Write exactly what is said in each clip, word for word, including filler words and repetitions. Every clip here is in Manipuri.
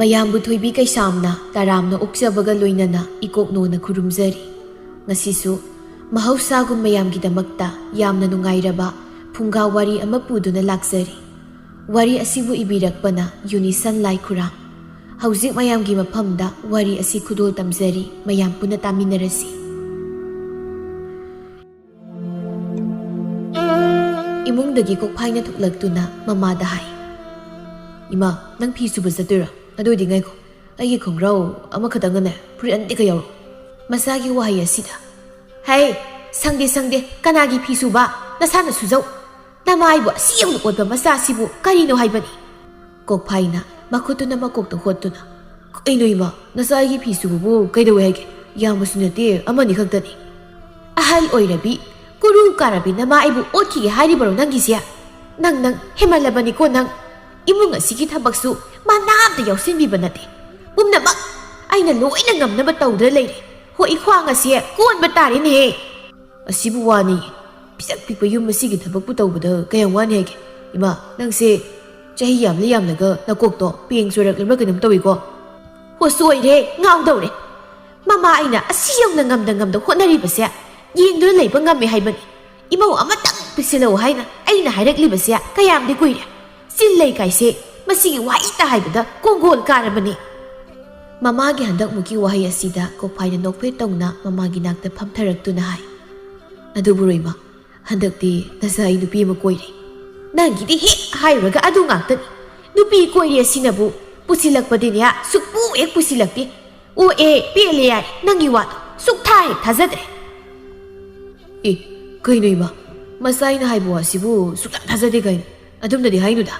ꯑꯌꯥꯝꯕ ꯊꯣꯏꯕꯤ ꯀꯩꯁꯥꯝꯅ ꯇꯔꯥꯝꯅ ꯑꯣꯛꯆꯕꯒ ꯂꯣꯏꯅꯅ ꯏꯀꯣꯛꯅꯣꯅ ꯈꯨꯔꯨꯝꯖꯔꯤ꯫ ꯉꯁꯤꯁꯨ ꯃꯍꯧꯁꯥꯒꯨꯝ ꯃꯌꯥꯝꯒꯤꯗꯃꯛꯇ ꯌꯥꯝꯅ ꯅꯨꯡꯉꯥꯏꯔꯕ ꯐꯨꯡꯒꯥ ꯋꯥꯔꯤ ꯑꯃ ꯄꯨꯗꯨꯅ ꯂꯥꯛꯆꯔꯤ꯫ ꯋꯥꯔꯤ ꯑꯁꯤꯕꯨ ꯏꯕꯤꯔꯛꯄꯅ ꯌꯨꯅꯤꯁꯟ ꯂꯥꯏꯈꯨꯔꯥꯝ꯫ ꯍꯧꯖꯤꯛ ꯃꯌꯥꯝꯒꯤ ꯃꯐꯝꯗ ꯋꯥꯔꯤ ꯑꯁꯤ ꯈꯨꯗꯣꯜ ꯇꯝꯖꯔꯤ, ꯃꯌꯥꯝ ꯄꯨꯟꯅ ꯇꯥꯃꯤꯟꯅꯔꯁꯤ꯫ ꯏꯃꯨꯡꯗꯒꯤ ꯀꯣꯛꯐꯥꯏꯅ ꯊꯣꯛꯂꯛꯇꯨꯅ ꯃꯃꯥꯗ ꯍꯥꯏ, "ꯏꯃꯥ, ꯅꯪ ꯐꯤ ꯁꯨꯕ ꯆꯠꯇꯣꯏꯔꯣ? ꯑꯗꯨ ꯑꯣꯏꯗꯤ ꯉꯥꯏꯈꯣ, ꯑꯩꯒꯤ ꯈꯣꯡꯒ꯭ꯔꯥꯎ ꯑꯃꯈꯛꯇꯪꯒꯅꯦ ꯐꯨꯔꯤꯠ ꯑꯅꯤꯈꯛ ꯌꯥꯎꯔꯛꯑꯣ꯫" ꯃꯆꯥꯒꯤ ꯋꯥꯍꯩ ꯑꯁꯤꯗ, "ꯍꯩ, ꯁꯪꯗꯦ ꯁꯪꯗꯦ, ꯀꯅꯥꯒꯤ ꯐꯤ ꯁꯨꯕ? ꯅꯁꯥꯅ ꯁꯨꯖꯧ꯫ ꯅꯃꯥꯏꯕꯨ ꯑꯁꯤ ꯌꯧꯅ ꯑꯣꯠꯄ ꯃꯆꯥꯁꯤꯕꯨ ꯀꯔꯤꯅꯣ ꯍꯥꯏꯕꯅꯤ?" ꯀꯣꯛꯐꯥꯏꯅ ꯃꯈꯨꯠꯇꯨꯅ ꯃꯀꯣꯛꯇ ꯍꯣꯠꯇꯨꯅ, "ꯀꯩꯅꯣ ꯏꯃꯥ, ꯅꯆꯥ ꯑꯩꯒꯤ ꯐꯤ ꯁꯨꯕꯕꯨ ꯀꯩꯗꯧꯋꯦ ꯍꯥꯏꯒꯦ? ꯌꯥꯝꯕꯁꯨ ꯅꯠꯇꯦ, ꯑꯃꯅꯤ ꯈꯛꯇꯅꯤ꯫" "ꯑꯍꯜ ꯑꯣꯏꯔꯕꯤ, ꯀꯨꯔꯨ ꯀꯥꯔꯕꯤ ꯅꯃꯥ ꯑꯩꯕꯨ ꯑꯣꯠꯈꯤꯒꯦ ꯍꯥꯏꯔꯤꯕꯔꯣ ꯅꯪꯒꯤꯁꯦ? ꯅꯪ, ꯅꯪ ꯍꯦꯃꯜꯂꯕꯅꯤꯀꯣ ꯅꯪ꯫ ꯏꯃꯨꯡ ꯑꯁꯤꯒꯤ ꯊꯕꯛꯁꯨ ꯃꯥ ꯅꯥꯝꯇ ꯌꯥꯎꯁꯤꯟꯕꯤꯕ ꯅꯠꯇꯦ꯫ ꯄꯨꯝꯅꯃꯛ ꯑꯩꯅ ꯂꯣꯏꯅ ꯉꯝꯅꯕ ꯇꯧꯗꯨꯅ ꯂꯩꯔꯦ꯫ ꯍꯣ, ꯏꯈ꯭ꯋꯥꯡ ꯑꯁꯦ ꯀꯣꯟꯕ ꯇꯥꯔꯦꯅꯦꯍꯦ꯫ ꯑꯁꯤꯕꯨ ꯋꯥꯅꯤ꯫ ꯄꯤꯁꯛ ꯄꯤꯛꯄ ꯌꯨꯝ ꯑꯁꯤꯒꯤ ꯊꯕꯛꯄꯨ ꯇꯧꯕꯗ ꯀꯌꯥꯝ ꯋꯥꯅꯤ ꯍꯥꯏꯒꯦ? ꯏꯃꯥ, ꯅꯪꯁꯦ ꯆꯍꯤ ꯌꯥꯝꯂ ꯌꯥꯝꯂꯒ ꯅꯀꯣꯛꯇꯣ ꯄꯦꯡ ꯆꯣꯏꯔꯛꯂꯕ꯭ꯔꯥ ꯀꯩꯅꯣꯝ ꯇꯧꯏꯀꯣ?" "ꯍꯣ, ꯆꯣꯏꯔꯦ, ꯉꯥꯎꯗꯧꯔꯦ꯫ ꯃꯃꯥ ꯑꯩꯅ ꯑꯁꯤ ꯌꯧꯅ ꯉꯝꯗ ꯉꯝꯗ ꯍꯣꯠꯅꯔꯤꯕꯁꯦ ꯌꯦꯡꯗꯨꯅ ꯂꯩꯕ ꯉꯝꯃꯦ ꯍꯥꯏꯕꯅꯤ꯫ ꯏꯃꯧ ꯑꯃꯇꯪ ꯄꯤꯁꯤꯜꯂꯛꯎ ꯍꯥꯏꯅ ꯑꯩꯅ ꯍꯥꯏꯔꯛꯂꯤꯕꯁꯦ ꯀꯌꯥꯝꯗꯤ ꯀꯨꯏꯔꯦ꯫ ꯆꯤꯜ ꯂꯩ ꯀꯥꯏꯁꯦ ꯃꯁꯤꯒꯤ ꯋꯥꯍꯩꯇ ꯍꯥꯏꯕꯗ ꯀꯣꯡꯒꯣꯜ ꯀꯥꯔꯕꯅꯤ꯫" ꯃꯃꯥꯒꯤ ꯍꯟꯗꯛꯃꯨꯛꯀꯤ ꯋꯥꯍꯩ ꯑꯁꯤꯗ ꯀꯣꯛꯐꯥꯏꯅ ꯅꯣꯛꯐꯦꯠ ꯇꯧꯅ ꯃꯃꯥꯒꯤ ꯅꯥꯛꯇ ꯐꯝꯊꯔꯛꯇꯨꯅ ꯍꯥꯏ, "ꯑꯗꯨꯕꯨ ꯔꯣꯏꯃ, ꯍꯟꯗꯛꯇꯤ ꯅꯆꯥ ꯑꯩ ꯅꯨꯄꯤ ꯑꯃ ꯀꯣꯏꯔꯦ꯫" "ꯅꯪꯒꯤꯗꯤ ꯍꯦꯛ ꯍꯥꯏꯔꯨꯔꯒ ꯑꯗꯨ ꯉꯥꯛꯇꯅꯤ꯫ ꯅꯨꯄꯤ ꯀꯣꯏꯔꯦ ꯑꯁꯤꯅꯕꯨ ꯄꯨꯁꯤꯜꯂꯛꯄꯗꯤꯅꯦ ꯁꯨꯛꯄꯨ ꯍꯦꯛ ꯄꯨꯁꯤꯜꯂꯛꯇꯦ꯫ ꯑꯣ ꯑꯦ, ꯄꯦꯜꯂꯦ ꯌꯥꯔꯦ, ꯅꯪꯒꯤ ꯋꯥꯗꯣ ꯁꯨꯛꯊꯥ ꯍꯦꯛ ꯊꯥꯖꯗ꯭ꯔꯦ꯫" "ꯑꯦ, ꯀꯩꯅꯣ ꯏꯃꯥ? ꯃꯆꯥ ꯑꯩꯅ ꯍꯥꯏꯕ ꯋꯥꯁꯤꯕꯨ ꯁꯨꯛꯊꯥ ꯊꯥꯖꯗꯦ ꯀꯩꯅꯣ? ꯑꯗꯨꯝꯅꯗꯤ ꯍꯥꯏꯅꯨꯗ꯫"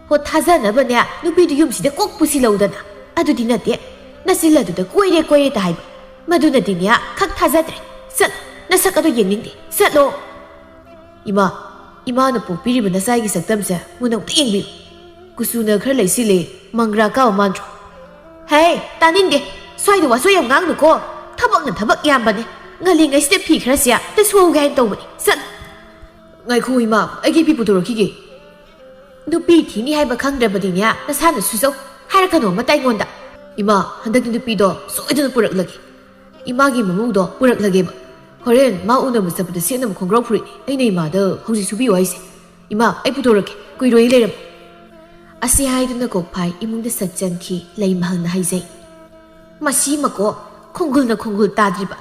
"ꯍꯣ, ꯊꯥꯖꯅꯕꯅꯦ ꯅꯨꯄꯤꯗꯨ ꯌꯨꯝꯁꯤꯗ ꯀꯣꯛ ꯄꯨꯁꯤꯜꯂꯧꯗꯅ꯫ ꯑꯗꯨꯗꯤ ꯅꯠꯇꯦ, ꯅꯆꯤꯜ ꯑꯗꯨꯗ ꯀꯣꯏꯔꯦ ꯀꯣꯏꯔꯦ ꯇ ꯍꯥꯏꯕ꯫ ꯃꯗꯨꯅꯗꯤꯅꯦ ꯈꯛ ꯊꯥꯖꯗ꯭ꯔꯦ꯫ ꯆꯠꯂꯣ, ꯅꯁꯛ ꯑꯗꯨ ꯌꯦꯡꯅꯤꯡꯗꯦ꯫ ꯆꯠꯂꯣ꯫" "ꯏꯃꯥ, ꯏꯃꯥꯅ ꯄꯣꯛꯄꯤꯔꯤꯕ ꯅꯆꯥꯒꯤ ꯁꯛꯇꯝꯁꯦ ꯃꯨꯟꯅ ꯑꯝꯇ ꯌꯦꯡꯕꯤꯌꯨ꯫ ꯀꯨꯆꯨꯅ ꯈꯔ ꯂꯩꯁꯤꯜꯂꯦ, ꯃꯪꯒ꯭ꯔꯥ ꯀꯥꯕ ꯃꯥꯟꯗ꯭ꯔꯣ?" "ꯍꯦ, ꯇꯥꯅꯤꯡꯗꯦ꯫ ꯁ꯭ꯋꯥꯏꯗ ꯋꯥꯆꯣꯏ ꯌꯥꯝ ꯉꯥꯡꯅꯨꯀꯣ꯫ ꯊꯕꯛꯅ ꯊꯕꯛ ꯌꯥꯝꯕꯅꯦ꯫ ꯉꯜꯂꯤꯉꯩꯁꯤꯗ ꯐꯤ ꯈꯔꯁꯦ ꯑꯝꯇ ꯁꯨꯍꯧꯒꯦ ꯍꯥꯏꯅ ꯇꯧꯕꯅꯤ꯫ ꯆꯠꯂꯣ꯫" "ꯉꯥꯏꯈꯣ ꯏꯃꯥ, ꯑꯩꯒꯤ ꯐꯤ ꯄꯨꯊꯣꯔꯛꯈꯤꯒꯦ꯫" "ꯅꯨꯄꯤ ꯊꯤꯅꯤ ꯍꯥꯏꯕ ꯈꯪꯗ꯭ꯔꯕꯗꯤꯅꯦ ꯅꯁꯥꯅ ꯁꯨꯖꯧ꯫ ꯍꯥꯏꯔꯛꯀꯅꯣ ꯑꯃꯇ ꯑꯩꯉꯣꯟꯗ꯫ ꯏꯃꯥ, ꯍꯟꯗꯛꯇꯤ ꯅꯨꯄꯤꯗꯣ ꯁꯣꯏꯗꯅ ꯄꯨꯔꯛꯂꯒꯦ꯫ ꯏꯃꯥꯒꯤ ꯃꯃꯧꯗꯣ ꯄꯨꯔꯛꯂꯒꯦꯕ꯫ ꯍꯣꯔꯦꯟ ꯃꯥ ꯎꯅꯕ ꯆꯠꯄꯗ ꯁꯦꯠꯅꯕ ꯈꯣꯡꯒ꯭ꯔꯥꯎ ꯐꯨꯔꯤꯠꯅꯤ ꯑꯩꯅ ꯏꯃꯥꯗ ꯍꯧꯖꯤꯛ ꯁꯨꯕꯤꯌꯨ ꯍꯥꯏꯁꯦ꯫ ꯏꯃꯥ, ꯑꯩ ꯄꯨꯊꯣꯔꯛꯀꯦ, ꯀꯨꯏꯔꯣꯏ ꯂꯩꯔꯝꯃꯨ꯫ ꯑꯁꯤ ꯍꯥꯏꯗꯨꯅ ꯀꯣꯛꯐꯥꯏ ꯏꯃꯨꯡꯗ ꯁꯠ ꯆꯪꯈꯤ꯫ ꯂꯩꯃꯍꯜꯅ ꯍꯥꯏꯖꯩ, "ꯃꯁꯤ ꯃꯀꯣ ꯈꯣꯡꯒꯨꯜꯅ ꯈꯣꯡꯒꯨꯜ ꯇꯥꯗ꯭ꯔꯤꯕ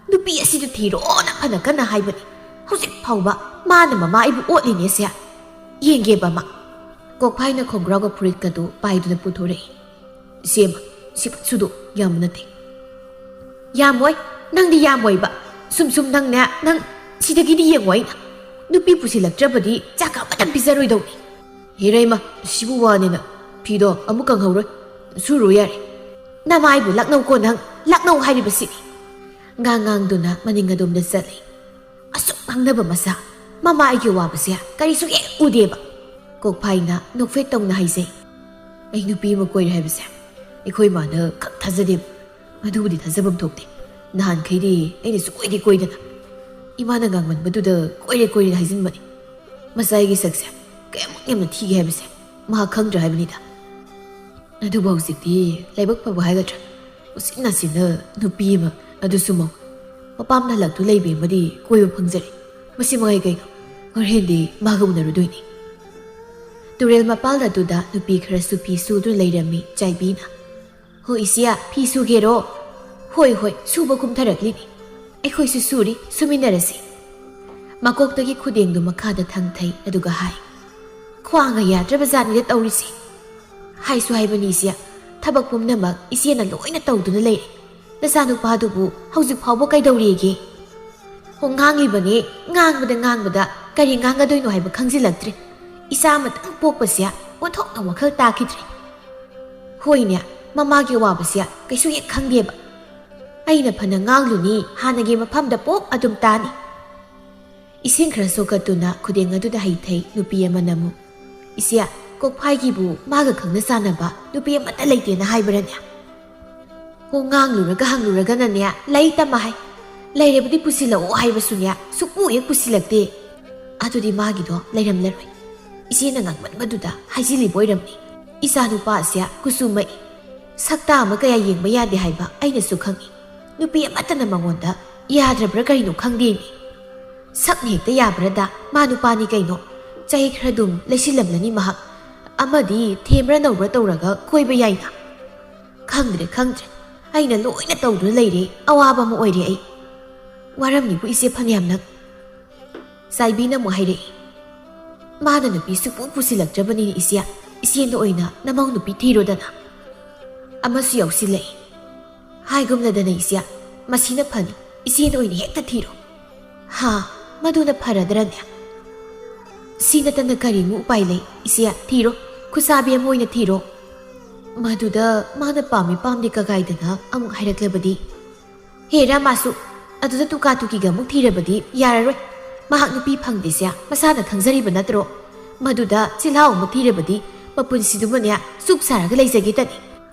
ꯅꯨꯄꯤ ꯑꯁꯤꯗ ꯊꯤꯔꯣꯅ ꯐꯅ ꯀꯟꯅ ꯍꯥꯏꯕꯅꯤ꯫ ꯍꯧꯖꯤꯛ ꯐꯥꯎꯕ ꯃꯥꯅ ꯃꯃꯥ ꯑꯩꯕꯨ ꯑꯣꯠꯂꯤꯅꯦ ꯁꯦ꯫ ꯌꯦꯡꯒꯦꯕ ꯑꯃ꯫" ꯀꯣꯛꯐꯥꯏꯅ ꯈꯣꯡꯒ꯭ꯔꯥꯎꯒ ꯐꯨꯔꯤꯠꯀꯗꯨ ꯄꯥꯏꯗꯨꯅ ꯄꯨꯊꯣꯔꯛꯏ꯫ "ꯏꯆꯦꯃ, ꯁꯤ ꯁꯨꯗꯣ ꯌꯥꯝꯕ ꯅꯠꯇꯦ꯫" "ꯌꯥꯝꯃꯣꯏ, ꯅꯪꯗꯤ ꯌꯥꯝꯃꯣꯏꯕ꯫ ꯁꯨꯝ ꯁꯨꯝ ꯅꯪꯅꯦ, ꯅꯪ ꯁꯤꯗꯒꯤꯗꯤ ꯌꯦꯡꯉꯣ ꯑꯩꯅ꯫ ꯅꯨꯄꯤ ꯄꯨꯁꯤꯜꯂꯛꯇ꯭ꯔꯕꯗꯤ ꯆꯥꯛꯀ ꯑꯃꯇ ꯄꯤꯖꯔꯣꯏꯗꯧꯅꯤ꯫" "ꯍꯦꯔꯩꯃ, ꯁꯤꯕꯨ ꯋꯥꯅꯦꯅ꯫ ꯐꯤꯗꯣ ꯑꯃꯨꯛ ꯀꯪꯍꯧꯔꯣꯏ꯫ ꯁꯨꯔꯨ ꯌꯥꯔꯦ꯫" "ꯅꯃꯥꯏꯕꯨ ꯂꯛꯅꯧꯀꯣ ꯅꯪ, ꯂꯛꯅꯧ ꯍꯥꯏꯔꯤꯕꯁꯤꯅꯤ꯫" ꯉꯥꯡ ꯉꯥꯡꯗꯨꯅ ꯃꯅꯤꯡ ꯑꯗꯣꯝꯗ ꯆꯠꯂꯤ꯫ ꯑꯁꯨꯛ ꯉꯥꯡꯅꯕ ꯃꯁꯥ, ꯃꯃꯥ ꯑꯩꯒꯤ ꯋꯥꯕꯁꯦ ꯀꯔꯤꯁꯨ ꯍꯦꯛ ꯎꯗꯦꯕ꯫ ꯀꯣꯛꯐꯥꯏꯅ ꯅꯣꯛꯐꯦꯠ ꯇꯧꯅ ꯍꯥꯏꯖꯩ꯫ "ꯑꯩ ꯅꯨꯄꯤ ꯑꯃ ꯀꯣꯏꯔꯦ ꯍꯥꯏꯕꯁꯦ ꯑꯩꯈꯣꯏ ꯃꯥꯅ ꯈꯛ ꯊꯥꯖꯗꯦꯕ꯫ ꯑꯗꯨꯕꯨꯗꯤ ꯊꯥꯖꯐꯝ ꯊꯣꯛꯇꯦ꯫ ꯅꯍꯥꯟꯈꯩꯗꯤ ꯑꯩꯅꯁꯨ ꯀꯣꯏꯗꯤ ꯀꯣꯏꯗꯅ ꯏꯃꯥꯅ ꯉꯥꯡꯃꯟꯕꯗꯨꯗ ꯀꯣꯏꯔꯦ ꯀꯣꯏꯔꯦ ꯍꯥꯏꯖꯤꯟꯕꯅꯤ꯫ ꯃꯆꯥ ꯑꯩꯒꯤ ꯁꯛꯁꯦ ꯀꯌꯥꯃꯨꯛ ꯌꯥꯝꯅ ꯊꯤꯒꯦ ꯍꯥꯏꯕꯁꯦ ꯃꯍꯥꯛ ꯈꯪꯗ꯭ꯔꯥ ꯍꯥꯏꯕꯅꯤꯗ꯫" ꯑꯗꯨꯕꯨ ꯍꯧꯖꯤꯛꯇꯤ ꯂꯥꯏꯕꯛ ꯐꯕ ꯍꯥꯏꯒꯗ꯭ꯔꯥ, ꯎꯆꯤꯟ ꯅꯥꯆꯤꯟꯅ ꯅꯨꯄꯤ ꯑꯃ, ꯑꯗꯨꯁꯨ ꯃꯧ, ꯃꯄꯥꯝꯅ ꯍꯜꯂꯛꯇꯨ ꯂꯩꯕꯤ ꯑꯃꯗꯤ ꯀꯣꯏꯕ ꯐꯪꯖꯔꯦ꯫ ꯃꯁꯤ ꯃꯉꯥꯏ ꯀꯩꯅꯣ, ꯍꯣꯔꯦꯟꯗꯤ ꯃꯥꯒ ꯎꯅꯔꯨꯗꯣꯏꯅꯤ꯫ ꯇꯨꯔꯦꯜ ꯃꯄꯥꯜ ꯑꯗꯨꯗ ꯅꯨꯄꯤ ꯈꯔꯁꯨ ꯐꯤ ꯁꯨꯗꯨꯅ ꯂꯩꯔꯝꯃꯤ ꯆꯥꯏꯕꯤꯅ꯫ "ꯍꯣ ꯏꯆꯦ, ꯐꯤ ꯁꯨꯒꯦꯔꯣ?" "ꯍꯣꯏ, ꯍꯣꯏ, ꯁꯨꯕ ꯀꯨꯝꯊꯔꯛꯂꯤꯅꯤ꯫ ꯑꯩꯈꯣꯏꯁꯨ ꯁꯨꯔꯤ, ꯁꯨꯃꯤꯟꯅꯔꯁꯤ꯫" ꯃꯀꯣꯛꯇꯒꯤ ꯈꯨꯗꯦꯡꯗꯨ ꯃꯈꯥꯗ ꯊꯪꯊꯩ, ꯑꯗꯨꯒ ꯍꯥꯏ, "ꯈ꯭ꯋꯥꯡꯒ ꯌꯥꯗ꯭ꯔꯕ ꯖꯥꯠꯅꯤꯗ ꯇꯧꯔꯤꯁꯦ꯫ ꯍꯥꯏꯁꯨ ꯍꯥꯏꯕꯅꯤ ꯏꯆꯦ, ꯊꯕꯛ ꯄꯨꯝꯅꯃꯛ ꯏꯆꯦꯅ ꯂꯣꯏꯅ ꯇꯧꯗꯨꯅ ꯂꯩꯔꯦ꯫ ꯅꯆꯥꯅꯨꯄꯥꯗꯨꯕꯨ ꯍꯧꯖꯤꯛ ꯐꯥꯎꯕ ꯀꯩꯗꯧꯔꯤꯒꯦ?" "ꯍꯣ, ꯉꯥꯡꯉꯤꯕꯅꯦ, ꯉꯥꯡꯕꯗ ꯉꯥꯡꯕꯗ ꯀꯔꯤ ꯉꯥꯡꯒꯗꯣꯏꯅꯣ ꯍꯥꯏꯕ ꯈꯪꯖꯤꯜꯂꯛꯇ꯭ꯔꯦ꯫ ꯏꯆꯥ ꯑꯃꯇꯪ ꯄꯣꯛꯄꯁꯦ ꯑꯣꯟꯊꯣꯛꯅ ꯋꯥꯈꯜ ꯇꯥꯈꯤꯗ꯭ꯔꯦ꯫ ꯍꯣꯏꯅꯦ, ꯃꯃꯥꯒꯤ ꯋꯥꯕꯁꯦ ꯀꯩꯁꯨ ꯍꯦꯛ ꯈꯪꯗꯦꯕ꯫ ꯑꯩꯅ ꯐꯅ ꯉꯥꯡꯂꯨꯅꯤ, ꯍꯥꯟꯅꯒꯤ ꯃꯐꯝꯗ ꯄꯣꯛ ꯑꯗꯨꯝ ꯇꯥꯅꯤ꯫" ꯏꯁꯤꯡ ꯈꯔ ꯁꯣꯛꯀꯠꯇꯨꯅ ꯈꯨꯗꯦꯡ ꯑꯗꯨꯗ ꯍꯩꯊꯩ ꯅꯨꯄꯤ ꯑꯃꯅ ꯑꯃꯨꯛ, "ꯏꯆꯦ, ꯀꯣꯛꯐꯥꯏꯒꯤꯕꯨ ꯃꯥꯒ ꯈꯪꯅ ꯆꯥꯟꯅꯕ ꯅꯨꯄꯤ ꯑꯃꯠꯇ ꯂꯩꯇꯦꯅ ꯍꯥꯏꯕ꯭ꯔꯅꯦ?" "ꯍꯣ, ꯉꯥꯡꯂꯨꯔꯒ ꯍꯪꯂꯨꯔꯒꯅꯅꯦ, ꯂꯩ ꯇꯝꯃ ꯍꯥꯏ꯫ ꯂꯩꯔꯕꯗꯤ ꯄꯨꯁꯤꯜꯂꯛꯑꯣ ꯍꯥꯏꯕꯁꯨꯅꯦ, ꯁꯨꯛꯄꯨ ꯍꯦꯛ ꯄꯨꯁꯤꯜꯂꯛꯇꯦ꯫ ꯑꯗꯨꯗꯤ ꯃꯥꯒꯤꯗꯣ ꯂꯩꯔꯝꯂꯔꯣꯏ꯫ ꯏꯆꯦꯅ ꯉꯥꯡꯃꯟꯕꯗꯨꯗ ꯍꯥꯏꯖꯤꯜꯂꯤꯕ ꯑꯣꯏꯔꯝꯅꯤ꯫" "ꯏꯆꯥ ꯅꯨꯄꯥꯁꯦ ꯀꯨꯆꯨ ꯃꯛꯏ, ꯁꯛꯇꯥ ꯑꯃ ꯀꯌꯥ ꯌꯦꯡꯕ ꯌꯥꯗꯦ ꯍꯥꯏꯕ ꯑꯩꯅꯁꯨ ꯈꯪꯏ꯫ ꯅꯨꯄꯤ ꯑꯃꯠꯇꯅ ꯃꯉꯣꯟꯗ ꯌꯥꯗ꯭ꯔꯕ꯭ꯔꯥ ꯀꯔꯤꯅꯣ ꯈꯪꯗꯦꯅꯦ꯫ ꯁꯛꯅ ꯍꯦꯛꯇ ꯌꯥꯕ꯭ꯔꯥꯗ, ꯃꯥ ꯅꯨꯄꯥꯅꯤ ꯀꯩꯅꯣ꯫ ꯆꯍꯤ ꯈꯔꯗꯨꯝ ꯂꯩꯁꯤꯜꯂꯝꯂꯅꯤ ꯃꯍꯥꯛ꯫ ꯑꯃꯗꯤ ꯊꯦꯝꯕ꯭ꯔꯥ ꯅꯧꯕ꯭ꯔꯥ ꯇꯧꯔꯒ ꯀꯣꯏꯕ ꯌꯥꯏꯅ꯫ ꯈꯪꯗ꯭ꯔꯦ, ꯈꯪꯗ꯭ꯔꯦ꯫ ꯑꯩꯅ ꯂꯣꯏꯅ ꯇꯧꯗꯨꯅ ꯂꯩꯔꯦ꯫ ꯑꯋꯥꯕ ꯑꯃ ꯑꯣꯏꯔꯦ ꯑꯩ꯫ ꯋꯥꯔꯝꯅꯤꯕꯨ ꯏꯆꯦ ꯐꯅꯌꯥꯝꯅ"꯫ ꯆꯥꯏꯕꯤꯅ ꯑꯃꯨꯛ ꯍꯥꯏꯔꯛꯏ, "ꯃꯥꯅ ꯅꯨꯄꯤ ꯁꯨꯛꯄꯨ ꯄꯨꯁꯤꯜꯂꯛꯇ꯭ꯔꯕꯅꯤꯅꯦ ꯏꯆꯦ꯫ ꯏꯆꯦꯅ ꯑꯣꯏꯅ ꯅꯃꯧ ꯅꯨꯄꯤ ꯊꯤꯔꯣꯗꯅ"꯫ ꯑꯃꯁꯨ ꯌꯥꯎꯁꯤꯜꯂꯛꯏ, "ꯍꯥꯏꯒꯨꯝꯅꯗꯅ ꯏꯆꯦ, ꯃꯁꯤꯅ ꯐꯅꯤ꯫ ꯏꯆꯦꯅ ꯑꯣꯏꯅ ꯍꯦꯛꯇ ꯊꯤꯔꯣ"꯫ "ꯍꯥ, ꯃꯗꯨꯅ ꯐꯔꯗ꯭ꯔꯅꯦ?" "ꯁꯤ ꯅꯠꯇꯅ ꯀꯔꯤꯃꯨꯛ ꯎꯄꯥꯏ ꯂꯩ? ꯏꯆꯦ, ꯊꯤꯔꯣ꯫ ꯈꯨꯁꯥꯕꯤ ꯑꯃ ꯑꯣꯏꯅ ꯊꯤꯔꯣ"꯫ "ꯃꯗꯨꯗ ꯃꯥꯅ ꯄꯥꯝꯃꯤ ꯄꯥꯝꯗꯦ ꯀꯒꯥꯏꯗꯅ ꯑꯃꯨꯛ ꯍꯥꯏꯔꯛꯂꯕꯗꯤ?" "ꯍꯦ ꯔꯥꯃꯥꯁꯨ, ꯑꯗꯨꯗ ꯇꯨꯀꯥ ꯇꯨꯀꯤꯒ ꯑꯃꯨꯛ ꯊꯤꯔꯕꯗꯤ ꯌꯥꯔꯔꯣꯏ꯫ ꯃꯍꯥꯛ ꯅꯨꯄꯤ ꯐꯪꯗꯦꯁꯦ ꯃꯁꯥꯅ ꯈꯪꯖꯔꯤꯕ ꯅꯠꯇ꯭ꯔꯣ? ꯃꯗꯨꯗ ꯆꯤꯜꯍꯥꯎ ꯑꯃ ꯊꯤꯔꯕꯗꯤ ꯃꯄꯨꯟꯁꯤꯗꯨꯃꯅꯦ ꯆꯨꯞ ꯁꯥꯔꯒ ꯂꯩꯖꯒꯦꯇꯅꯤ"꯫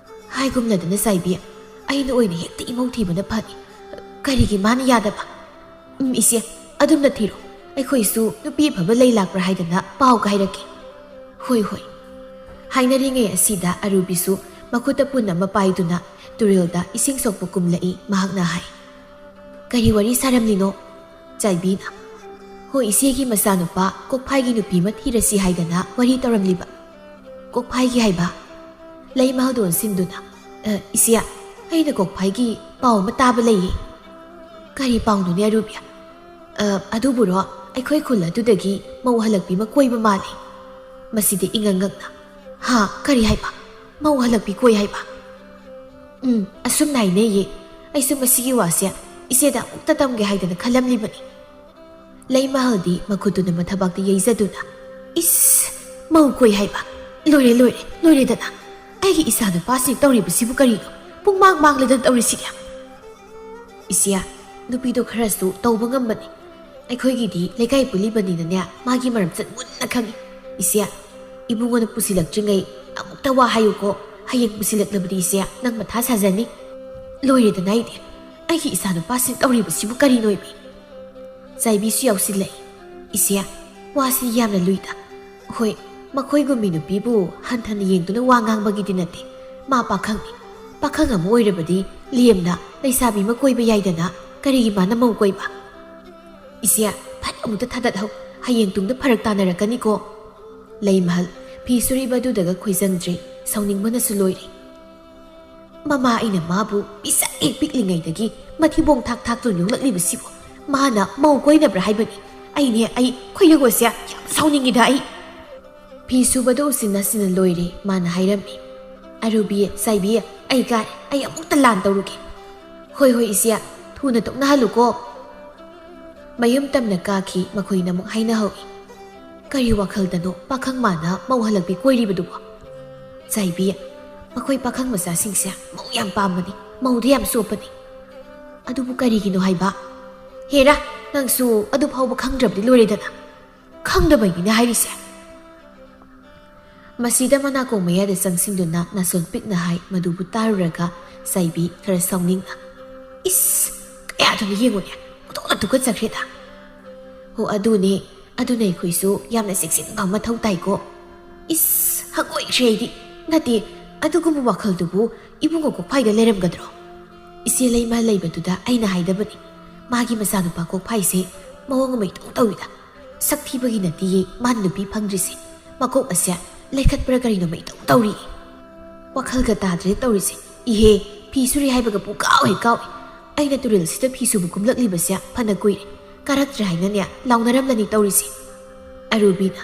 "ꯍꯥꯏꯒꯨꯝꯅꯗꯅ ꯆꯥꯏꯕꯤ, ꯑꯩꯅ ꯑꯣꯏꯅ ꯍꯦꯛꯇ ꯏꯃꯧ ꯊꯤꯕꯅ ꯐꯅꯤ꯫ ꯀꯔꯤꯒꯤ ꯃꯥꯅ ꯌꯥꯗꯕ?" "ꯎꯝ, ꯏꯆꯦ, ꯑꯗꯨꯝꯅ ꯊꯤꯔꯣ꯫ ꯑꯩꯈꯣꯏꯁꯨ ꯅꯨꯄꯤ ꯑꯐꯕ ꯂꯩ ꯂꯥꯛꯄ꯭ꯔꯥ ꯍꯥꯏꯗꯅ ꯄꯥꯎ ꯀꯥꯏꯔꯛꯀꯦ"꯫ "ꯍꯣꯏ, ꯍꯣꯏ"꯫ ꯍꯥꯏꯅꯔꯤꯉꯩ ꯑꯁꯤꯗ ꯑꯔꯨꯕꯤꯁꯨ ꯃꯈꯨꯠꯇ ꯄꯨꯟ ꯑꯃ ꯄꯥꯏꯗꯨꯅ ꯇꯨꯔꯦꯜꯗ ꯏꯁꯤꯡ ꯁꯣꯛꯄ ꯀꯨꯝꯂꯛꯏ꯫ ꯃꯍꯥꯛꯅ ꯍꯥꯏ, "ꯀꯔꯤ ꯋꯥꯔꯤ ꯁꯥꯔꯝꯂꯤꯅꯣ?" ꯆꯥꯏꯕꯤꯅ, "ꯍꯣꯏ, ꯏꯆꯦꯒꯤ ꯃꯆꯥꯅꯨꯄꯥ ꯀꯣꯛꯐꯥꯏꯒꯤ ꯅꯨꯄꯤ ꯑꯃ ꯊꯤꯔꯁꯤ ꯍꯥꯏꯗꯅ ꯋꯥꯔꯤ ꯇꯧꯔꯝꯂꯤꯕ"꯫ "ꯀꯣꯛꯐꯥꯏꯒꯤ ꯍꯥꯏꯕ?" ꯂꯩꯃꯍꯜꯗꯨ ꯑꯣꯟꯁꯤꯟꯗꯨꯅ, "ꯑ, ꯏꯆꯦ, ꯑꯩꯅ ꯀꯣꯛꯐꯥꯏꯒꯤ ꯄꯥꯎ ꯑꯃ ꯇꯥꯕ ꯂꯩꯌꯦ"꯫ "ꯀꯔꯤ ꯄꯥꯎꯅꯣꯅꯦ ꯑꯔꯨꯕꯤ?" "ꯑ, ꯑꯗꯨꯕꯨꯔꯣ, ꯑꯩꯈꯣꯏ ꯈꯨꯜ ꯑꯗꯨꯗꯒꯤ ꯃꯧ ꯍꯜꯂꯛꯄꯤ ꯑꯃ ꯀꯣꯏꯕ ꯃꯥꯜꯂꯤ"꯫ ꯃꯁꯤꯗꯤ ꯏꯉꯛ ꯉꯛꯅ, "ꯍꯥ, ꯀꯔꯤ ꯍꯥꯏꯕ? ꯃꯧ ꯍꯜꯂꯛꯄꯤ ꯀꯣꯏ ꯍꯥꯏꯕ?" "ꯎꯝ, ꯑꯁꯨꯝꯅ ꯍꯥꯏꯅꯩꯌꯦ꯫ ꯑꯩꯁꯨ ꯃꯁꯤꯒꯤ ꯋꯥꯁꯦ ꯏꯆꯦꯗ ꯑꯃꯨꯛꯇ ꯇꯝꯒꯦ ꯍꯥꯏꯗꯅ ꯈꯜꯂꯝꯂꯤꯕꯅꯤ"꯫ ꯂꯩꯃꯍꯜꯗꯤ ꯃꯈꯨꯠꯇꯨꯅ ꯃꯊꯕꯥꯛꯇ ꯌꯩꯖꯗꯨꯅ, "ꯏꯁ! ꯃꯧ ꯀꯣꯏ ꯍꯥꯏꯕ? ꯂꯣꯏꯔꯦ, ꯂꯣꯏꯔꯦ, ꯂꯣꯏꯔꯦꯗꯅ꯫ ꯑꯩꯒꯤ ꯏꯆꯥ ꯅꯨꯄꯥꯁꯤꯡ ꯇꯧꯔꯤꯕꯁꯤꯕꯨ ꯀꯔꯤꯅꯣ? ꯄꯨꯡꯃꯥꯡ ꯃꯥꯡꯂꯗꯅ ꯇꯧꯔꯤꯁꯤꯗꯤ"꯫ "ꯏꯆꯦ, ꯅꯨꯄꯤꯗꯣ ꯈꯔꯁꯨ ꯇꯧꯕ ꯉꯝꯕꯅꯤ꯫ ꯑꯩꯈꯣꯏꯒꯤꯗꯤ ꯂꯩꯀꯥꯏ ꯄꯨꯜꯂꯤꯕꯅꯤꯅꯅꯦ, ꯃꯥꯒꯤ ꯃꯔꯝꯆꯠ ꯃꯨꯟꯅ ꯈꯪꯏ꯫ ꯏꯆꯦ, ꯏꯕꯨꯡꯉꯣꯅ ꯄꯨꯁꯤꯜꯂꯛꯇ꯭ꯔꯤꯉꯩ ꯑꯃꯨꯛꯇ ꯋꯥ ꯍꯥꯏꯌꯨꯀꯣ꯫ ꯍꯌꯦꯡ ꯄꯨꯁꯤꯜꯂꯛꯂꯕꯗꯤ ꯏꯆꯦ, ꯅꯪ ꯃꯊꯥ ꯁꯥꯖꯅꯤ"꯫ "ꯂꯣꯏꯔꯦꯗꯅ ꯑꯩꯗꯤ꯫ ꯑꯩꯒꯤ ꯏꯆꯥ ꯅꯨꯄꯥꯁꯤꯡ ꯇꯧꯔꯤꯕꯁꯤꯕꯨ ꯀꯔꯤꯅꯣ ꯏꯕꯤ?" ꯆꯥꯏꯕꯤꯁꯨ ꯌꯥꯎꯁꯤꯜꯂꯛꯏ꯫ "ꯏꯆꯦ, ꯋꯥꯁꯤ ꯌꯥꯝꯅ ꯂꯨꯏꯗ꯫ ꯍꯣꯏ, ꯃꯈꯣꯏꯒꯨꯝꯕꯤ ꯅꯨꯄꯤꯕꯨ ꯍꯟꯊꯅ ꯌꯦꯡꯗꯨꯅ ꯋꯥ ꯉꯥꯡꯕꯒꯤꯗꯤ ꯅꯠꯇꯦ꯫ ꯃꯥ ꯄꯥꯈꯪꯅꯤ꯫ ꯄꯥꯈꯪ ꯑꯃ ꯑꯣꯏꯔꯕꯗꯤ ꯂꯦꯝꯅ ꯂꯩꯁꯥꯕꯤ ꯑꯃ ꯀꯣꯏꯕ ꯌꯥꯏꯗꯅ, ꯀꯔꯤꯒꯤ ꯃꯥꯅ ꯃꯧ ꯀꯣꯏꯕ? ꯏꯆꯦ, ꯐꯠ ꯑꯃꯨꯛꯇ ꯊꯥꯗꯠꯍꯧ꯫ ꯍꯌꯦꯡ ꯇꯨꯡꯗ ꯐꯔꯛ ꯇꯥꯅꯔꯛꯀꯅꯤꯀꯣ꯫ ꯂꯩꯃꯍꯜ ꯐꯤ ꯁꯨꯔꯤꯕ ꯑꯗꯨꯗꯒ ꯈꯣꯏꯖꯪꯗ꯭ꯔꯦ꯫ ꯁꯥꯎꯅꯤꯡꯕꯅꯁꯨ ꯂꯣꯏꯔꯦ꯫ ꯃꯃꯥ ꯑꯩꯅ ꯃꯥꯕꯨ ꯄꯤꯁꯛ ꯍꯦꯛ ꯄꯤꯛꯂꯤꯉꯩꯗꯒꯤ ꯃꯊꯤꯕꯣꯡ ꯊꯥꯛ ꯊꯥꯛꯇꯨꯅ ꯌꯣꯛꯂꯛꯂꯤꯕꯁꯤꯕꯨ ꯃꯥꯅ ꯃꯧ ꯀꯣꯏꯅꯕ꯭ꯔꯥ ꯍꯥꯏꯕꯅꯤ꯫ ꯑꯩꯅꯦ, ꯑꯩ ꯈꯣꯏꯗꯧꯒꯁꯦ ꯌꯥꯝ ꯁꯥꯎꯅꯤꯡꯉꯤꯗ ꯑꯩ꯫ ꯐꯤ ꯁꯨꯕꯗꯨ ꯎꯁꯤꯟ ꯅꯥꯁꯤꯟꯅ ꯂꯣꯏꯔꯦ꯫ ꯃꯥꯅ ꯍꯥꯏꯔꯝꯃꯤ, "ꯑꯔꯨꯕꯤ, ꯆꯥꯏꯕꯤ, ꯑꯩ ꯀꯥꯔꯦ꯫ ꯑꯩ ꯑꯃꯨꯛꯇ ꯂꯥꯟ ꯇꯧꯔꯨꯒꯦ꯫" "ꯍꯣꯏ, ꯍꯣꯏ, ꯏꯆꯦ, ꯊꯨꯅ ꯇꯣꯛꯅꯍꯜꯂꯨꯀꯣ꯫" ꯃꯌꯨꯝ ꯇꯝꯅ ꯀꯥꯈꯤ꯫ ꯃꯈꯣꯏꯅ ꯑꯃꯨꯛ ꯍꯥꯏꯅꯍꯧꯏ, "ꯀꯔꯤ ꯋꯥꯈꯜꯗꯅꯣ ꯄꯥꯈꯪ ꯃꯥꯅ ꯃꯧ ꯍꯜꯂꯛꯄꯤ ꯀꯣꯏꯔꯤꯕꯗꯨꯕꯣ?" "ꯆꯥꯏꯕꯤ, ꯃꯈꯣꯏ ꯄꯥꯈꯪ ꯃꯆꯥꯁꯤꯡꯁꯦ ꯃꯧ ꯌꯥꯝ ꯄꯥꯝꯕꯅꯤ, ꯃꯧꯗ ꯌꯥꯝ ꯆꯣꯞꯄꯅꯤ꯫" "ꯑꯗꯨꯕꯨ ꯀꯔꯤꯒꯤꯅꯣ ꯍꯥꯏꯕ?" "ꯍꯦꯔꯥ, ꯅꯪꯁꯨ ꯑꯗꯨ ꯐꯥꯎꯕ ꯈꯪꯗ꯭ꯔꯕꯗꯤ ꯂꯣꯏꯔꯦꯗꯅ꯫ ꯈꯪꯗꯕꯩꯅꯤꯅ ꯍꯥꯏꯔꯤꯁꯦ꯫" ꯃꯁꯤꯗ ꯃꯅꯥꯀꯣꯡ ꯃꯌꯥꯗ ꯆꯪꯁꯤꯟꯗꯨꯅ ꯅꯥꯁꯣꯟ ꯄꯤꯛꯅ ꯍꯥꯏ꯫ ꯃꯗꯨꯕꯨ ꯇꯥꯔꯨꯔꯒ ꯆꯥꯏꯕꯤ ꯈꯔ ꯁꯥꯎꯅꯤꯡꯅ, "ꯏꯁ! ꯀꯌꯥꯗꯨꯅ ꯌꯦꯡꯉꯨꯅꯦ, ꯑꯣꯟꯊꯣꯛꯅ ꯇꯨꯀꯠꯆꯈ꯭ꯔꯦꯗ!" "ꯍꯣ, ꯑꯗꯨꯅꯦ꯫ ꯑꯗꯨꯅ ꯑꯩꯈꯣꯏꯁꯨ ꯌꯥꯝꯅ ꯆꯦꯛꯁꯤꯟꯕ ꯃꯊꯧ ꯇꯥꯏꯀꯣ꯫" "ꯏꯁ! ꯍꯪꯒꯣꯏꯈ꯭ꯔꯦ ꯑꯩꯗꯤ꯫ ꯅꯠꯇꯦ, ꯑꯗꯨꯒꯨꯝꯕ ꯋꯥꯈꯜꯗꯨꯕꯨ ꯏꯕꯨꯡꯉꯣ ꯀꯣꯛꯐꯥꯏꯗ ꯂꯩꯔꯝꯒꯗ꯭ꯔꯣ?" "ꯏꯆꯦ ꯂꯩꯃ ꯂꯩꯕꯗꯨꯗ ꯑꯩꯅ ꯍꯥꯏꯗꯕꯅꯤ꯫ ꯃꯥꯒꯤ ꯃꯆꯥꯅꯨꯄꯥ ꯀꯣꯛꯐꯥꯏꯁꯦ ꯃꯑꯣꯡ ꯑꯃ ꯏꯇꯧ ꯇꯧꯏꯗ꯫ ꯁꯛ ꯊꯤꯕꯒꯤ ꯅꯠꯇꯤꯌꯦ ꯃꯥꯅ ꯅꯨꯄꯤ ꯐꯪꯗ꯭ꯔꯤꯁꯦ꯫ ꯃꯀꯣꯛ ꯑꯁꯦ ꯂꯩꯈꯠꯄ꯭ꯔꯥ ꯀꯔꯤꯅꯣꯃ ꯏꯇꯧ ꯇꯧꯔꯤ꯫ ꯋꯥꯈꯜꯒ ꯇꯥꯗ꯭ꯔꯦ ꯇꯧꯔꯤꯁꯦ꯫ ꯏꯍꯦ, ꯐꯤ ꯁꯨꯔꯤ ꯍꯥꯏꯕꯒ ꯄꯨꯡꯀꯥꯎ ꯍꯦꯛ ꯀꯥꯎꯏ꯫ ꯑꯩꯅ ꯇꯨꯔꯦꯜꯁꯤꯗ ꯐꯤ ꯁꯨꯕ ꯀꯨꯝꯂꯛꯂꯤꯕꯁꯦ ꯐꯅ ꯀꯨꯏꯔꯦ꯫ ꯀꯥꯔꯛꯇ꯭ꯔꯦ ꯍꯥꯏꯅꯅꯦ ꯂꯥꯎꯅꯔꯝꯂꯅꯤ ꯇꯧꯔꯤꯁꯦ꯫" ꯑꯔꯨꯕꯤꯅ,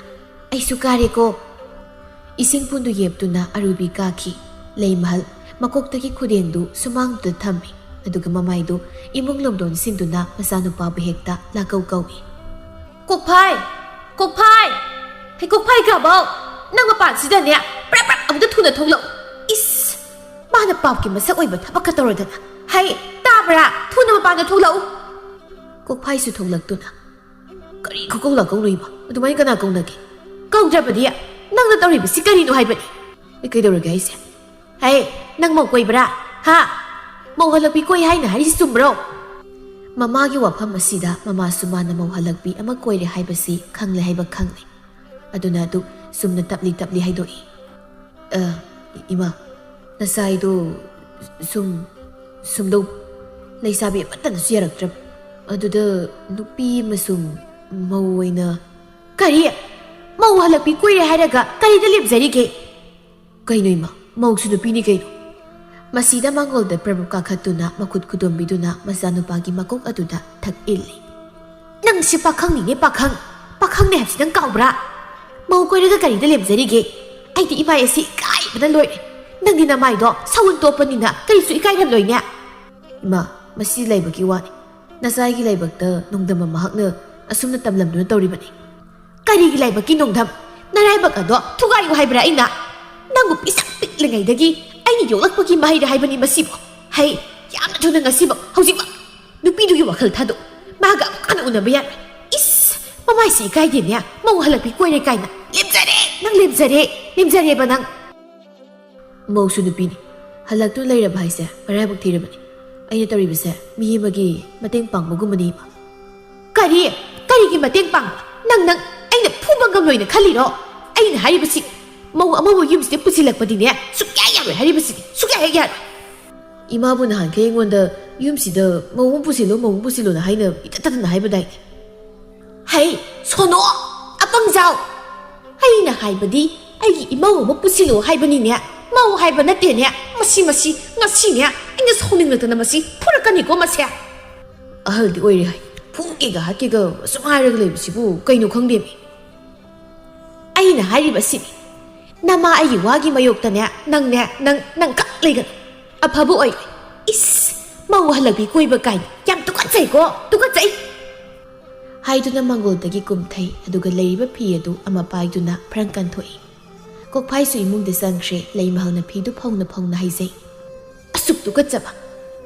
"ꯑꯩꯁꯨ ꯀꯥꯔꯦꯀꯣ꯫" ꯏꯁꯤꯡ ꯄꯨꯟꯗꯨ ꯌꯦꯞꯇꯨꯅ ꯑꯔꯨꯕꯤ ꯀꯥꯈꯤ꯫ ꯂꯩꯃꯍꯜ ꯃꯀꯣꯛꯇꯒꯤ ꯈꯨꯗꯦꯡꯗꯨ ꯁꯨꯃꯥꯡꯗꯨꯗ ꯊꯝꯃꯤ꯫ ꯑꯗꯨꯒ ꯃꯃꯥꯏꯗꯨ ꯏꯃꯨꯡ ꯂꯣꯝꯗ ꯑꯣꯟꯁꯤꯟꯗꯨꯅ ꯃꯆꯥꯅꯨꯄꯥꯕꯨ ꯍꯦꯛꯇ ꯂꯥꯀꯧ ꯀꯧꯏ꯫ "ꯀꯣꯛꯐꯥꯏ! ꯀꯣꯛꯐꯥꯏ! ꯍꯩ, ꯀꯣꯛꯐꯥꯏ ꯀꯥꯕꯧ! ꯅꯪ ꯃꯄꯥꯟꯁꯤꯗꯅꯦ ꯄ꯭ꯔꯞ ꯄ꯭ꯔꯞ ꯑꯃꯨꯛꯇ ꯊꯨꯅ ꯊꯣꯛꯂꯛꯎ꯫ ꯏꯁ! ꯃꯥꯅ ꯄꯥꯞꯀꯤ ꯃꯁꯛ ꯑꯣꯏꯕ ꯊꯕꯛꯀ ꯇꯧꯔꯗꯅ꯫ ꯍꯩ, ꯇꯥꯕ꯭ꯔꯥ? ꯊꯨꯅ ꯃꯄꯥꯟꯗ ꯊꯣꯛꯂꯛꯎ!" ꯀꯣꯛꯐꯥꯏꯁꯨ ꯊꯣꯛꯂꯛꯇꯨꯅ, "ꯀꯔꯤ ꯈꯨꯀꯧ ꯂꯥꯀꯧꯅꯣ ꯏꯃꯥ? ꯑꯗꯨꯃꯥꯏꯅ ꯀꯅꯥ ꯀꯧꯅꯒꯦ?" "ꯀꯧꯗ꯭ꯔꯕꯗꯤ ꯅꯪꯅ ꯇꯧꯔꯤꯕꯁꯤ ꯀꯔꯤꯅꯣ ꯍꯥꯏꯕꯅꯤ?" "ꯑꯦ, ꯀꯩꯗꯧꯔꯒꯦ ꯍꯥꯏꯁꯦ?" "ꯍꯦ, ꯅꯪ ꯃꯧ ꯀꯣꯏꯕ꯭ꯔꯥ? ꯍꯥ? ꯃꯧ ꯍꯜꯂꯛꯄꯤ ꯀꯣꯏ ꯍꯥꯏꯅ ꯍꯥꯏꯔꯤꯁꯤ ꯆꯨꯝꯕ꯭ꯔꯣ?" ꯃꯃꯥꯒꯤ ꯋꯥꯐꯝ ꯑꯁꯤꯗ ꯃꯃꯥꯁꯨ ꯃꯥꯅ ꯃꯧ ꯍꯜꯂꯛꯄꯤ ꯑꯃ ꯀꯣꯏꯔꯦ ꯍꯥꯏꯕꯁꯤ ꯈꯪꯂꯦ ꯍꯥꯏꯕ ꯈꯪꯂꯦ꯫ ꯑꯗꯨꯅ ꯑꯗꯨ ꯁꯨꯝꯅ ꯇꯞꯂꯤ ꯇꯞꯂꯤ ꯍꯥꯏꯗꯣꯛꯏ꯫ "ꯑ, ꯏꯃꯥ, ꯅꯆꯥꯏꯗꯣ ꯁꯨꯝ, ꯁꯨꯝꯗꯧ ꯂꯩꯁꯥꯕꯤ ꯑꯃꯠꯇꯅꯁꯨ ꯌꯥꯔꯛꯇ꯭ꯔꯕ꯫ ꯑꯗꯨꯗ ꯅꯨꯄꯤ ꯑꯃꯁꯨꯡ ꯃꯧ ꯑꯣꯏꯅ"꯫ "ꯀꯔꯤ? ꯃꯧ ꯍꯜꯂꯛꯄꯤ ꯀꯣꯏꯔꯦ ꯍꯥꯏꯔꯒ ꯀꯔꯤꯗ ꯂꯦꯝꯖꯔꯤꯒꯦ?" "ꯀꯩꯅꯣ ꯏꯃꯥ, ꯃꯧꯁꯨ ꯅꯨꯄꯤꯅꯤ ꯀꯩꯅꯣ?" ꯃꯁꯤꯗ ꯃꯥꯡꯒꯣꯜꯗ ꯄ꯭ꯔꯚꯨ ꯀꯥꯈꯠꯇꯨꯅ ꯃꯈꯨꯠ ꯈꯨꯗꯣꯝꯕꯤꯗꯨꯅ ꯃꯆꯥꯅꯨꯄꯥꯒꯤ ꯃꯀꯣꯛ ꯑꯗꯨꯗ ꯊꯛ ꯏꯜꯂꯤ꯫ "ꯅꯪꯁꯤ ꯄꯥꯈꯪꯅꯤꯅꯦ, ꯄꯥꯈꯪ! ꯄꯥꯈꯪꯅꯦ ꯍꯥꯏꯕꯁꯤ ꯅꯪ ꯀꯥꯎꯕ꯭ꯔꯥ? ꯃꯧ ꯀꯣꯏꯔꯒ ꯀꯔꯤꯗ ꯂꯦꯝꯖꯔꯤꯒꯦ? ꯑꯩꯗꯤ ꯏꯃꯥꯏ ꯑꯁꯤ ꯏꯀꯥꯏꯕꯅ ꯂꯣꯏꯔꯦ꯫ ꯅꯪꯗꯤ ꯅꯃꯥꯏꯗꯣ ꯁꯎꯟ ꯇꯣꯞꯄꯅꯤꯅ ꯀꯔꯤꯁꯨ ꯏꯀꯥꯏꯔꯝꯂꯣꯏꯅꯦ꯫" "ꯏꯃꯥ, ꯃꯁꯤ ꯂꯥꯏꯕꯛꯀꯤ ꯋꯥꯅꯤ꯫ ꯅꯆꯥꯒꯤ ꯂꯥꯏꯕꯛꯇ ꯅꯣꯡꯗꯝꯕ ꯃꯍꯥꯛꯅ ꯑꯁꯨꯝꯅ ꯇꯝꯂꯝꯗꯨꯅ ꯇꯧꯔꯤꯕꯅꯤ꯫" "ꯀꯔꯤꯒꯤ ꯂꯥꯏꯕꯛꯀꯤ ꯅꯣꯡꯗꯝ? ꯅꯔꯥꯏꯕꯛ ꯑꯗꯣ ꯊꯨꯒꯥꯏꯌꯨ ꯍꯥꯏꯕ꯭ꯔꯥ ꯑꯩꯅ? ꯅꯪꯕꯨ ꯄꯤꯁꯛ ꯄꯤꯛꯂꯤꯉꯩꯗꯒꯤ ꯑꯩꯅ ꯌꯣꯛꯂꯛꯄꯒꯤ ꯃꯍꯩꯔ ꯍꯥꯏꯕꯅꯤ ꯃꯁꯤꯕꯨ꯫ ꯍꯩ, ꯌꯥꯝꯅ ꯊꯨꯅ ꯉꯁꯤꯃꯛ, ꯍꯧꯖꯤꯛꯃꯛ ꯅꯨꯄꯤꯗꯨꯒꯤ ꯋꯥꯈꯜ ꯊꯥꯗꯣꯛ꯫ ꯃꯥꯒ ꯑꯃꯨꯛ ꯍꯟꯅ ꯎꯅꯕ ꯌꯥꯔꯣꯏ꯫ ꯏꯁ, ꯃꯃꯥꯏꯁꯤ ꯏꯀꯥꯏꯗꯦꯅꯦ, ꯃꯧ ꯍꯜꯂꯛꯄꯤ ꯀꯣꯏꯔꯦ ꯀꯥꯏꯅ꯫ ꯂꯦꯝꯖꯔꯦ, ꯅꯪ ꯂꯦꯝꯖꯔꯦ, ꯂꯦꯝꯖꯔꯦꯕ ꯅꯪ꯫" "ꯃꯧꯁꯨ ꯅꯨꯄꯤꯅꯤ, ꯍꯜꯂꯛꯇꯨꯅ ꯂꯩꯔꯕ ꯍꯥꯏꯁꯦ ꯃꯔꯥꯏꯕꯛ ꯊꯤꯔꯕꯅꯤ꯫ ꯑꯩꯅ ꯇꯧꯔꯤꯕꯁꯦ ꯃꯤ ꯑꯃꯒꯤ ꯃꯇꯦꯡ ꯄꯥꯡꯕꯒꯨꯝꯕꯅꯤ, ꯏꯃꯥ꯫" "ꯀꯔꯤ? ꯀꯔꯤꯒꯤ ꯃꯇꯦꯡ ꯄꯥꯡꯕ? ꯅꯪ, ꯅꯪ ꯑꯩꯅ ꯐꯨꯕ ꯉꯝꯂꯣꯏꯅ ꯈꯜꯂꯤꯔꯣ? ꯑꯩꯅ ꯍꯥꯏꯔꯤꯕꯁꯤ, ꯃꯧ ꯑꯃꯕꯨ ꯌꯨꯝꯁꯤꯗ ꯄꯨꯁꯤꯜꯂꯛꯄꯗꯤꯅꯦ, ꯁꯨꯛꯌꯥ ꯌꯥꯔꯣꯏ ꯍꯥꯏꯔꯤꯕꯁꯤꯅꯤ, ꯁꯨꯛꯌꯥ ꯍꯦꯛ ꯌꯥꯔꯣꯏ꯫" "ꯏꯃꯥꯕꯨ ꯅꯍꯥꯟꯈꯩ ꯑꯩꯉꯣꯟꯗ ꯌꯨꯝꯁꯤꯗ ꯃꯧ ꯑꯃ ꯄꯨꯁꯤꯜꯂꯣ, ꯃꯧ ꯑꯃ ꯄꯨꯁꯤꯜꯂꯣꯅ ꯍꯥꯏꯅ ꯏꯇꯠ ꯇꯠꯇꯅ ꯍꯥꯏꯕꯗꯥꯏꯅꯦ?" "ꯍꯩ, ꯁꯣꯅꯣ, ꯑꯄꯪꯖꯥꯎ! ꯑꯩꯅ ꯍꯥꯏꯕꯗꯤ ꯑꯩꯒꯤ ꯏꯃꯧ ꯑꯃ ꯄꯨꯁꯤꯜꯂꯣ ꯍꯥꯏꯕꯅꯤꯅꯦ, ꯃꯧ ꯍꯥꯏꯕ ꯅꯠꯇꯦꯅꯦ꯫ ꯃꯁꯤ, ꯃꯁꯤ, ꯉꯁꯤꯅꯦ ꯑꯩꯅ ꯁꯥꯎꯅꯤꯡꯂꯛꯇꯅ ꯃꯁꯤ ꯐꯨꯔꯛꯀꯅꯤꯀꯣ ꯃꯁꯦ꯫" "ꯑꯍꯜꯗꯤ ꯑꯣꯏꯔꯦ ꯍꯥꯏ, ꯐꯨꯒꯦꯒ ꯍꯥꯠꯀꯦꯒ ꯑꯁꯨꯝ ꯍꯥꯏꯔꯒ ꯂꯩꯕꯁꯤꯕꯨ ꯀꯩꯅꯣ ꯈꯪꯗꯦꯃꯤ꯫" "ꯑꯩꯅ ꯍꯥꯏꯔꯤꯕꯁꯤꯅꯤ, ꯅꯃꯥ ꯑꯩꯒꯤ ꯋꯥꯒꯤ ꯃꯥꯌꯣꯛꯇꯅꯦ, ꯅꯪꯅꯦ, ꯅꯪ, ꯅꯪ ꯈꯛ ꯂꯩꯒꯅꯨ꯫ ꯑꯐꯕ ꯑꯣꯏꯔꯣꯏ꯫ ꯏꯁ, ꯃꯧ ꯍꯜꯂꯛꯄꯤ ꯀꯣꯏꯕ ꯀꯥꯏꯅ, ꯌꯥꯝ ꯇꯨꯀꯠꯆꯩꯀꯣ, ꯇꯨꯀꯠꯆꯩ!" ꯍꯥꯏꯗꯨꯅ ꯃꯥꯡꯒꯣꯜꯗꯒꯤ ꯀꯨꯝꯊꯩ, ꯑꯗꯨꯒ ꯂꯩꯔꯤꯕ ꯐꯤ ꯑꯗꯨ ꯑꯃ ꯄꯥꯏꯗꯨꯅ ꯐ꯭ꯔꯪ ꯀꯟꯊꯣꯛꯏ꯫ ꯀꯣꯛꯐꯥꯏꯁꯨ ꯏꯃꯨꯡꯗ ꯆꯪꯈ꯭ꯔꯦ, ꯂꯩꯃꯍꯜꯅ ꯐꯤꯗꯨ ꯐꯧꯅ ꯐꯧꯅ ꯍꯥꯏꯖꯩ꯫ "ꯑꯁꯨꯛ ꯇꯨꯀꯠꯆꯕ!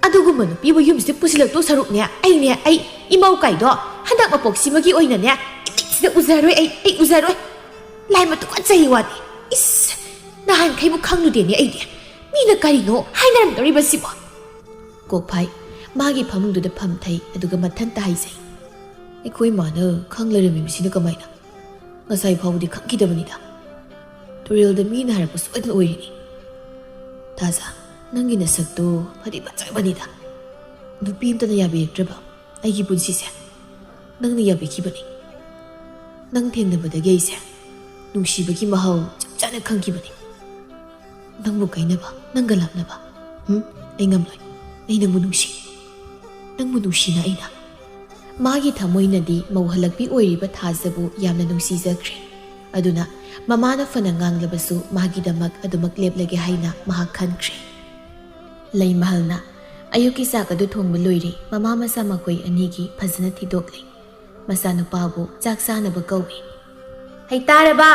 ꯑꯗꯨꯒꯨꯝꯕ ꯅꯨꯄꯤꯕꯨ ꯌꯨꯝꯁꯤꯗ ꯄꯨꯁꯤꯜꯂꯛꯇꯧ ꯁꯔꯨꯛꯅꯦ, ꯑꯩꯅꯦ, ꯑꯩ ꯏꯃꯧ ꯀꯥꯏꯗꯣ ꯍꯟꯗꯛ ꯃꯄꯣꯛꯁꯤꯃꯒꯤ ꯑꯣꯏꯅꯅꯦ, ꯏꯃꯤꯠꯁꯤꯗ ꯎꯖꯔꯣꯏ, ꯑꯩ, ꯑꯩ ꯎꯖꯔꯣꯏ꯫ ꯂꯥꯏꯃ ꯇꯨꯀꯠꯆꯩ ꯋꯥꯅꯤ꯫ ꯏꯁ, ꯅꯍꯥꯟꯈꯩꯕꯨ ꯈꯪꯂꯨꯗꯦꯅꯦ ꯑꯩꯗꯤ꯫ ꯃꯤꯅ ꯀꯔꯤꯅꯣ ꯍꯥꯏꯅꯔꯝꯗꯧꯔꯤꯕꯁꯤꯕꯣ?" ꯀꯣꯛꯐꯥꯏ ꯃꯥꯒꯤ ꯐꯃꯨꯡꯗꯨꯗ ꯐꯝꯊꯩ, ꯑꯗꯨꯒ ꯃꯊꯟꯇ ꯍꯥꯏꯖꯩ꯫ "ꯑꯩꯈꯣꯏ ꯃꯥꯅ ꯈꯪ ꯂꯩꯔꯝꯃꯤꯕꯁꯤꯅ ꯀꯃꯥꯏꯅ? ꯉꯁꯥꯏ ꯐꯥꯎꯕꯗꯤ ꯈꯪꯈꯤꯗꯕꯅꯤꯗ꯫ ꯔꯤꯜꯗ ꯃꯤꯅ ꯍꯥꯏꯔꯛꯄ ꯁꯣꯏꯗꯅ ꯑꯣꯏꯔꯤꯅꯤ꯫ ꯊꯥꯖ, ꯅꯪꯒꯤ ꯅꯁꯛꯇꯣ ꯐꯗꯤ ꯐꯖꯕꯅꯤꯗ꯫ ꯅꯨꯄꯤ ꯑꯝꯇꯅ ꯌꯥꯕꯤꯔꯛꯇ꯭ꯔꯕ ꯑꯩꯒꯤ ꯄꯨꯟꯁꯤꯁꯦ? ꯅꯪꯅ ꯌꯥꯕꯤꯈꯤꯕꯅꯤ꯫ ꯅꯪ ꯊꯦꯡꯅꯕꯗꯒꯤ ꯑꯩꯁꯦ ꯅꯨꯡꯁꯤꯕꯒꯤ ꯃꯍꯥꯎ ꯆꯞ ꯆꯥꯅ ꯈꯪꯈꯤꯕꯅꯤ꯫ ꯅꯪꯕꯨ ꯀꯥꯏꯅꯕ, ꯅꯪꯒ ꯂꯥꯞꯅꯕ, ꯍꯨꯝ? ꯑꯩ ꯉꯝꯂꯣꯏ꯫ ꯑꯩ ꯅꯪꯕꯨ ꯅꯨꯡꯁꯤ꯫ ꯅꯪꯕꯨ ꯅꯨꯡꯁꯤꯅ ꯑꯩꯅ꯫ ꯃꯥꯒꯤ ꯊꯃꯣꯏꯅꯗꯤ ꯃꯧ ꯍꯜꯂꯛꯄꯤ ꯑꯣꯏꯔꯤꯕ ꯊꯥꯖꯕꯨ ꯌꯥꯝꯅ ꯅꯨꯡꯁꯤꯖꯈ꯭ꯔꯦ꯫ ꯑꯗꯨꯅ ꯃꯃꯥꯅ ꯐꯅ ꯉꯥꯡꯂꯕꯁꯨ ꯃꯥꯒꯤꯗꯃꯛ ꯑꯗꯨꯃꯛ ꯂꯦꯞꯂꯒꯦ ꯍꯥꯏꯅ ꯃꯍꯥꯛ ꯈꯟꯈ꯭ꯔꯦ꯫ ꯂꯩꯃꯍꯜꯅ ꯑꯌꯨꯛꯀꯤ ꯆꯥꯛ ꯑꯗꯨ ꯊꯣꯡꯕ ꯂꯣꯏꯔꯦ꯫ ꯃꯃꯥ ꯃꯆꯥ ꯃꯈꯣꯏ ꯑꯅꯤꯒꯤ ꯐꯖꯅ ꯊꯤꯗꯣꯛꯂꯦ꯫ ꯃꯆꯥꯅꯨꯄꯥꯕꯨ ꯆꯥꯛ ꯆꯥꯅꯕ ꯀꯧꯏ꯫ "ꯍꯩ ꯇꯥꯔꯕ?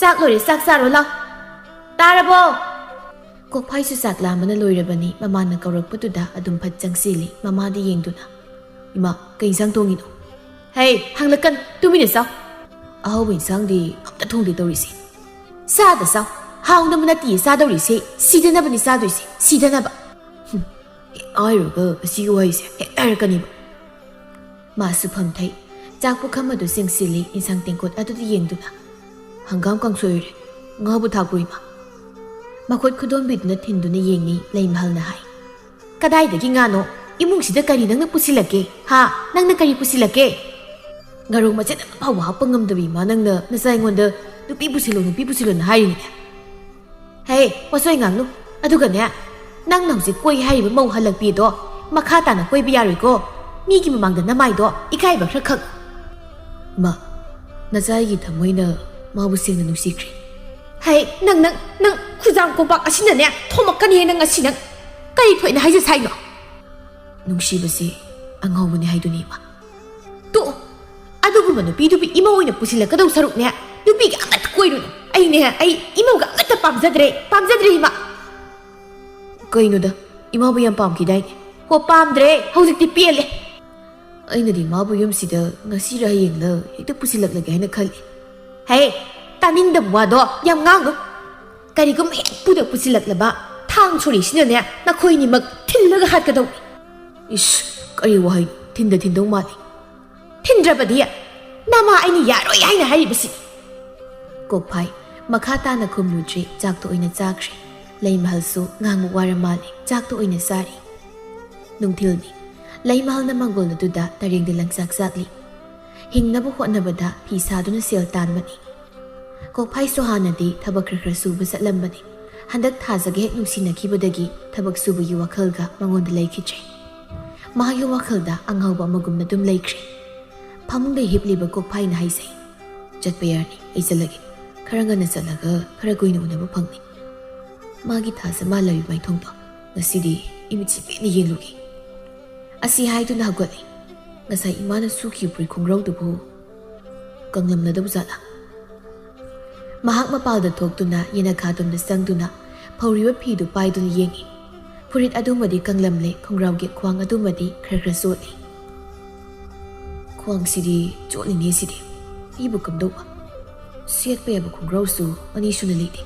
ꯆꯥꯛ ꯂꯣꯏꯔꯦ, ꯆꯥꯛ ꯆꯥꯔꯣ ꯂꯥꯎ꯫ ꯇꯥꯔꯕꯣ?" ꯀꯣꯛꯐꯥꯏꯁꯨ ꯆꯥꯛ ꯂꯥꯝꯕꯅ ꯂꯣꯏꯔꯕꯅꯤ꯫ ꯃꯃꯥꯅ ꯀꯧꯔꯛꯄꯗꯨꯗ ꯑꯗꯨꯝ ꯐꯠ ꯆꯪꯁꯤꯜꯂꯤ, ꯃꯃꯥꯗ ꯌꯦꯡꯗꯨꯅ꯫ "ꯏꯃꯥ, ꯀꯩ ꯏꯟꯁꯥꯡ ꯊꯣꯡꯉꯤꯅꯣ?" "ꯍꯩ, ꯍꯪꯂꯛꯀꯅꯨ, ꯇꯨꯃꯤꯟꯅ ꯆꯥꯎ꯫ ꯑꯍꯥꯎꯕ ꯏꯟꯁꯥꯡꯗꯤ ꯑꯝꯇ ꯊꯣꯡꯗꯦ ꯇꯧꯔꯤꯁꯦ꯫ ꯆꯥꯗ ꯆꯥꯎ꯫ ꯍꯥꯎꯅꯕ ꯅꯠꯇꯤꯌꯦ ꯆꯥꯗꯧꯔꯤꯁꯦ, ꯁꯤꯗꯅꯕꯅꯤ ꯆꯥꯗꯣꯏꯁꯦ, ꯁꯤꯗꯅꯕ꯫ ꯍꯨꯝ, ꯍꯦꯛ ꯍꯥꯏꯔꯨꯔꯒ ꯑꯁꯤꯒꯤ ꯋꯥꯍꯩꯁꯦ ꯍꯦꯛꯇ ꯍꯥꯏꯔꯛꯀꯅꯤꯕ꯫" ꯃꯥꯁꯨ ꯐꯝꯊꯩ꯫ ꯆꯥꯛ ꯄꯨꯈꯝ ꯑꯗꯨ ꯆꯤꯡꯁꯤꯜꯂꯤ, ꯏꯟꯁꯥꯡ ꯇꯦꯡꯀꯣꯠ ꯑꯗꯨꯗ ꯌꯦꯡꯗꯨꯅ꯫ "ꯍꯪꯒꯥꯝ ꯀꯥꯡꯁꯣꯏ ꯑꯣꯏꯔꯦ꯫ ꯉꯥꯕꯨ ꯊꯥꯛꯄ꯭ꯔꯣ, ꯏꯃꯥ?" ꯃꯈꯨꯠ ꯈꯨꯗꯣꯝꯕꯤꯗꯨꯅ ꯊꯤꯟꯗꯨꯅ ꯌꯦꯡꯉꯤ, ꯂꯩꯃꯍꯜꯅ ꯍꯥꯏ꯫ "ꯀꯗꯥꯏꯗꯒꯤ ꯉꯥꯅꯣ? ꯏꯃꯨꯡꯁꯤꯗ ꯀꯔꯤ ꯅꯪꯅ ꯄꯨꯁꯤꯜꯂꯛꯀꯦ? ꯍꯥ? ꯅꯪꯅ ꯀꯔꯤ ꯄꯨꯁꯤꯜꯂꯛꯀꯦ? ꯉꯥꯔꯧ ꯃꯆꯦꯠ ꯑꯃ ꯐꯥꯎꯕ ꯍꯥꯞꯄ ꯉꯝꯗꯕ ꯏꯃꯥ ꯅꯪꯅ ꯅꯆꯥ ꯑꯩꯉꯣꯟꯗ ꯅꯨꯄꯤ ꯄꯨꯁꯤꯜꯂꯣ, ꯅꯨꯄꯤ ꯄꯨꯁꯤꯜꯂꯣꯅ ꯍꯥꯏꯔꯤꯅꯦ꯫ ꯍꯦ, ꯄꯣꯠꯆꯣꯏ ꯉꯥꯡꯅꯨ꯫ ꯑꯗꯨꯒꯅꯦ, ꯅꯪꯅ ꯍꯧꯖꯤꯛ ꯀꯣꯏ ꯍꯥꯏꯔꯤꯕ ꯃꯧ ꯍꯜꯂꯛꯄꯤꯗꯣ ꯃꯈꯥ ꯇꯥꯅ ꯀꯣꯏꯕ ꯌꯥꯔꯣꯏꯀꯣ꯫ ꯃꯤꯒꯤ ꯃꯃꯥꯡꯗ ꯅꯃꯥꯏꯗꯣ ꯏꯀꯥꯏꯕ ꯈꯔ ꯈꯛ꯫ ꯃꯥ, ꯅꯆꯥꯒꯤ ꯊꯃꯣꯏꯅ ꯃꯥꯕꯨ ꯁꯦꯡꯅ ꯅꯨꯡꯁꯤꯈ꯭ꯔꯦ꯫ ꯍꯦ, ꯅꯪ, ꯅꯪ, ꯅꯪ ꯈꯨꯖꯥꯡ ꯀꯣꯝꯄꯥꯛ ꯑꯁꯤꯅꯅꯦ ꯊꯣꯝꯃꯛꯀꯅꯤꯍꯦ ꯅꯪ ꯉꯁꯤ ꯅꯪ꯫ ꯀꯔꯤ ꯊꯣꯛꯏꯅ ꯍꯥꯏꯖ ꯁꯥꯏꯅꯣ? ꯅꯨꯡꯁꯤꯕꯁꯦ ꯑꯉꯥꯎꯕꯅꯤ ꯍꯥꯏꯗꯨꯅꯤ, ꯏꯃꯥ꯫ ꯇꯣ, ꯑꯗꯨꯒꯨꯝꯕ ꯅꯨꯄꯤꯗꯨꯕꯨ ꯏꯃꯧ ꯑꯣꯏꯅ ꯄꯨꯁꯤꯜꯂꯛꯀꯗꯧ ꯁꯔꯨꯛꯅꯦ, ꯅꯨꯄꯤꯒ ꯑꯃꯠꯇ ꯀꯣꯏꯔꯨꯅꯨ꯫ ꯑꯩꯅꯦ, ꯑꯩ ꯏꯃꯧꯒ ꯑꯃꯠꯇ ꯄꯥꯝꯖꯗ꯭ꯔꯦ, ꯄꯥꯝꯖꯗ꯭ꯔꯦ ꯏꯃꯥ꯫ ꯀꯩꯅꯣꯗ, ꯏꯃꯥꯕꯨ ꯌꯥꯝ ꯄꯥꯝꯈꯤꯗꯥꯏꯅꯦ? ꯍꯣ, ꯄꯥꯝꯗ꯭ꯔꯦ, ꯍꯧꯖꯤꯛꯇꯤ ꯄꯦꯜꯂꯦ꯫ ꯑꯩꯅꯗꯤ ꯃꯥꯕꯨ ꯌꯨꯝꯁꯤꯗ ꯉꯁꯤꯔ ꯍꯌꯦꯡꯂ ꯍꯦꯛꯇ ꯄꯨꯁꯤꯜꯂꯛꯂꯒꯦ ꯍꯥꯏꯅ ꯈꯜꯂꯤ꯫ ꯍꯦ, ꯇꯥꯅꯤꯡꯗꯕ ꯋꯥꯗꯣ ꯌꯥꯝ ꯉꯥꯡꯅꯨ꯫ ꯀꯔꯤꯒꯨꯝꯕ ꯍꯦꯛ ꯄꯨꯗ ꯄꯨꯁꯤꯜꯂꯛꯂꯕ ꯊꯥꯡ ꯁꯣꯔꯤꯁꯤꯅꯅꯦ ꯅꯈꯣꯏ ꯑꯅꯤꯃꯛ ꯊꯤꯜꯂꯒ ꯍꯥꯠꯀꯗꯧꯅꯤ꯫ ꯏꯁ, ꯀꯔꯤ ꯋꯥꯍꯩꯅꯣ? ꯊꯤꯟꯗ ꯊꯤꯟꯗꯧ ꯃꯥꯜꯂꯤ꯫ ꯊꯤꯟꯗ꯭ꯔꯕꯗꯤ ꯅꯃꯥ ꯑꯩꯅ ꯌꯥꯔꯣꯏ ꯍꯥꯏꯅ ꯍꯥꯏꯔꯤꯕꯁꯤ꯫ ꯀꯣꯛꯐꯥꯏ, ꯃꯈꯥ ꯇꯥꯅ ꯈꯨꯝꯂꯨꯗ꯭ꯔꯦ, ꯆꯥꯛꯇ ꯑꯣꯏꯅ ꯆꯥꯈ꯭ꯔꯦ꯫ ꯂꯩꯃꯍꯜꯁꯨ ꯉꯥꯡꯕ ꯋꯥꯔ ꯃꯥꯜꯂꯦ, ꯆꯥꯛꯇ ꯑꯣꯏꯅ ꯆꯥꯔꯤ꯫ ꯅꯨꯡꯊꯤꯜꯅꯤ꯫ ꯂꯩꯃꯍꯜꯅ ꯃꯪꯒꯣꯜ ꯑꯗꯨꯗ ꯇꯔꯦꯡꯗ ꯂꯪꯆꯥꯛ ꯆꯥꯛꯂꯤ꯫ ꯍꯤꯡꯅꯕ ꯍꯣꯠꯅꯕꯗ ꯐꯤ ꯁꯥꯗꯨꯅ ꯁꯦꯜ ꯇꯥꯟꯕꯅꯤ꯫ ꯀꯣꯛꯐꯥꯏꯁꯨ ꯍꯥꯟꯅꯗꯤ ꯊꯕꯛ ꯈꯔ ꯈꯔ ꯁꯨꯕ ꯆꯠꯂꯝꯕꯅꯤ꯫ ꯍꯟꯗꯛ ꯊꯥꯖꯒ ꯍꯦꯛ ꯅꯨꯡꯁꯤꯅꯈꯤꯕꯗꯒꯤ ꯊꯕꯛ ꯁꯨꯕꯒꯤ ꯋꯥꯈꯜꯒ ꯃꯉꯣꯟꯗ ꯂꯩꯈꯤꯗ꯭ꯔꯦ꯫ ꯃꯥꯒꯤ ꯋꯥꯈꯜꯗ ꯑꯉꯥꯎꯕ ꯑꯃꯒꯨꯝꯅ ꯑꯗꯨꯝ ꯂꯩꯈ꯭ꯔꯦ꯫ ꯐꯃꯨꯡꯗ ꯍꯤꯞꯂꯤꯕ ꯀꯣꯛꯐꯥꯏꯅ ꯍꯥꯏꯖꯩ, "ꯆꯠꯄ ꯌꯥꯔꯅꯤ, ꯑꯩ ꯆꯠꯂꯒꯦ꯫ ꯈꯔ ꯉꯟꯅ ꯆꯠꯂꯒ ꯈꯔ ꯀꯨꯏꯅ ꯎꯅꯕ ꯐꯪꯅꯤ꯫ ꯃꯥꯒꯤ ꯊꯥꯖ ꯃꯥꯜꯂꯕꯤ ꯃꯥꯏꯊꯣꯡꯗꯣ ꯉꯁꯤꯗꯤ ꯏꯃꯤꯠꯁꯤ ꯄꯦꯟꯅ ꯌꯦꯡꯂꯨꯒꯦ"꯫ ꯑꯁꯤ ꯍꯥꯏꯗꯨꯅ ꯍꯧꯒꯠꯂꯤ꯫ ꯉꯁꯥꯏ ꯏꯃꯥꯅ ꯁꯨꯈꯤꯕ ꯐꯨꯔꯤꯠ ꯈꯣꯡꯒ꯭ꯔꯥꯎꯗꯨꯕꯨ ꯀꯪꯂꯝꯂꯗꯧꯕ ꯖꯥꯠꯂꯥ? ꯃꯍꯥꯛ ꯃꯄꯥꯜꯗ ꯊꯣꯛꯇꯨꯅ ꯌꯦꯅꯈꯥꯗꯣꯝꯗ ꯆꯪꯗꯨꯅ ꯐꯧꯔꯤꯕ ꯐꯤꯗꯨ ꯄꯥꯏꯗꯨꯅ ꯌꯦꯡꯉꯤ꯫ ꯐꯨꯔꯤꯠ ꯑꯗꯨꯃꯗꯤ ꯀꯪꯂꯝꯂꯦ, ꯈꯣꯡꯒ꯭ꯔꯥꯎꯒꯤ ꯈ꯭ꯋꯥꯡ ꯑꯗꯨꯃꯗꯤ ꯈꯔ ꯈꯔ ꯆꯣꯠꯂꯤ꯫ "ꯈ꯭ꯋꯥꯡꯁꯤꯗꯤ ꯆꯣꯠꯂꯤꯅꯦ ꯁꯤꯗꯤ꯫ ꯑꯩꯕꯨ ꯀꯝꯗꯧꯕ? ꯁꯦꯠꯄ ꯌꯥꯕ ꯈꯣꯡꯒ꯭ꯔꯥꯎꯁꯨ ꯑꯅꯤ ꯁꯨꯅ ꯂꯩꯇꯦ꯫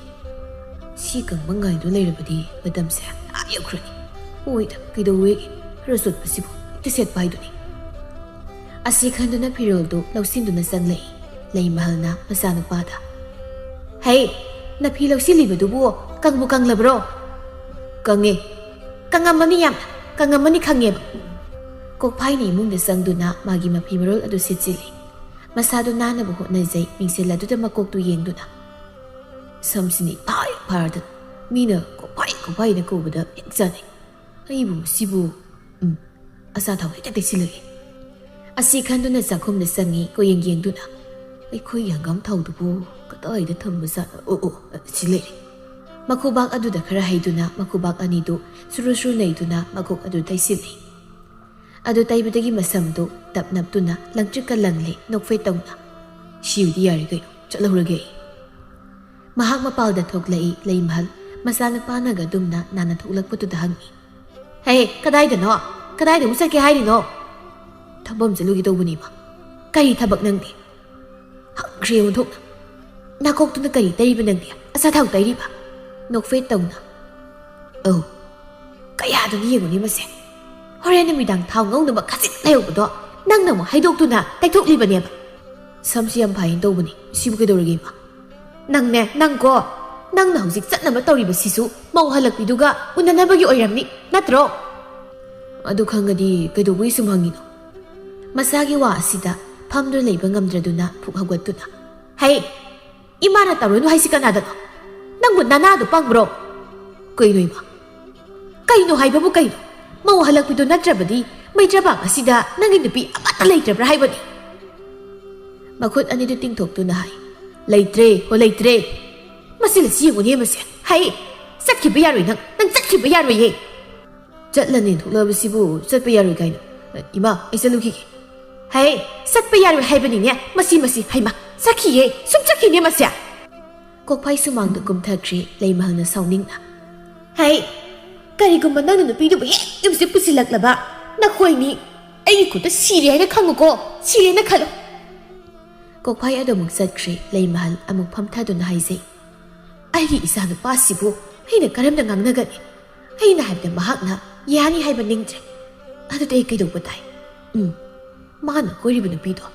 ꯁꯤ ꯀꯪꯕ ꯉꯥꯏꯗꯨꯅ ꯂꯩꯔꯕꯗꯤ ꯃꯇꯝꯁꯦ ꯑꯥ ꯌꯧꯈ꯭ꯔꯅꯤ꯫ ꯍꯣꯏꯗ, ꯀꯩꯗꯧꯋꯦꯒꯦ? ꯈꯔ ꯆꯣꯠꯄꯁꯤꯕꯨ ꯍꯦꯛꯇ ꯁꯦꯠꯄ ꯍꯥꯏꯗꯨꯅꯤ"꯫ ꯑꯁꯤ ꯈꯟꯗꯨꯅ ꯐꯤꯔꯣꯜꯗꯨ ꯂꯧꯁꯤꯟꯗꯨꯅ ꯆꯪꯂꯛꯏ꯫ ꯂꯩꯃꯍꯜꯅ ꯃꯆꯥꯅꯨꯄꯥꯗ, "ꯍꯩ, ꯅꯐꯤ ꯂꯧꯁꯤꯜꯂꯤꯕꯗꯨꯕꯨ ꯀꯪꯕꯨ ꯀꯪꯂꯕ꯭ꯔꯣ?" "ꯀꯪꯉꯦ꯫ ꯀꯪꯉꯝꯃꯅꯤ ꯌꯥꯝꯅ, ꯀꯪꯉꯝꯃꯅꯤ ꯈꯪꯉꯦꯕ"꯫ ꯀꯣꯛꯐꯥꯏꯅ ꯏꯃꯨꯡꯗ ꯆꯪꯗꯨꯅ ꯃꯥꯒꯤ ꯃꯐꯤ ꯃꯔꯣꯜ ꯑꯗꯨ ꯁꯤꯠꯆꯤꯜꯂꯤ꯫ ꯃꯁꯥꯗꯨ ꯅꯥꯟꯅꯕ ꯍꯣꯠꯅꯖꯩ, ꯃꯤꯡꯁꯦꯜ ꯑꯗꯨꯗ ꯃꯀꯣꯛꯇꯨ ꯌꯦꯡꯗꯨꯅ꯫ "ꯁꯝꯁꯤꯅ ꯏꯐꯥ ꯍꯦꯛ ꯐꯥꯔꯗꯅ ꯃꯤꯅ ꯀꯣꯛꯐꯥꯏ ꯀꯣꯛꯐꯥꯏꯅ ꯀꯧꯕꯗ ꯍꯦꯛ ꯆꯥꯅꯩ꯫ ꯑꯩꯕꯨ ꯃꯁꯤꯕꯨ, ꯎꯝ, ꯑꯆꯥꯊꯥꯎ ꯍꯦꯛꯇ ꯇꯩꯁꯤꯜꯂꯒꯦ"꯫ ꯑꯁꯤ ꯈꯟꯗꯨꯅ ꯆꯥꯛꯈꯨꯝꯗ ꯆꯪꯉꯤ, ꯀꯣꯌꯦꯡ ꯌꯦꯡꯗꯨꯅ꯫ "ꯑꯩꯈꯣꯏꯒꯤ ꯍꯪꯒꯥꯝ ꯊꯥꯎꯗꯨꯕꯨ ꯀꯗꯥꯏꯗ ꯊꯝꯕꯖꯥꯠꯅꯣ? ꯑꯣ, ꯑꯣ, ꯑꯁꯤ ꯂꯩꯔꯦ"꯫ ꯃꯈꯨꯕꯥꯛ ꯑꯗꯨꯗ ꯈꯔ ꯍꯩꯗꯨꯅ ꯃꯈꯨꯕꯥꯛ ꯑꯅꯤꯗꯨ ꯁꯨꯔꯨ ꯁꯨꯔꯨ ꯅꯩꯗꯨꯅ ꯃꯀꯣꯛ ꯑꯗꯨ ꯇꯩꯁꯤꯜꯂꯤ꯫ ꯑꯗꯨ ꯇꯩꯕꯗꯒꯤ ꯃꯁꯝꯗꯨ ꯇꯞ ꯅꯞꯇꯨꯅ ꯂꯪꯇ꯭ꯔꯤꯛꯀ ꯂꯪꯂꯦ, ꯅꯣꯛꯐꯦꯠ ꯇꯧꯅ꯫ "ꯁꯤꯕꯨꯗꯤ ꯌꯥꯔꯦ ꯀꯩꯅꯣ, ꯆꯠꯍꯧꯔꯒꯦ ꯑꯩ"꯫ ꯃꯍꯥꯛ ꯃꯄꯥꯜꯗ ꯊꯣꯛꯂꯛꯏ꯫ ꯂꯩꯃꯍꯜ ꯃꯆꯥꯅꯨꯄꯥꯅꯒ ꯑꯗꯨꯝꯅ ꯅꯥꯟꯅ ꯊꯣꯛꯂꯛꯄꯗꯨꯗ ꯍꯪꯉꯤ, "ꯍꯦ, ꯀꯗꯥꯏꯗꯅꯣ? ꯀꯗꯥꯏꯗ ꯑꯃꯨꯛ ꯆꯠꯀꯦ ꯍꯥꯏꯔꯤꯅꯣ?" "ꯊꯕꯛ ꯑꯃ ꯆꯠꯂꯨꯒꯦ ꯇꯧꯕꯅꯦꯕ"꯫ "ꯀꯔꯤ ꯊꯕꯛ ꯅꯪꯗꯤ? ꯍꯪꯈ꯭ꯔꯦ ꯑꯣꯟꯊꯣꯛꯅ꯫ ꯅꯥꯀꯣꯛꯇꯨꯅ ꯀꯔꯤ ꯇꯩꯔꯤꯕ ꯅꯪꯗꯤ? ꯑꯆꯥꯊꯥꯎ ꯇꯩꯔꯤꯕ?" ꯅꯣꯛꯐꯦꯠ ꯇꯧꯅ꯫ "ꯑꯧ, ꯀꯌꯥꯗꯅ ꯌꯦꯡꯉꯨꯅꯦ ꯃꯁꯦ꯫ ꯍꯣꯔꯦꯟ ꯅꯨꯃꯤꯗꯥꯡ ꯊꯥꯎ ꯉꯧꯅꯕ ꯈꯖꯤꯛ ꯂꯩꯍꯧꯕꯗꯣ ꯅꯪꯅ ꯑꯃꯨꯛ ꯍꯩꯗꯣꯛꯇꯨꯅ ꯇꯩꯊꯣꯛꯂꯤꯕꯅꯦꯕ"꯫ "ꯁꯝꯁꯤ ꯌꯥꯝ ꯐꯩꯅ ꯇꯧꯕꯅꯤ, ꯁꯤꯕꯨ ꯀꯩꯗꯧꯔꯒꯦ ꯏꯃꯥ?" ꯅꯪꯅꯦ, ꯅꯪꯀꯣ, ꯅꯪꯅ ꯍꯧꯖꯤꯛ ꯆꯠꯅꯕ ꯇꯧꯔꯤꯕꯁꯤꯁꯨ ꯃꯧ ꯍꯜꯂꯛꯄꯤꯗꯨꯒ ꯎꯅꯅꯕꯒꯤ ꯑꯣꯏꯔꯝꯅꯤ, ꯅꯠꯇ꯭ꯔꯣ? ꯑꯗꯨ ꯈꯪꯉꯗꯤ ꯀꯩꯗꯧꯕꯒꯤ ꯁꯨꯝ ꯍꯪꯉꯤꯅꯣ? ꯃꯁꯥꯒꯤ ꯋꯥ ꯑꯁꯤꯗ ꯐꯝꯗꯨꯅ ꯂꯩꯕ ꯉꯝꯗ꯭ꯔꯗꯨꯅ ꯐꯨꯛ ꯍꯧꯒꯠꯇꯨꯅ, "ꯍꯩ, ꯏꯃꯥꯅ ꯇꯧꯔꯨꯅꯨ ꯍꯥꯏꯁꯤ ꯀꯅꯥꯗꯅꯣ? ꯅꯪꯕꯨ ꯅꯅꯥꯗꯣ ꯄꯪꯕ꯭ꯔꯣ?" "ꯀꯩꯅꯣ ꯏꯃꯥ? ꯀꯩꯅꯣ ꯍꯥꯏꯕꯕꯨ ꯀꯩꯅꯣ? ꯃꯧ ꯍꯜꯂꯛꯄꯤꯗꯨ ꯅꯠꯇ꯭ꯔꯕꯗꯤ ꯃꯩꯇ꯭ꯔꯕꯥꯛ ꯑꯁꯤꯗ ꯅꯪꯒꯤ ꯅꯨꯄꯤ ꯑꯃꯠꯇ ꯂꯩꯇ꯭ꯔꯕ꯭ꯔꯥ ꯍꯥꯏꯕꯅꯤ?" ꯃꯈꯨꯠ ꯑꯅꯤꯗꯨ ꯇꯤꯡꯊꯣꯛꯇꯨꯅ ꯍꯥꯏ, "ꯂꯩꯇ꯭ꯔꯦ, ꯍꯣ, ꯂꯩꯇ꯭ꯔꯦ꯫ ꯃꯁꯤ ꯂꯩꯁꯤ ꯌꯦꯡꯉꯨꯅꯦ ꯃꯁꯦ꯫ ꯍꯩ, ꯆꯠꯈꯤꯕ ꯌꯥꯔꯣꯏ ꯅꯪ, ꯅꯪ ꯆꯠꯈꯤꯕ ꯌꯥꯔꯣꯏꯌꯦ꯫ ꯆꯠꯂꯅꯤ ꯊꯣꯛꯂꯕꯁꯤꯕꯨ ꯆꯠꯄ ꯌꯥꯔꯣꯏ ꯀꯥꯏꯅ? ꯏꯃꯥ, ꯑꯩ ꯆꯠꯂꯨꯈꯤꯒꯦ꯫ ꯍꯩ, ꯆꯠꯄ ꯌꯥꯔꯣꯏ ꯍꯥꯏꯕꯅꯤꯅꯦ꯫ ꯃꯁꯤ, ꯃꯁꯤ, ꯍꯩꯃꯥ, ꯆꯠꯈꯤꯌꯦ, ꯁꯨꯝ ꯆꯠꯈꯤꯅꯦ ꯃꯁꯦ꯫" ꯀꯣꯛꯐꯥꯏ ꯁꯨꯃꯥꯡꯗ ꯀꯨꯝꯊꯈ꯭ꯔꯦ ꯂꯩꯃꯍꯜꯅ ꯁꯥꯎꯅꯤꯡꯅ꯫ "ꯍꯩ, ꯀꯔꯤꯒꯨꯝꯕ ꯅꯪꯅ ꯅꯨꯄꯤꯗꯨꯕꯨ ꯍꯦꯛ ꯌꯨꯝꯁꯤꯗ ꯄꯨꯁꯤꯜꯂꯛꯂꯕ ꯅꯈꯣꯏꯅꯤ ꯑꯩꯒꯤ ꯈꯨꯠꯇ ꯁꯤꯔꯦ ꯍꯥꯏꯅ ꯈꯪꯉꯨꯀꯣ, ꯁꯤꯔꯦꯅ ꯈꯜꯂꯨ꯫" ꯀꯣꯛꯐꯥꯏ ꯑꯗꯨ ꯑꯃꯨꯛ ꯆꯠꯈ꯭ꯔꯦ ꯂꯩꯃꯍꯜ ꯑꯃꯨꯛ ꯐꯝꯊꯗꯨꯅ ꯍꯥꯏꯖꯩ, "ꯑꯩꯒꯤ ꯏꯆꯥꯅꯨꯄꯥꯁꯤꯕꯨ ꯑꯩꯅ ꯀꯔꯝꯅ ꯉꯥꯡꯅꯒꯅꯤ? ꯑꯩꯅ ꯍꯥꯏꯕꯗ ꯃꯍꯥꯛꯅ ꯌꯥꯅꯤ ꯍꯥꯏꯕ ꯅꯤꯡꯗ꯭ꯔꯦ꯫ ꯑꯗꯨꯗꯤ ꯑꯩ ꯀꯩꯗꯧꯕ ꯇꯥꯏ? ꯎꯝ, ꯃꯥꯅ ꯀꯣꯏꯔꯤꯕ ꯅꯨꯄꯤꯗꯣ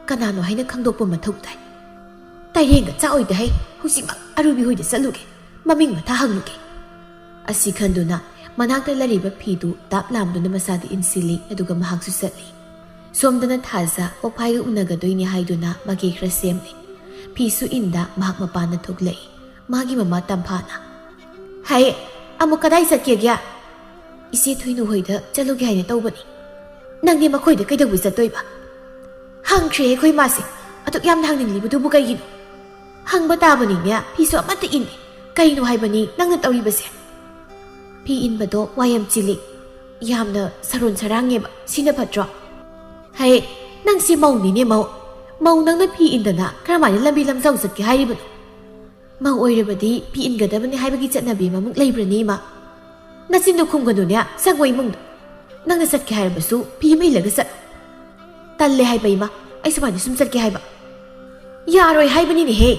ꯀꯅꯥꯅꯣ ꯍꯥꯏꯅ ꯈꯪꯗꯣꯛꯄ ꯃꯊꯧ ꯇꯥꯏ꯫ ꯇꯥꯏꯔꯦꯟꯒ ꯆꯥꯛꯑꯣꯏꯗ ꯍꯩ, ꯍꯧꯖꯤꯛꯃꯛ ꯑꯔꯨꯕꯤ ꯍꯣꯏꯗ ꯆꯠꯂꯨꯒꯦ, ꯃꯃꯤꯡ ꯃꯊꯥ ꯍꯪꯂꯨꯒꯦ꯫" ꯑꯁꯤ ꯈꯟꯗꯨꯅ ꯃꯅꯥꯛꯇ ꯂꯩꯔꯤꯕ ꯐꯤꯗꯨ ꯇꯥꯞ ꯂꯥꯝꯗꯨꯅ ꯃꯁꯥꯗ ꯏꯟꯁꯤꯜꯂꯤ, ꯑꯗꯨꯒ ꯃꯍꯥꯛꯁꯨ ꯆꯠꯂꯤ꯫ ꯁꯣꯝꯗꯅ ꯊꯥꯖ ꯀꯣꯛꯐꯥꯏꯒ ꯎꯅꯒꯗꯣꯏꯅꯤ ꯍꯥꯏꯗꯨꯅ ꯃꯥꯒꯤ ꯈꯔ ꯁꯦꯝꯂꯤ꯫ ꯐꯤꯁꯨ ꯏꯟꯗ ꯃꯍꯥꯛ ꯃꯄꯥꯟꯗ ꯊꯣꯛꯂꯛꯏ꯫ ꯃꯥꯒꯤ ꯃꯃꯥ ꯇꯝꯐꯥꯅ, "ꯍꯩ, ꯑꯃꯨꯛ ꯀꯗꯥꯏ ꯆꯠꯀꯦꯒꯦ?" "ꯏꯆꯦ ꯊꯣꯏꯅꯨ ꯍꯣꯏꯗ ꯆꯠꯂꯨꯒꯦ ꯍꯥꯏꯅ ꯇꯧꯕꯅꯤ꯫" "ꯅꯪꯗꯤ ꯃꯈꯣꯏꯗ ꯀꯩꯗꯧꯕ ꯆꯠꯇꯣꯏꯕ?" "ꯍꯪꯈ꯭ꯔꯦ ꯑꯩꯈꯣꯏ ꯃꯥꯁꯦ꯫ ꯑꯗꯨꯛ ꯌꯥꯝꯅ ꯍꯪꯅꯤꯡꯂꯤꯕꯗꯨꯕꯨ ꯀꯩꯒꯤꯅꯣ?" "ꯍꯪꯕ ꯇꯥꯕꯅꯤꯅꯦ, ꯐꯤꯁꯨ ꯑꯃꯠꯇ ꯏꯟꯗꯦ꯫ ꯀꯩꯅꯣ ꯍꯥꯏꯕꯅꯤ ꯅꯪꯅ ꯇꯧꯔꯤꯕꯁꯦ?" "ꯐꯤ ꯏꯟꯕꯗꯣ ꯋꯥ ꯌꯥꯝ ꯆꯤꯜꯂꯤ, ꯌꯥꯝꯅ ꯁꯔꯣꯟ ꯁꯔꯥꯡꯉꯦꯕ꯫ ꯁꯤꯅ ꯐꯠꯇ꯭ꯔꯣ?" "ꯍꯩ, ꯅꯪꯁꯤ ꯃꯧꯅꯤꯅꯦ, ꯃꯧ꯫ ꯃꯧ ꯅꯪꯅ ꯐꯤ ꯏꯟꯗꯅ ꯀꯔꯝꯍꯥꯏꯅ ꯂꯝꯕꯤ ꯂꯝꯖꯥꯎ ꯆꯠꯀꯦ ꯍꯥꯏꯔꯤꯕꯅꯣ? ꯃꯧ ꯑꯣꯏꯔꯕꯗꯤ ꯐꯤ ꯏꯟꯒꯗꯕꯅꯤ ꯍꯥꯏꯕꯒꯤ ꯆꯠꯅꯕꯤ ꯑꯃꯃꯨꯛ ꯂꯩꯕ꯭ꯔꯅꯦ, ꯏꯃꯥ?" "ꯅꯆꯤꯟꯗꯣ ꯈꯨꯝꯒꯅꯨꯅꯦ, ꯆꯪꯉꯣ ꯏꯃꯨꯡꯗ꯫ ꯅꯪꯅ ꯆꯠꯀꯦ ꯍꯥꯏꯔꯕꯁꯨ ꯐꯤ ꯑꯃ ꯏꯜꯂꯒ ꯆꯠꯂꯣ꯫" "ꯇꯜꯂꯦ ꯍꯥꯏꯕ, ꯏꯃꯥ꯫ ꯑꯩ ꯁꯨꯃꯥꯏꯅ ꯁꯨꯝ ꯆꯠꯀꯦ ꯍꯥꯏꯕ꯫" "ꯌꯥꯔꯣꯏ ꯍꯥꯏꯕꯅꯤꯅꯦꯍꯦ꯫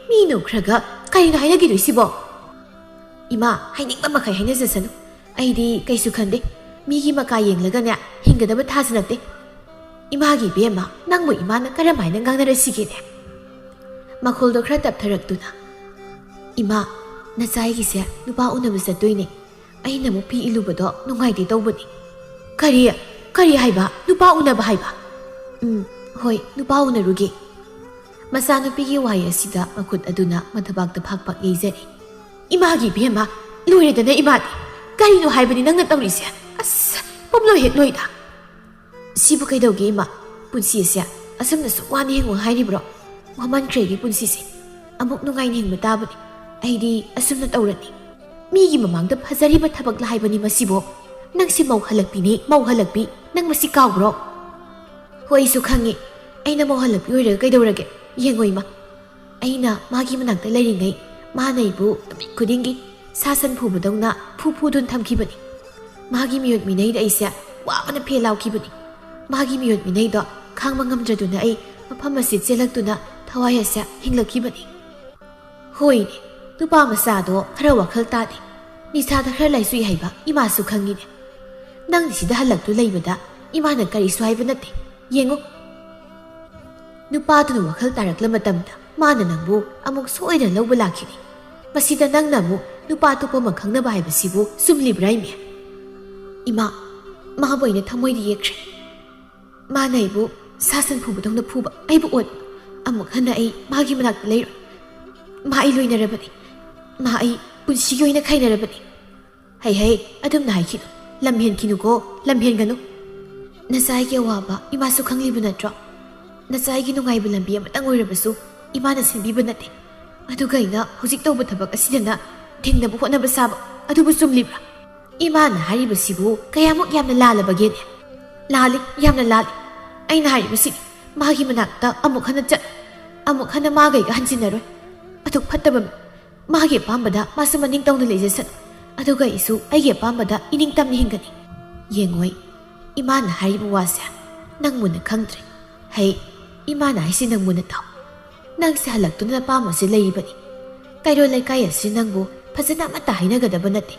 ꯃꯤ ꯅꯣꯛꯈ꯭ꯔꯒ ꯀꯔꯤꯅꯣ ꯍꯥꯏꯅꯈꯤꯗꯣꯏꯁꯤꯕꯣ?" "ꯏꯃꯥ, ꯍꯥꯏꯅꯤꯡꯕ ꯃꯈꯩ ꯍꯥꯏꯅꯖꯁꯅꯨ꯫ ꯑꯩꯗꯤ ꯀꯩꯁꯨ ꯈꯟꯗꯦ꯫ ꯃꯤꯒꯤ ꯃꯀꯥ ꯌꯦꯡꯂꯒꯅꯦ ꯍꯤꯡꯒꯗꯕ ꯊꯥꯁꯨ ꯅꯠꯇꯦ꯫" "ꯏꯃꯥꯒꯤ ꯏꯕꯦꯝꯃ, ꯅꯪꯕꯨ ꯏꯃꯥꯅ ꯀꯔꯝꯍꯥꯏꯅ ꯉꯥꯡꯅꯔꯁꯤꯒꯦꯅꯦ?" ꯃꯈꯣꯜꯗꯣ ꯈꯔ ꯇꯞꯊꯔꯛꯇꯨꯅ, "ꯏꯃꯥ, ꯅꯆꯥ ꯑꯩꯒꯤꯁꯦ ꯅꯨꯄꯥ ꯎꯅꯕ ꯆꯠꯇꯣꯏꯅꯦ꯫ ꯑꯩꯅ ꯑꯃꯨꯛ ꯐꯤ ꯏꯜꯂꯨꯕꯗꯣ ꯅꯨꯡꯉꯥꯏꯇꯦ ꯇꯧꯕꯅꯤ꯫" "ꯀꯔꯤ? ꯀꯔꯤ ꯍꯥꯏꯕ? ꯅꯨꯄꯥ ꯎꯅꯕ ꯍꯥꯏꯕ?" "ꯎꯝ, ꯍꯣꯏ, ꯅꯨꯄꯥ ꯎꯅꯔꯨꯒꯦ꯫" ꯃꯆꯥꯅꯨꯄꯤꯒꯤ ꯋꯥꯍꯩ ꯑꯁꯤꯗ ꯃꯈꯨꯠ ꯑꯗꯨꯅ ꯃꯊꯕꯥꯛꯇ ꯐꯥꯛ ꯐꯥꯛ ꯌꯩꯖꯔꯤ꯫ "ꯏꯃꯥꯒꯤ ꯏꯕꯦꯝꯃ, ꯂꯣꯏꯔꯦꯗꯅ ꯏꯃꯥꯗꯤ꯫ ꯀꯔꯤꯅꯣ ꯍꯥꯏꯕꯅꯤ ꯅꯪꯅ ꯇꯧꯔꯤꯁꯦ? ꯑꯁ, ꯄꯨꯝꯂꯣꯏ ꯍꯦꯛ ꯂꯣꯏꯗ꯫ ꯁꯤꯕꯨ ꯀꯩꯗꯧꯒꯦ ꯏꯃꯥ? ꯄꯨꯟꯁꯤ ꯑꯁꯦ ꯑꯁꯨꯝꯅ ꯁꯨꯛ ꯋꯥꯅ ꯍꯤꯡꯉꯨ ꯍꯥꯏꯔꯤꯕ꯭ꯔꯣ? ꯋꯥꯃꯟꯈ꯭ꯔꯦ ꯑꯩꯒꯤ ꯄꯨꯟꯁꯤꯁꯦ꯫ ꯑꯃꯨꯛ ꯅꯨꯡꯉꯥꯏꯅ ꯍꯤꯡꯕ ꯇꯥꯕꯅꯤ꯫ ꯑꯩꯗꯤ ꯑꯁꯨꯝꯅ ꯇꯧꯔꯅꯤ꯫ ꯃꯤꯒꯤ ꯃꯃꯥꯡꯗ ꯐꯖꯔꯤꯕ ꯊꯕꯛꯂ ꯍꯥꯏꯕꯅꯤ ꯃꯁꯤꯕꯣ? ꯅꯪꯁꯦ ꯃꯧ ꯍꯜꯂꯛꯄꯤꯅꯤ, ꯃꯧ ꯍꯜꯂꯛꯄꯤ꯫ ꯅꯪ ꯃꯁꯤ ꯀꯥꯎꯕ꯭ꯔꯣ?" "ꯍꯣꯏ, ꯑꯩꯁꯨ ꯈꯪꯉꯤ꯫ ꯑꯩꯅ ꯃꯧ ꯍꯜꯂꯛꯄꯤ ꯑꯣꯏꯔꯒ ꯀꯩꯗꯧꯔꯒꯦ? ꯌꯦꯡꯉꯣ ꯏꯃꯥ, ꯑꯩꯅ ꯃꯥꯒꯤ ꯃꯅꯥꯛꯇ ꯂꯩꯔꯤꯉꯩ ꯃꯥꯅ ꯑꯩꯕꯨ ꯅꯨꯃꯤꯠ ꯈꯨꯗꯤꯡꯒꯤ ꯁꯥ ꯁꯟ ꯐꯨꯕꯗꯧꯅ ꯐꯨ ꯐꯨꯗꯨꯅ ꯊꯝꯈꯤꯕꯅꯤ꯫ ꯃꯥꯒꯤ ꯃꯤꯑꯣꯠ ꯃꯤꯅꯩꯗ ꯑꯩꯁꯦ ꯋꯥꯕꯅ ꯐꯦꯜ ꯂꯥꯎꯈꯤꯕꯅꯤ꯫ ꯃꯥꯒꯤ ꯃꯤꯑꯣꯠ ꯃꯤꯅꯩꯗꯣ ꯈꯥꯡꯕ ꯉꯝꯗ꯭ꯔꯗꯨꯅ ꯑꯩ ꯃꯐꯝ ꯑꯁꯤꯗ ꯆꯦꯜꯂꯛꯇꯨꯅ ꯊꯋꯥꯏ ꯑꯁꯦ ꯍꯤꯡꯂꯛꯈꯤꯕꯅꯤ꯫" "ꯍꯣꯏꯅꯦ, ꯅꯨꯄꯥ ꯃꯆꯥꯗꯣ ꯈꯔ ꯋꯥꯈꯜ ꯇꯥꯗꯦ꯫ ꯅꯤꯁꯥꯗ ꯈꯔ ꯂꯥꯏꯆꯨꯏ ꯍꯥꯏꯕ ꯏꯃꯥꯁꯨ ꯈꯪꯉꯤꯅꯦ꯫ ꯅꯪꯗꯤ ꯁꯤꯗ ꯍꯜꯂꯛꯇꯨ ꯂꯩꯕꯗ ꯏꯃꯥꯅ ꯀꯔꯤꯁꯨ ꯍꯥꯏꯕ ꯅꯠꯇꯦ꯫ ꯌꯦꯡꯉꯨ, ꯅꯨꯄꯥꯗꯨꯅ ꯋꯥꯈꯜ ꯇꯥꯔꯛꯂ ꯃꯇꯝꯗ ꯃꯥꯅ ꯅꯪꯕꯨ ꯑꯃꯨꯛ ꯁꯣꯏꯗꯅ ꯂꯧꯕ ꯂꯥꯛꯈꯤꯅꯤ꯫ ꯃꯁꯤꯗ ꯅꯪꯅ ꯑꯃꯨꯛ ꯅꯨꯄꯥ ꯑꯇꯣꯞꯄ ꯑꯃ ꯈꯪꯅꯕ ꯍꯥꯏꯕꯁꯤꯕꯨ ꯆꯨꯝꯂꯤꯕ꯭ꯔꯥ ꯏꯃꯦ? ꯏꯃꯥ, ꯃꯥꯕꯨ ꯑꯩꯅ ꯊꯃꯣꯏꯗ ꯌꯦꯛꯈ꯭ꯔꯦ꯫ ꯃꯥꯅ ꯑꯩꯕꯨ ꯁꯥ ꯁꯟ ꯐꯨꯕꯗꯧꯅ ꯐꯨꯕ, ꯑꯩꯕꯨ ꯑꯣꯠꯄ꯫ ꯑꯃꯨꯛ ꯍꯟꯅ ꯑꯩ ꯃꯥꯒꯤ ꯃꯅꯥꯛꯇ ꯂꯩꯔꯣꯏ꯫ ꯃꯥ ꯑꯩ ꯂꯣꯏꯅꯔꯕꯅꯤ꯫ ꯃꯥ ꯑꯩ ꯄꯨꯟꯁꯤꯒꯤ ꯑꯣꯏꯅ ꯈꯥꯏꯅꯔꯕꯅꯤ꯫" "ꯍꯩ ꯍꯩ, ꯑꯗꯨꯝꯅ ꯍꯥꯏꯈꯤꯅꯨ꯫ ꯂꯝ ꯍꯦꯟꯈꯤꯅꯨꯀꯣ, ꯂꯝ ꯍꯦꯟꯒꯅꯨ꯫ ꯅꯆꯥꯒꯤ ꯑꯋꯥꯕ ꯏꯃꯥꯁꯨ ꯈꯪꯂꯤꯕ ꯅꯠꯇ꯭ꯔꯣ? ꯅꯆꯥꯒꯤ ꯅꯨꯡꯉꯥꯏꯕ ꯂꯝꯕꯤ ꯑꯃꯇꯪ ꯑꯣꯏꯔꯕꯁꯨ ꯏꯃꯥꯅ ꯁꯤꯟꯕꯤꯕ ꯅꯠꯇꯦ꯫ ꯑꯗꯨꯒ ꯑꯩꯅ ꯍꯧꯖꯤꯛ ꯇꯧꯕ ꯊꯕꯛ ꯑꯁꯤꯗꯅ ꯊꯤꯡꯅꯕ ꯍꯣꯠꯅꯕ ꯁꯥꯕ, ꯑꯗꯨꯕꯨ ꯆꯨꯝꯂꯤꯕ꯭ꯔꯥ? ꯏꯃꯥꯅ ꯍꯥꯏꯔꯤꯕꯁꯤꯕꯨ ꯀꯌꯥꯃꯨꯛ ꯌꯥꯝꯅ ꯂꯥꯜꯂꯕꯒꯦꯅꯦ?" "ꯂꯥꯜꯂꯤ, ꯌꯥꯝꯅ ꯂꯥꯜꯂꯤ꯫ ꯑꯩꯅ ꯍꯥꯏꯔꯤꯕꯁꯤꯅꯤ, ꯃꯥꯒꯤ ꯃꯅꯥꯛꯇ ꯑꯃꯨꯛ ꯍꯟꯅ ꯆꯠ, ꯑꯃꯨꯛ ꯍꯟꯅ ꯃꯥꯒ ꯑꯩꯒ ꯍꯟꯖꯤꯟꯅꯔꯣꯏ꯫ ꯑꯗꯨꯛ ꯐꯠꯇꯕ ꯃꯤ꯫ ꯃꯥꯒꯤ ꯑꯄꯥꯝꯕꯗ ꯃꯥꯁꯨ ꯃꯅꯤꯡ ꯇꯧꯅ ꯂꯩꯖꯁꯅꯨ, ꯑꯗꯨꯒ ꯑꯩꯁꯨ ꯑꯩꯒꯤ ꯑꯄꯥꯝꯕꯗ ꯏꯅꯤꯡ ꯇꯝꯅ ꯍꯤꯡꯒꯅꯤ꯫ ꯌꯦꯡꯉꯣꯏ, ꯏꯃꯥꯅ ꯍꯥꯏꯔꯤꯕ ꯋꯥꯁꯦ ꯅꯪ ꯃꯨꯟꯅ ꯈꯪꯗ꯭ꯔꯦ꯫ ꯍꯩ, ꯏꯃꯥꯅ ꯍꯥꯏꯁꯤ ꯅꯪ ꯃꯨꯟꯅ ꯇꯥꯎ꯫ ꯅꯪꯁꯦ ꯍꯜꯂꯛꯇꯨꯅ ꯅꯄꯥꯝ ꯑꯁꯤ ꯂꯩꯔꯤꯕꯅꯤ꯫ ꯀꯩꯔꯣꯜ ꯂꯩꯀꯥꯏ ꯑꯁꯤ ꯅꯪꯕꯨ ꯐꯖꯅ ꯑꯃꯠꯇ ꯍꯥꯏꯅꯒꯗꯕ ꯅꯠꯇꯦ꯫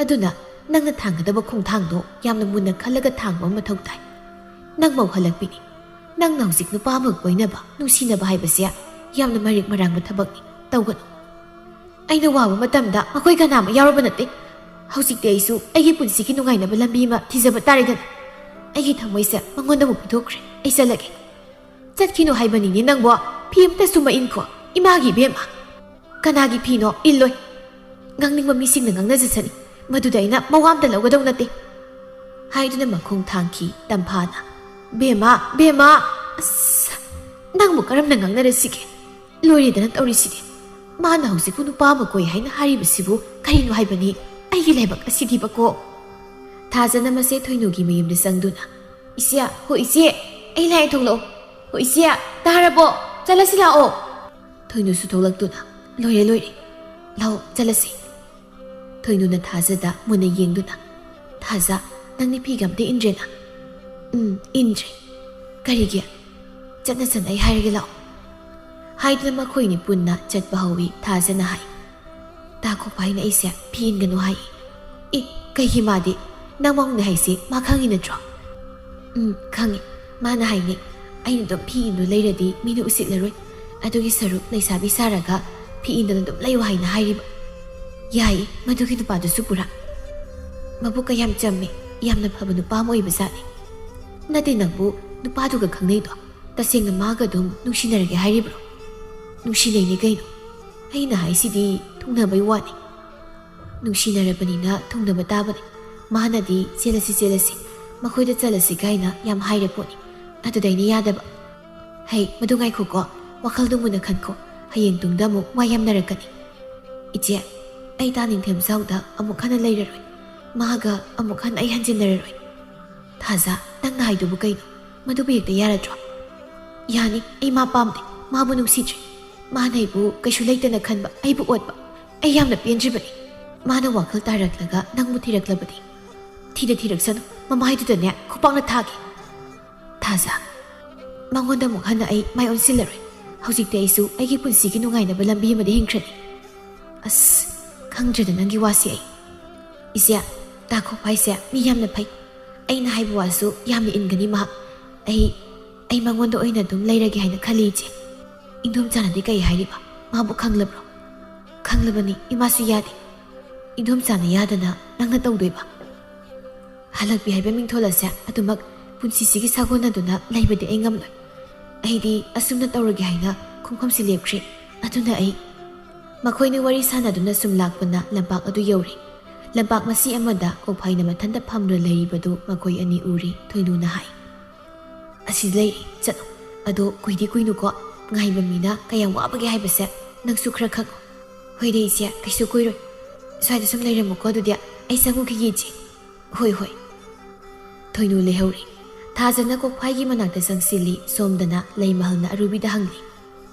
ꯑꯗꯨꯅ ꯅꯪꯅ ꯊꯥꯡꯒꯗꯕ ꯈꯣꯡꯊꯥꯡꯗꯣ ꯌꯥꯝꯅ ꯃꯨꯟꯅ ꯈꯜꯂꯒ ꯊꯥꯡꯕ ꯑꯃ ꯃꯊꯧ ꯇꯥꯏ꯫ ꯅꯪ ꯃꯧ ꯍꯜꯂꯛꯄꯤꯅꯤ꯫ ꯅꯪꯅ ꯍꯧꯖꯤꯛ ꯅꯨꯄꯥ ꯑꯃꯒ ꯀꯣꯏꯅꯕ, ꯅꯨꯡꯁꯤꯅꯕ ꯍꯥꯏꯕꯁꯦ ꯌꯥꯝꯅ ꯃꯔꯤꯛ ꯃꯔꯥꯡꯕ ꯊꯕꯛꯅꯤ, ꯇꯧꯒꯅꯨ꯫ ꯑꯩꯅ ꯋꯥꯕ ꯃꯇꯝꯗ ꯃꯈꯣꯏ ꯀꯅꯥ ꯑꯃ ꯌꯥꯎꯔꯕ ꯅꯠꯇꯦ꯫ ꯍꯧꯖꯤꯛꯇꯤ ꯑꯩꯁꯨ ꯑꯩꯒꯤ ꯄꯨꯟꯁꯤꯒꯤ ꯅꯨꯡꯉꯥꯏꯅꯕ ꯂꯝꯕꯤ ꯑꯃ ꯊꯤꯖꯕ ꯇꯥꯔꯦꯗꯅ꯫ ꯑꯩꯒꯤ ꯊꯃꯣꯏꯁꯦ ꯃꯉꯣꯟꯗ ꯑꯃꯨꯛ ꯄꯤꯊꯣꯛꯈ꯭ꯔꯦ꯫ ꯑꯩ ꯆꯠꯂꯒꯦ꯫ ꯆꯠꯈꯤꯅꯨ ꯍꯥꯏꯕꯅꯤꯅꯦ ꯅꯪꯕꯣ꯫ ꯐꯤ ꯑꯝꯇ ꯁꯨꯝꯕ ꯏꯟꯈꯣ꯫ ꯏꯃꯥꯒꯤ ꯏꯕꯦꯝꯃ꯫ ꯀꯅꯥꯒꯤ ꯐꯤꯅꯣ? ꯏꯜꯂꯣꯏ꯫ ꯉꯥꯡꯅꯤꯡꯕ ꯃꯤꯁꯤꯡꯅ ꯉꯥꯡꯅꯖꯁꯅꯤ꯫ ꯃꯗꯨꯗ ꯑꯩꯅ ꯃꯋꯥ ꯑꯝꯇ ꯂꯧꯒꯗꯧ ꯅꯠꯇꯦ꯫ ꯍꯥꯏꯗꯨꯅ ꯃꯈꯣꯡ ꯊꯥꯡꯈꯤ ꯇꯝꯐꯥꯅ꯫ "ꯕꯦꯝꯃ, ꯕꯦꯝꯃ! ꯑꯁ! ꯅꯪꯕꯨ ꯀꯔꯝꯅ ꯉꯥꯡꯅꯔꯁꯤꯒꯦ? ꯂꯣꯏꯔꯦꯗꯅ ꯇꯧꯔꯤꯁꯤꯗꯤ꯫ ꯃꯥꯅ ꯍꯧꯖꯤꯛꯄꯨ ꯅꯨꯄꯥ ꯑꯃ ꯀꯣꯏ ꯍꯥꯏꯅ ꯍꯥꯏꯔꯤꯕꯁꯤꯕꯨ ꯀꯔꯤꯅꯣ ꯍꯥꯏꯕꯅꯤ? ꯑꯩꯒꯤ ꯂꯥꯏꯕꯛ ꯑꯁꯤꯗꯤꯕꯀꯣ!" ꯊꯥꯖꯅ ꯃꯁꯦ ꯊꯣꯏꯅꯨꯒꯤ ꯃꯌꯨꯝꯗ ꯆꯪꯗꯨꯅ, "ꯏꯆꯦ, ꯍꯣ ꯏꯆꯦ, ꯑꯩ ꯂꯥꯛꯑꯦ, ꯊꯣꯛꯂꯛꯑꯣ꯫ ꯍꯣ ꯏꯆꯦ, ꯇꯥꯔꯕꯣ? ꯆꯠꯂꯁꯤ ꯂꯥꯛꯑꯣ!" ꯊꯣꯏꯅꯨꯁꯨ ꯊꯣꯛꯂꯛꯇꯨꯅ, "ꯂꯣꯏꯔꯦ, ꯂꯣꯏꯔꯦ꯫ ꯂꯥꯛꯑꯣ, ꯆꯠꯂꯁꯤ꯫" ꯊꯣꯏꯅꯨꯅ ꯊꯥꯖꯗ ꯃꯨꯟꯅ ꯌꯦꯡꯗꯨꯅ, "ꯊꯥꯖ, ꯅꯪꯗꯤ ꯐꯤꯒ ꯑꯝꯇ ꯏꯟꯗ꯭ꯔꯦꯅ?" "ꯎꯝ, ꯏꯟꯗ꯭ꯔꯦ꯫" "ꯀꯔꯤꯒꯤ?" "ꯆꯠꯅ ꯆꯠꯅ ꯑꯩ ꯍꯥꯏꯔꯒꯦ ꯂꯥꯛꯑꯣ꯫" ꯍꯥꯏꯗꯨꯅ ꯃꯈꯣꯏꯅꯤ ꯄꯨꯟꯅ ꯆꯠꯄ ꯍꯧꯏ꯫ ꯊꯥꯖꯅ ꯍꯥꯏ, "ꯇꯥ ꯈꯣꯛꯄꯥꯏꯅ ꯑꯩꯁꯦ ꯐꯤ ꯏꯟꯒꯅꯨ ꯍꯥꯏ꯫" "ꯑꯦ, ꯀꯩꯒꯤ ꯃꯥꯗꯤ? ꯅꯪ ꯃꯉꯣꯟꯗ ꯍꯥꯏꯁꯦ ꯃꯥ ꯈꯪꯉꯤ ꯅꯠꯇ꯭ꯔꯣ?" "ꯎꯝ, ꯈꯪꯉꯤ꯫ ꯃꯥꯅ ꯍꯥꯏꯅꯦ, ꯑꯩꯅ ꯑꯗꯨꯝ ꯐꯤ ꯏꯟꯗꯨ ꯂꯩꯔꯗꯤ ꯃꯤꯅ ꯎꯁꯤꯠꯂꯔꯣꯏ꯫ ꯑꯗꯨꯒꯤ ꯁꯔꯨꯛ ꯂꯩꯁꯥꯕꯤ ꯁꯥꯔꯒ ꯐꯤ ꯏꯟꯗꯅ ꯑꯗꯨꯝ ꯂꯩꯌꯨ ꯍꯥꯏꯅ ꯍꯥꯏꯔꯤꯕ꯫" "ꯌꯥꯏꯌꯦ, ꯃꯗꯨꯒꯤ ꯅꯨꯄꯥꯗꯨꯁꯨ ꯄꯨꯔꯥ ꯃꯕꯨꯛꯀ ꯌꯥꯝ ꯆꯝꯃꯦ꯫ ꯌꯥꯝꯅ ꯐꯕ ꯅꯨꯄꯥ ꯑꯃ ꯑꯣꯏꯕꯖꯥꯠꯅꯤ꯫" "ꯅꯠꯇꯦ, ꯅꯪꯕꯨ ꯅꯨꯄꯥꯗꯨꯒ ꯈꯪꯅꯩꯗꯣ? ꯇꯁꯦꯡꯅ ꯃꯥꯒ ꯑꯗꯨꯝ ꯅꯨꯡꯁꯤꯅꯔꯒꯦ ꯍꯥꯏꯔꯤꯕ꯭ꯔꯣ?" "ꯅꯨꯡꯁꯤꯅꯩꯅꯦ ꯀꯩꯅꯣ꯫ ꯑꯩꯅ ꯍꯥꯏꯁꯤꯗꯤ ꯊꯨꯡꯅꯕꯩ ꯋꯥꯅꯤ꯫" "ꯅꯨꯡꯁꯤꯅꯔꯕꯅꯤꯅ ꯊꯨꯡꯅꯕ ꯇꯥꯕꯅꯤ꯫ ꯃꯥꯅꯗꯤ 'ꯆꯦꯜꯂꯁꯤ, ꯆꯦꯜꯂꯁꯤ, ꯃꯈꯣꯏꯗ ꯆꯠꯂꯁꯤ' ꯀꯥꯏꯅ ꯌꯥꯝ ꯍꯥꯏꯔꯦ ꯄꯣꯠꯅꯤ꯫ ꯑꯗꯨꯗ ꯑꯩꯅ ꯌꯥꯗꯕ꯫" "ꯍꯩ, ꯃꯗꯨ ꯉꯥꯏꯈꯣꯀꯣ, ꯋꯥꯈꯜꯗꯨ ꯃꯨꯟꯅ ꯈꯟꯈꯣ꯫ ꯍꯌꯦꯡ ꯇꯨꯡꯗ ꯑꯃꯨꯛ ꯋꯥ ꯌꯥꯝꯅꯔꯛꯀꯅꯤ꯫" "ꯏꯆꯦ, ꯑꯩ ꯇꯥ ꯅꯤꯡꯊꯦꯝꯖꯥꯎꯗ ꯑꯃꯨꯛ ꯍꯟꯅ ꯂꯩꯔꯔꯣꯏ꯫ ꯃꯥꯒ ꯑꯃꯨꯛ ꯍꯟꯅ ꯑꯩ ꯍꯟꯖꯤꯟꯅꯔꯔꯣꯏ꯫" "ꯊꯥꯖ, ꯅꯪꯅ ꯍꯥꯏꯗꯨꯕꯨ ꯀꯩꯅꯣ? ꯃꯗꯨꯕꯨ ꯍꯦꯛꯇ ꯌꯥꯔꯗ꯭ꯔꯣ?" "ꯌꯥꯅꯤ, ꯑꯩ ꯃꯥ ꯄꯥꯝꯗꯦ, ꯃꯥꯕꯨ ꯅꯨꯡꯁꯤꯗ꯭ꯔꯦ꯫ ꯃꯥꯅ ꯑꯩꯕꯨ ꯀꯩꯁꯨ ꯂꯩꯇꯅ ꯈꯟꯕ, ꯑꯩꯕꯨ ꯑꯣꯠꯄ꯫ ꯑꯩ ꯌꯥꯝꯅ ꯄꯦꯟꯗ꯭ꯔꯤꯕꯅꯤ꯫ ꯃꯥꯅ ꯋꯥꯈꯜ ꯇꯥꯔꯛꯂꯒ ꯅꯪꯕꯨ ꯊꯤꯔꯛꯂꯕꯗꯤ, ꯊꯤꯗ ꯊꯤꯔꯛꯁꯅꯨ, ꯃꯃꯥꯏꯗꯨꯗꯅꯦ ꯈꯨꯄꯥꯛꯅ ꯊꯥꯒꯦ꯫" "ꯊꯥꯖ, ꯃꯉꯣꯟꯗ ꯑꯃꯨꯛ ꯍꯟꯅ ꯑꯩ ꯃꯥꯏ ꯑꯣꯟꯁꯤꯜꯂꯔꯣꯏ꯫ ꯍꯧꯖꯤꯛꯇꯤ ꯑꯩꯁꯨ ꯑꯩꯒꯤ ꯄꯨꯟꯁꯤꯒꯤ ꯅꯨꯡꯉꯥꯏꯅꯕ ꯂꯝꯕꯤ ꯑꯃꯗ ꯍꯤꯡꯈ꯭ꯔꯅꯤ꯫" "ꯑꯁ, ꯈꯪꯗ꯭ꯔꯦꯗ ꯅꯪꯒꯤ ꯋꯥꯁꯤ ꯑꯩ꯫" "ꯏꯆꯦ, ꯇꯥ ꯈꯣꯛꯄꯥꯏꯁꯦ ꯃꯤ ꯌꯥꯝꯅ ꯐꯩ꯫ ꯑꯩꯅ ꯍꯥꯏꯕ ꯋꯥꯁꯨ ꯌꯥꯝꯅ ꯏꯟꯒꯅꯤ ꯃꯍꯥꯛ꯫ ꯑꯩ, ꯑꯩ ꯃꯉꯣꯟꯗ ꯑꯣꯏꯅ ꯑꯗꯨꯝ ꯂꯩꯔꯒꯦ ꯍꯥꯏꯅ ꯈꯜꯂꯤ, ꯏꯆꯦ꯫" "ꯏꯟꯗꯣꯝꯆꯥꯅꯗꯤ ꯀꯩ ꯍꯥꯏꯔꯤꯕ? ꯃꯥꯕꯨ ꯈꯪꯂꯕ꯭ꯔꯣ?" "ꯈꯪꯂꯕꯅꯤ, ꯏꯃꯥꯁꯨ ꯌꯥꯗꯦ꯫ ꯏꯟꯗꯣꯝꯆꯥꯅ ꯌꯥꯗꯅ ꯅꯪꯅ ꯇꯧꯗꯣꯏꯕ?" "ꯍꯜꯂꯛꯄꯤ ꯍꯥꯏꯕ ꯃꯤꯡꯊꯣꯜ ꯑꯁꯦ ꯑꯗꯨꯃꯛ ꯄꯨꯟꯁꯤꯁꯤꯒꯤ ꯁꯥꯒꯣꯟꯅꯗꯨꯅ ꯂꯩꯕꯗꯤ ꯑꯩ ꯉꯝꯂꯣꯏ꯫ ꯑꯩꯗꯤ ꯑꯁꯨꯝꯅ ꯇꯧꯔꯒꯦ ꯍꯥꯏꯅ ꯈꯣꯡꯐꯝꯁꯤ ꯂꯦꯞꯈ꯭ꯔꯦ꯫ ꯑꯗꯨꯅ ꯑꯩ..." ꯃꯈꯣꯏꯅ ꯋꯥꯔꯤ ꯁꯥꯟꯅꯗꯨꯅ ꯁꯨꯝ ꯂꯥꯛꯄꯅ ꯂꯝꯄꯥꯛ ꯑꯗꯨ ꯌꯧꯔꯦ꯫ ꯂꯝꯄꯥꯛ ꯃꯁꯤ ꯑꯃꯗ ꯀꯣꯛꯐꯥꯏꯅ ꯃꯊꯟꯇ ꯐꯝꯗꯨꯅ ꯂꯩꯔꯤꯕꯗꯨ ꯃꯈꯣꯏ ꯑꯅꯤ ꯎꯔꯦ꯫ ꯊꯣꯏꯅꯨꯅ ꯍꯥꯏ, "ꯑꯁꯤꯗ ꯂꯩꯔꯦ, ꯆꯠꯂꯣ꯫ ꯑꯗꯣ ꯀꯨꯏꯗꯤ ꯀꯨꯏꯅꯨꯀꯣ, ꯉꯥꯏꯕ ꯃꯤꯅ ꯀꯌꯥꯝ ꯋꯥꯕꯒꯦ ꯍꯥꯏꯕꯁꯦ ꯅꯪꯁꯨ ꯈꯔ ꯈꯪꯉꯣ꯫" "ꯍꯣꯏꯗ ꯏꯆꯦ, ꯀꯩꯁꯨ ꯀꯨꯏꯔꯣꯏ꯫ ꯁ꯭ꯋꯥꯏꯗ ꯁꯨꯝ ꯂꯩꯔꯝꯃꯨꯀꯣ, ꯑꯗꯨꯗꯤ ꯑꯩ ꯆꯪꯉꯨꯈꯤꯒꯦ ꯏꯆꯦ꯫" "ꯍꯣꯏ, ꯍꯣꯏ꯫" ꯊꯣꯏꯅꯨ ꯂꯩꯍꯧꯔꯤ꯫ ꯊꯥꯖꯅ ꯀꯣꯛꯐꯥꯏꯒꯤ ꯃꯅꯥꯛꯇ ꯆꯪꯁꯤꯜꯂꯤ꯫ ꯁꯣꯝꯗꯅ ꯂꯩꯃꯍꯜꯅ ꯑꯔꯨꯕꯤꯗ ꯍꯪꯂꯤ,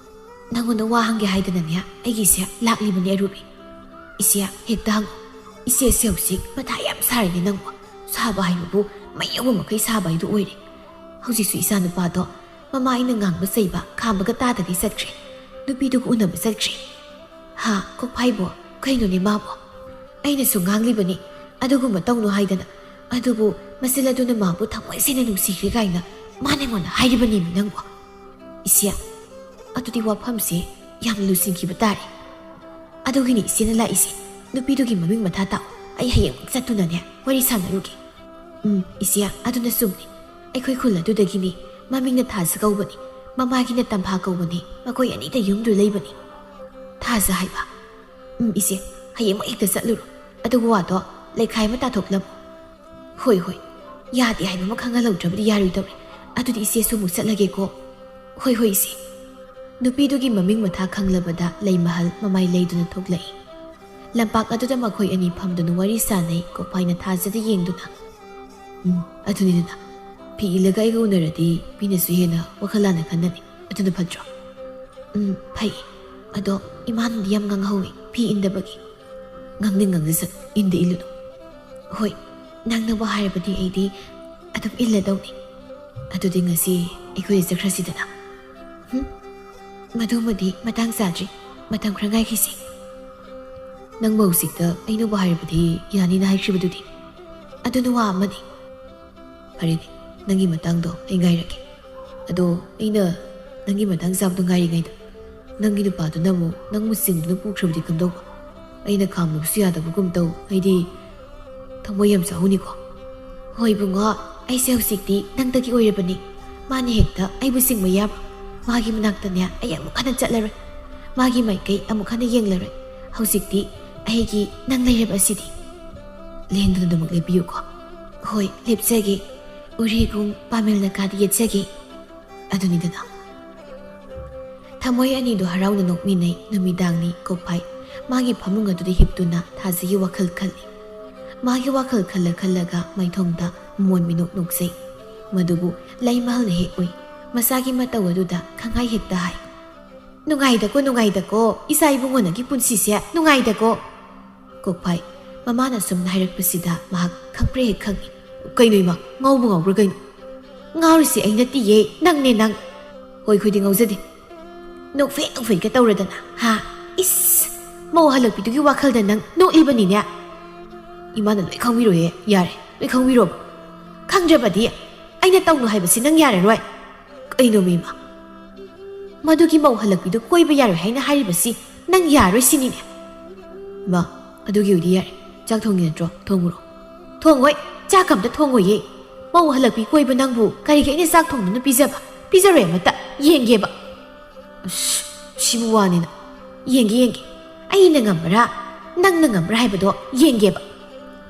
"ꯅꯪꯉꯣꯟꯗ ꯋꯥ ꯍꯪꯒꯦ ꯍꯥꯏꯗꯅꯅꯦ ꯑꯩꯒꯤꯁꯦ ꯂꯥꯛꯂꯤꯕꯅꯦ ꯑꯔꯨꯕꯤ꯫" "ꯏꯆꯦ, ꯍꯦꯛꯇ ꯍꯪꯉꯣ꯫" "ꯏꯆꯦꯁꯦ ꯍꯧꯖꯤꯛ ꯃꯊꯥ ꯌꯥꯝ ꯁꯥꯔꯤꯅꯦ ꯅꯪꯕꯨ꯫ ꯁꯥꯕ ꯍꯥꯏꯕꯕꯨ ꯃꯩ ꯌꯧꯕ ꯃꯈꯩ ꯁꯥꯕ ꯍꯥꯏꯗꯨ ꯑꯣꯏꯔꯦ꯫ ꯍꯧꯖꯤꯛꯁꯨ ꯏꯆꯥ ꯅꯨꯄꯥꯗꯣ ꯃꯃꯥ ꯑꯩꯅ ꯉꯥꯡꯕ ꯆꯩꯕ ꯈꯥꯝꯕꯒ ꯇꯥꯗꯒꯩ ꯆꯠꯈ꯭ꯔꯦ꯫ ꯅꯨꯄꯤꯗꯨꯒ ꯎꯅꯕ ꯆꯠꯈ꯭ꯔꯦ꯫" "ꯍꯥ, ꯀꯣꯛꯐꯥꯏꯕꯣ? ꯀꯩꯅꯣꯅꯦ ꯃꯥꯕꯣ?" "ꯑꯩꯅꯁꯨ ꯉꯥꯡꯂꯤꯕꯅꯤ ꯑꯗꯨꯒꯨꯝꯕ ꯇꯧꯅꯨ ꯍꯥꯏꯗꯅ꯫ ꯑꯗꯨꯕꯨ ꯃꯆꯤꯜ ꯑꯗꯨꯅ ꯃꯥꯕꯨ ꯊꯃꯣꯏ ꯁꯦꯡꯅ ꯅꯨꯡꯁꯤꯈ꯭ꯔꯦ ꯀꯥꯏꯅ ꯃꯥꯅ ꯑꯩꯉꯣꯟꯗ ꯍꯥꯏꯔꯤꯕꯅꯦꯃꯤ ꯅꯪꯕꯣ꯫" "ꯏꯆꯦ, ꯑꯗꯨꯗꯤ ꯋꯥꯐꯝꯁꯦ ꯌꯥꯝꯅ ꯂꯨꯁꯤꯟꯈꯤꯕ ꯇꯥꯔꯦ꯫ ꯑꯗꯨꯒꯤꯅꯤ ꯏꯆꯦꯅ ꯂꯥꯛꯏꯁꯦ꯫ ꯅꯨꯄꯤꯗꯨꯒꯤ ꯃꯃꯤꯡ ꯃꯊꯥ ꯇꯥꯛꯑꯣ꯫ ꯑꯩ ꯍꯌꯦꯡꯃꯛ ꯆꯠꯇꯨꯅꯅꯦ ꯋꯥꯔꯤ ꯁꯥꯟꯅꯔꯨꯒꯦ꯫" "ꯎꯝ, ꯏꯆꯦ, ꯑꯗꯨꯅ ꯆꯨꯝꯃꯤ꯫ ꯑꯩꯈꯣꯏ ꯈꯨꯜ ꯑꯗꯨꯗꯒꯤꯅꯤ꯫ ꯃꯃꯤꯡꯅ ꯊꯥꯖ ꯀꯧꯕꯅꯤ, ꯃꯃꯥꯒꯤꯅ ꯇꯝꯐꯥ ꯀꯧꯕꯅꯤ꯫ ꯃꯈꯣꯏ ꯑꯅꯤꯗ ꯌꯨꯝꯗꯨ ꯂꯩꯕꯅꯤ꯫" "ꯊꯥꯖ ꯍꯥꯏꯕ?" "ꯎꯝ, ꯏꯆꯦ, ꯍꯌꯦꯡꯃꯛ ꯍꯦꯛꯇ ꯆꯠꯂꯨꯔꯣ꯫ ꯑꯗꯨꯒ ꯋꯥꯗꯣ ꯂꯩꯈꯥꯏ ꯑꯃ ꯇꯥꯊꯣꯛꯂꯝꯃꯨ꯫" "ꯍꯣꯏ, ꯍꯣꯏ, ꯌꯥꯗꯦ ꯍꯥꯏꯕ ꯑꯃ ꯈꯪꯍꯜꯍꯧꯗ꯭ꯔꯕꯗꯤ ꯌꯥꯔꯣꯏꯗꯧꯔꯦ꯫ ꯑꯗꯨꯗꯤ ꯏꯆꯦꯁꯨ ꯑꯃꯨꯛ ꯆꯠꯂꯒꯦꯀꯣ꯫" "ꯍꯣꯏ, ꯍꯣꯏ, ꯏꯆꯦ꯫" ꯅꯨꯄꯤꯗꯨꯒꯤ ꯃꯃꯤꯡ ꯃꯊꯥ ꯈꯪꯂꯕꯗ ꯂꯩꯃꯍꯜ ꯃꯃꯥꯏ ꯂꯩꯗꯨꯅ ꯊꯣꯛꯂꯛꯏ꯫ ꯂꯝꯄꯥꯛ ꯑꯗꯨꯗ ꯃꯈꯣꯏ ꯑꯅꯤ ꯐꯝꯗꯨꯅ ꯋꯥꯔꯤ ꯁꯥꯟꯅꯩ꯫ ꯀꯣꯛꯐꯥꯏꯅ ꯊꯥꯖꯗ ꯌꯦꯡꯗꯨꯅ, "ꯎꯝ, ꯑꯗꯨꯅꯤꯗꯅ꯫ ꯐꯤ ꯏꯜꯂꯒ ꯑꯩꯒ ꯎꯅꯔꯗꯤ ꯃꯤꯅꯁꯨ ꯍꯦꯟꯅ ꯋꯥꯈꯜ ꯂꯥꯟꯅ ꯈꯟꯅꯅꯤ꯫ ꯑꯗꯨꯅ ꯐꯠꯇ꯭ꯔꯣ?" "ꯎꯝ, ꯐꯩ꯫ ꯑꯗꯣ ꯏꯃꯥꯅꯗꯤ ꯌꯥꯝ ꯉꯥꯡꯍꯧꯋꯤ ꯐꯤ ꯏꯟꯗꯕꯒꯤ꯫" "ꯉꯥꯡꯅꯤꯡ ꯉꯥꯡꯖꯁꯅꯨ, ꯏꯟꯗ ꯏꯜꯂꯨꯅꯨ꯫" "ꯍꯣꯏ, ꯅꯪꯅꯕꯨ ꯍꯥꯏꯔꯕꯗꯤ ꯑꯩꯗꯤ ꯑꯗꯨꯝ ꯏꯜꯂꯗꯧꯅꯤ꯫" "ꯑꯗꯨꯗꯤ ꯉꯁꯤ ꯑꯩꯈꯣꯏꯗ ꯆꯠꯈ꯭ꯔꯁꯤꯗꯅ꯫" "ꯍꯨꯝ, ꯃꯗꯨꯃꯗꯤ ꯃꯇꯥꯡ ꯆꯥꯗ꯭ꯔꯤ꯫ ꯃꯇꯝ ꯈꯔ ꯉꯥꯏꯈꯤꯁꯤ꯫" "ꯅꯪꯕꯨ ꯍꯧꯖꯤꯛꯇ ꯑꯩꯅꯕꯨ ꯍꯥꯏꯔꯕꯗꯤ ꯌꯥꯅꯤꯅ ꯍꯥꯏꯈ꯭ꯔꯤꯕꯗꯨꯗꯤ?" "ꯑꯗꯨꯅ ꯋꯥ ꯑꯃꯅꯤ꯫" "ꯐꯔꯦꯅꯦ, ꯅꯪꯒꯤ ꯃꯇꯥꯡꯗꯣ ꯑꯩ ꯉꯥꯏꯔꯒꯦ꯫ ꯑꯗꯣ ꯑꯩꯅ ꯅꯪꯒꯤ ꯃꯇꯥꯡ ꯆꯥꯕꯗꯣ ꯉꯥꯏꯔꯤꯉꯩꯗ ꯅꯪꯒꯤ ꯅꯨꯄꯥꯗꯨꯅ ꯑꯃꯨꯛ ꯅꯪꯕꯨ ꯆꯤꯡꯗꯨꯅ ꯄꯨꯈ꯭ꯔꯕꯗꯤ ꯀꯝꯗꯧꯕ? ꯑꯩꯅ ꯈꯥꯝꯂꯨꯕꯁꯨ ꯌꯥꯗꯕꯒꯨꯝ ꯇꯧ꯫ ꯑꯩꯗꯤ ꯊꯃꯣꯏ ꯌꯥꯝ ꯆꯥꯛꯍꯧꯅꯤꯀꯣ꯫ ꯍꯣꯏ ꯏꯕꯨꯡꯉꯣ, ꯑꯩꯁꯦ ꯍꯧꯖꯤꯛꯇꯤ ꯅꯪꯗꯒꯤ ꯑꯣꯏꯔꯕꯅꯤ꯫ ꯃꯥꯅ ꯍꯦꯛꯇ ꯑꯩꯕꯨ ꯆꯤꯡꯕ ꯌꯥꯕ꯭ꯔꯥ? ꯃꯥꯒꯤ ꯃꯅꯥꯛꯇꯅꯦ ꯑꯩ ꯑꯃꯨꯛ ꯍꯟꯅ ꯆꯠꯂꯔꯣꯏ꯫ ꯃꯥꯒꯤ ꯃꯥꯏꯀꯩ ꯑꯃꯨꯛ ꯍꯟꯅ ꯌꯦꯡꯂꯔꯣꯏ꯫ ꯍꯧꯖꯤꯛꯇꯤ ꯑꯩꯒꯤ ꯅꯪ ꯂꯩꯔꯕ ꯑꯁꯤꯗꯤ꯫ ꯂꯦꯡꯗꯅ ꯑꯗꯨꯃꯛ ꯂꯦꯞꯄꯤꯌꯨꯀꯣ꯫ ꯍꯣꯏ, ꯂꯦꯞꯆꯒꯦ꯫ ꯎꯔꯤꯒꯨꯝ ꯄꯥꯃꯦꯜꯅ ꯀꯥꯗ ꯌꯦꯠꯆꯒꯦ꯫ ꯑꯗꯨꯅꯤꯗꯅ꯫ ꯊꯃꯣꯏ ꯑꯅꯤꯗꯨ ꯍꯔꯥꯎꯅ ꯅꯣꯛꯃꯤꯟꯅꯩ꯫ ꯅꯨꯃꯤꯗꯥꯡꯅꯤ꯫ ꯀꯣꯛꯐꯥꯏ ꯃꯥꯒꯤ ꯐꯃꯨꯡ ꯑꯗꯨꯗ ꯍꯤꯞꯇꯨꯅ ꯊꯥꯖꯒꯤ ꯋꯥꯈꯜ ꯈꯜꯂꯤ꯫ ꯃꯥꯒꯤ ꯋꯥꯈꯜ ꯈꯜꯂ ꯈꯜꯂꯒ ꯃꯥꯏꯊꯣꯡꯗ ꯃꯣꯟ ꯃꯤꯅꯣꯛ ꯅꯣꯛꯆꯩ꯫ ꯃꯗꯨꯕꯨ ꯂꯩꯃꯍꯜꯅ ꯍꯦꯛ ꯎꯏ꯫ ꯃꯆꯥꯒꯤ ꯃꯇꯧ ꯑꯗꯨꯗ ꯈꯪꯍꯥꯏ ꯍꯦꯛꯇ ꯍꯥꯏ, "ꯅꯨꯡꯉꯥꯏꯗꯀꯣ, ꯅꯨꯡꯉꯥꯏꯗꯀꯣ, ꯏꯆꯥ ꯏꯕꯨꯡꯉꯣ ꯅꯪꯒꯤ ꯄꯨꯟꯁꯤꯁꯦ ꯅꯨꯡꯉꯥꯏꯗꯀꯣ"꯫ ꯀꯣꯛꯐꯥꯏ ꯃꯃꯥꯅ ꯁꯨꯝ ꯍꯥꯏꯔꯛꯄꯁꯤꯗ ꯃꯍꯥꯛ ꯈꯪꯄ꯭ꯔꯦ ꯍꯦꯛ ꯈꯪꯏ꯫ "ꯀꯩꯅꯣ ꯏꯃꯥ, ꯉꯥꯎꯕꯨ ꯉꯥꯎꯕ꯭ꯔꯥ ꯀꯩꯅꯣ?" "ꯉꯥꯎꯔꯤꯁꯦ ꯑꯩ ꯅꯠꯇꯤꯌꯦ, ꯅꯪꯅꯦ ꯅꯪ"꯫ "ꯍꯣꯏ, ꯑꯩꯈꯣꯏꯗꯤ ꯉꯥꯎꯖꯗꯦ꯫ ꯅꯣꯛꯐꯦꯠ ꯅꯣꯛꯐꯦꯠꯀ ꯇꯧꯔꯗꯅ, ꯍꯥ? ꯏꯁ! ꯃꯧ ꯍꯜꯂꯛꯄꯤꯗꯨꯒꯤ ꯋꯥꯈꯜꯗ ꯅꯪ ꯅꯣꯛꯂꯤꯕꯅꯤꯅꯦ"꯫ "ꯏꯃꯥꯅ ꯂꯣꯏ ꯈꯪꯕꯤꯔꯣꯏꯌꯦ, ꯌꯥꯔꯦ, ꯂꯣꯏ ꯈꯪꯕꯤꯔꯣꯕ꯫ ꯈꯪꯗ꯭ꯔꯕꯗꯤ ꯑꯩꯅ ꯇꯧꯅꯨ ꯍꯥꯏꯕꯁꯤ ꯅꯪ ꯌꯥꯔꯔꯣꯏ"꯫ "ꯀꯩꯅꯣꯃꯤ ꯏꯃꯥ? ꯃꯗꯨꯒꯤ ꯃꯧ ꯍꯜꯂꯛꯄꯤꯗꯨ ꯀꯣꯏꯕ ꯌꯥꯔꯣꯏ ꯍꯥꯏꯅ ꯍꯥꯏꯔꯤꯕꯁꯤ ꯅꯪ ꯌꯥꯔꯣꯏ ꯁꯤꯅꯤꯅꯦ"꯫ "ꯏꯃꯥ, ꯑꯗꯨꯒꯤ ꯑꯣꯏꯗꯤ ꯌꯥꯔꯦ꯫ ꯆꯥꯛ ꯊꯣꯡꯉꯤ ꯅꯠꯇ꯭ꯔꯣ? ꯊꯣꯡꯉꯨꯔꯣ"꯫ "ꯊꯣꯡꯉꯣꯏ, ꯆꯥꯛ ꯑꯝꯇ ꯊꯣꯡꯉꯣꯏꯌꯦ꯫ ꯃꯧ ꯍꯜꯂꯛꯄꯤ ꯀꯣꯏꯕ ꯅꯪꯕꯨ ꯀꯔꯤꯒꯤ ꯑꯩꯅ ꯆꯥꯛ ꯊꯣꯡꯗꯨꯅ ꯄꯤꯖꯕ? ꯄꯤꯖꯔꯣꯏ ꯑꯃꯠꯇ꯫ ꯌꯦꯡꯒꯦꯕ"꯫ ꯑꯁ, ꯁꯤꯕꯨ ꯋꯥꯅꯤꯅ꯫ "ꯌꯦꯡꯒꯦ, ꯌꯦꯡꯒꯦ꯫ ꯑꯩꯅ ꯉꯝꯕ꯭ꯔꯥ, ꯅꯪꯅ ꯉꯝꯕ꯭ꯔꯥ ꯍꯥꯏꯕꯗꯣ ꯌꯦꯡꯒꯦꯕ꯫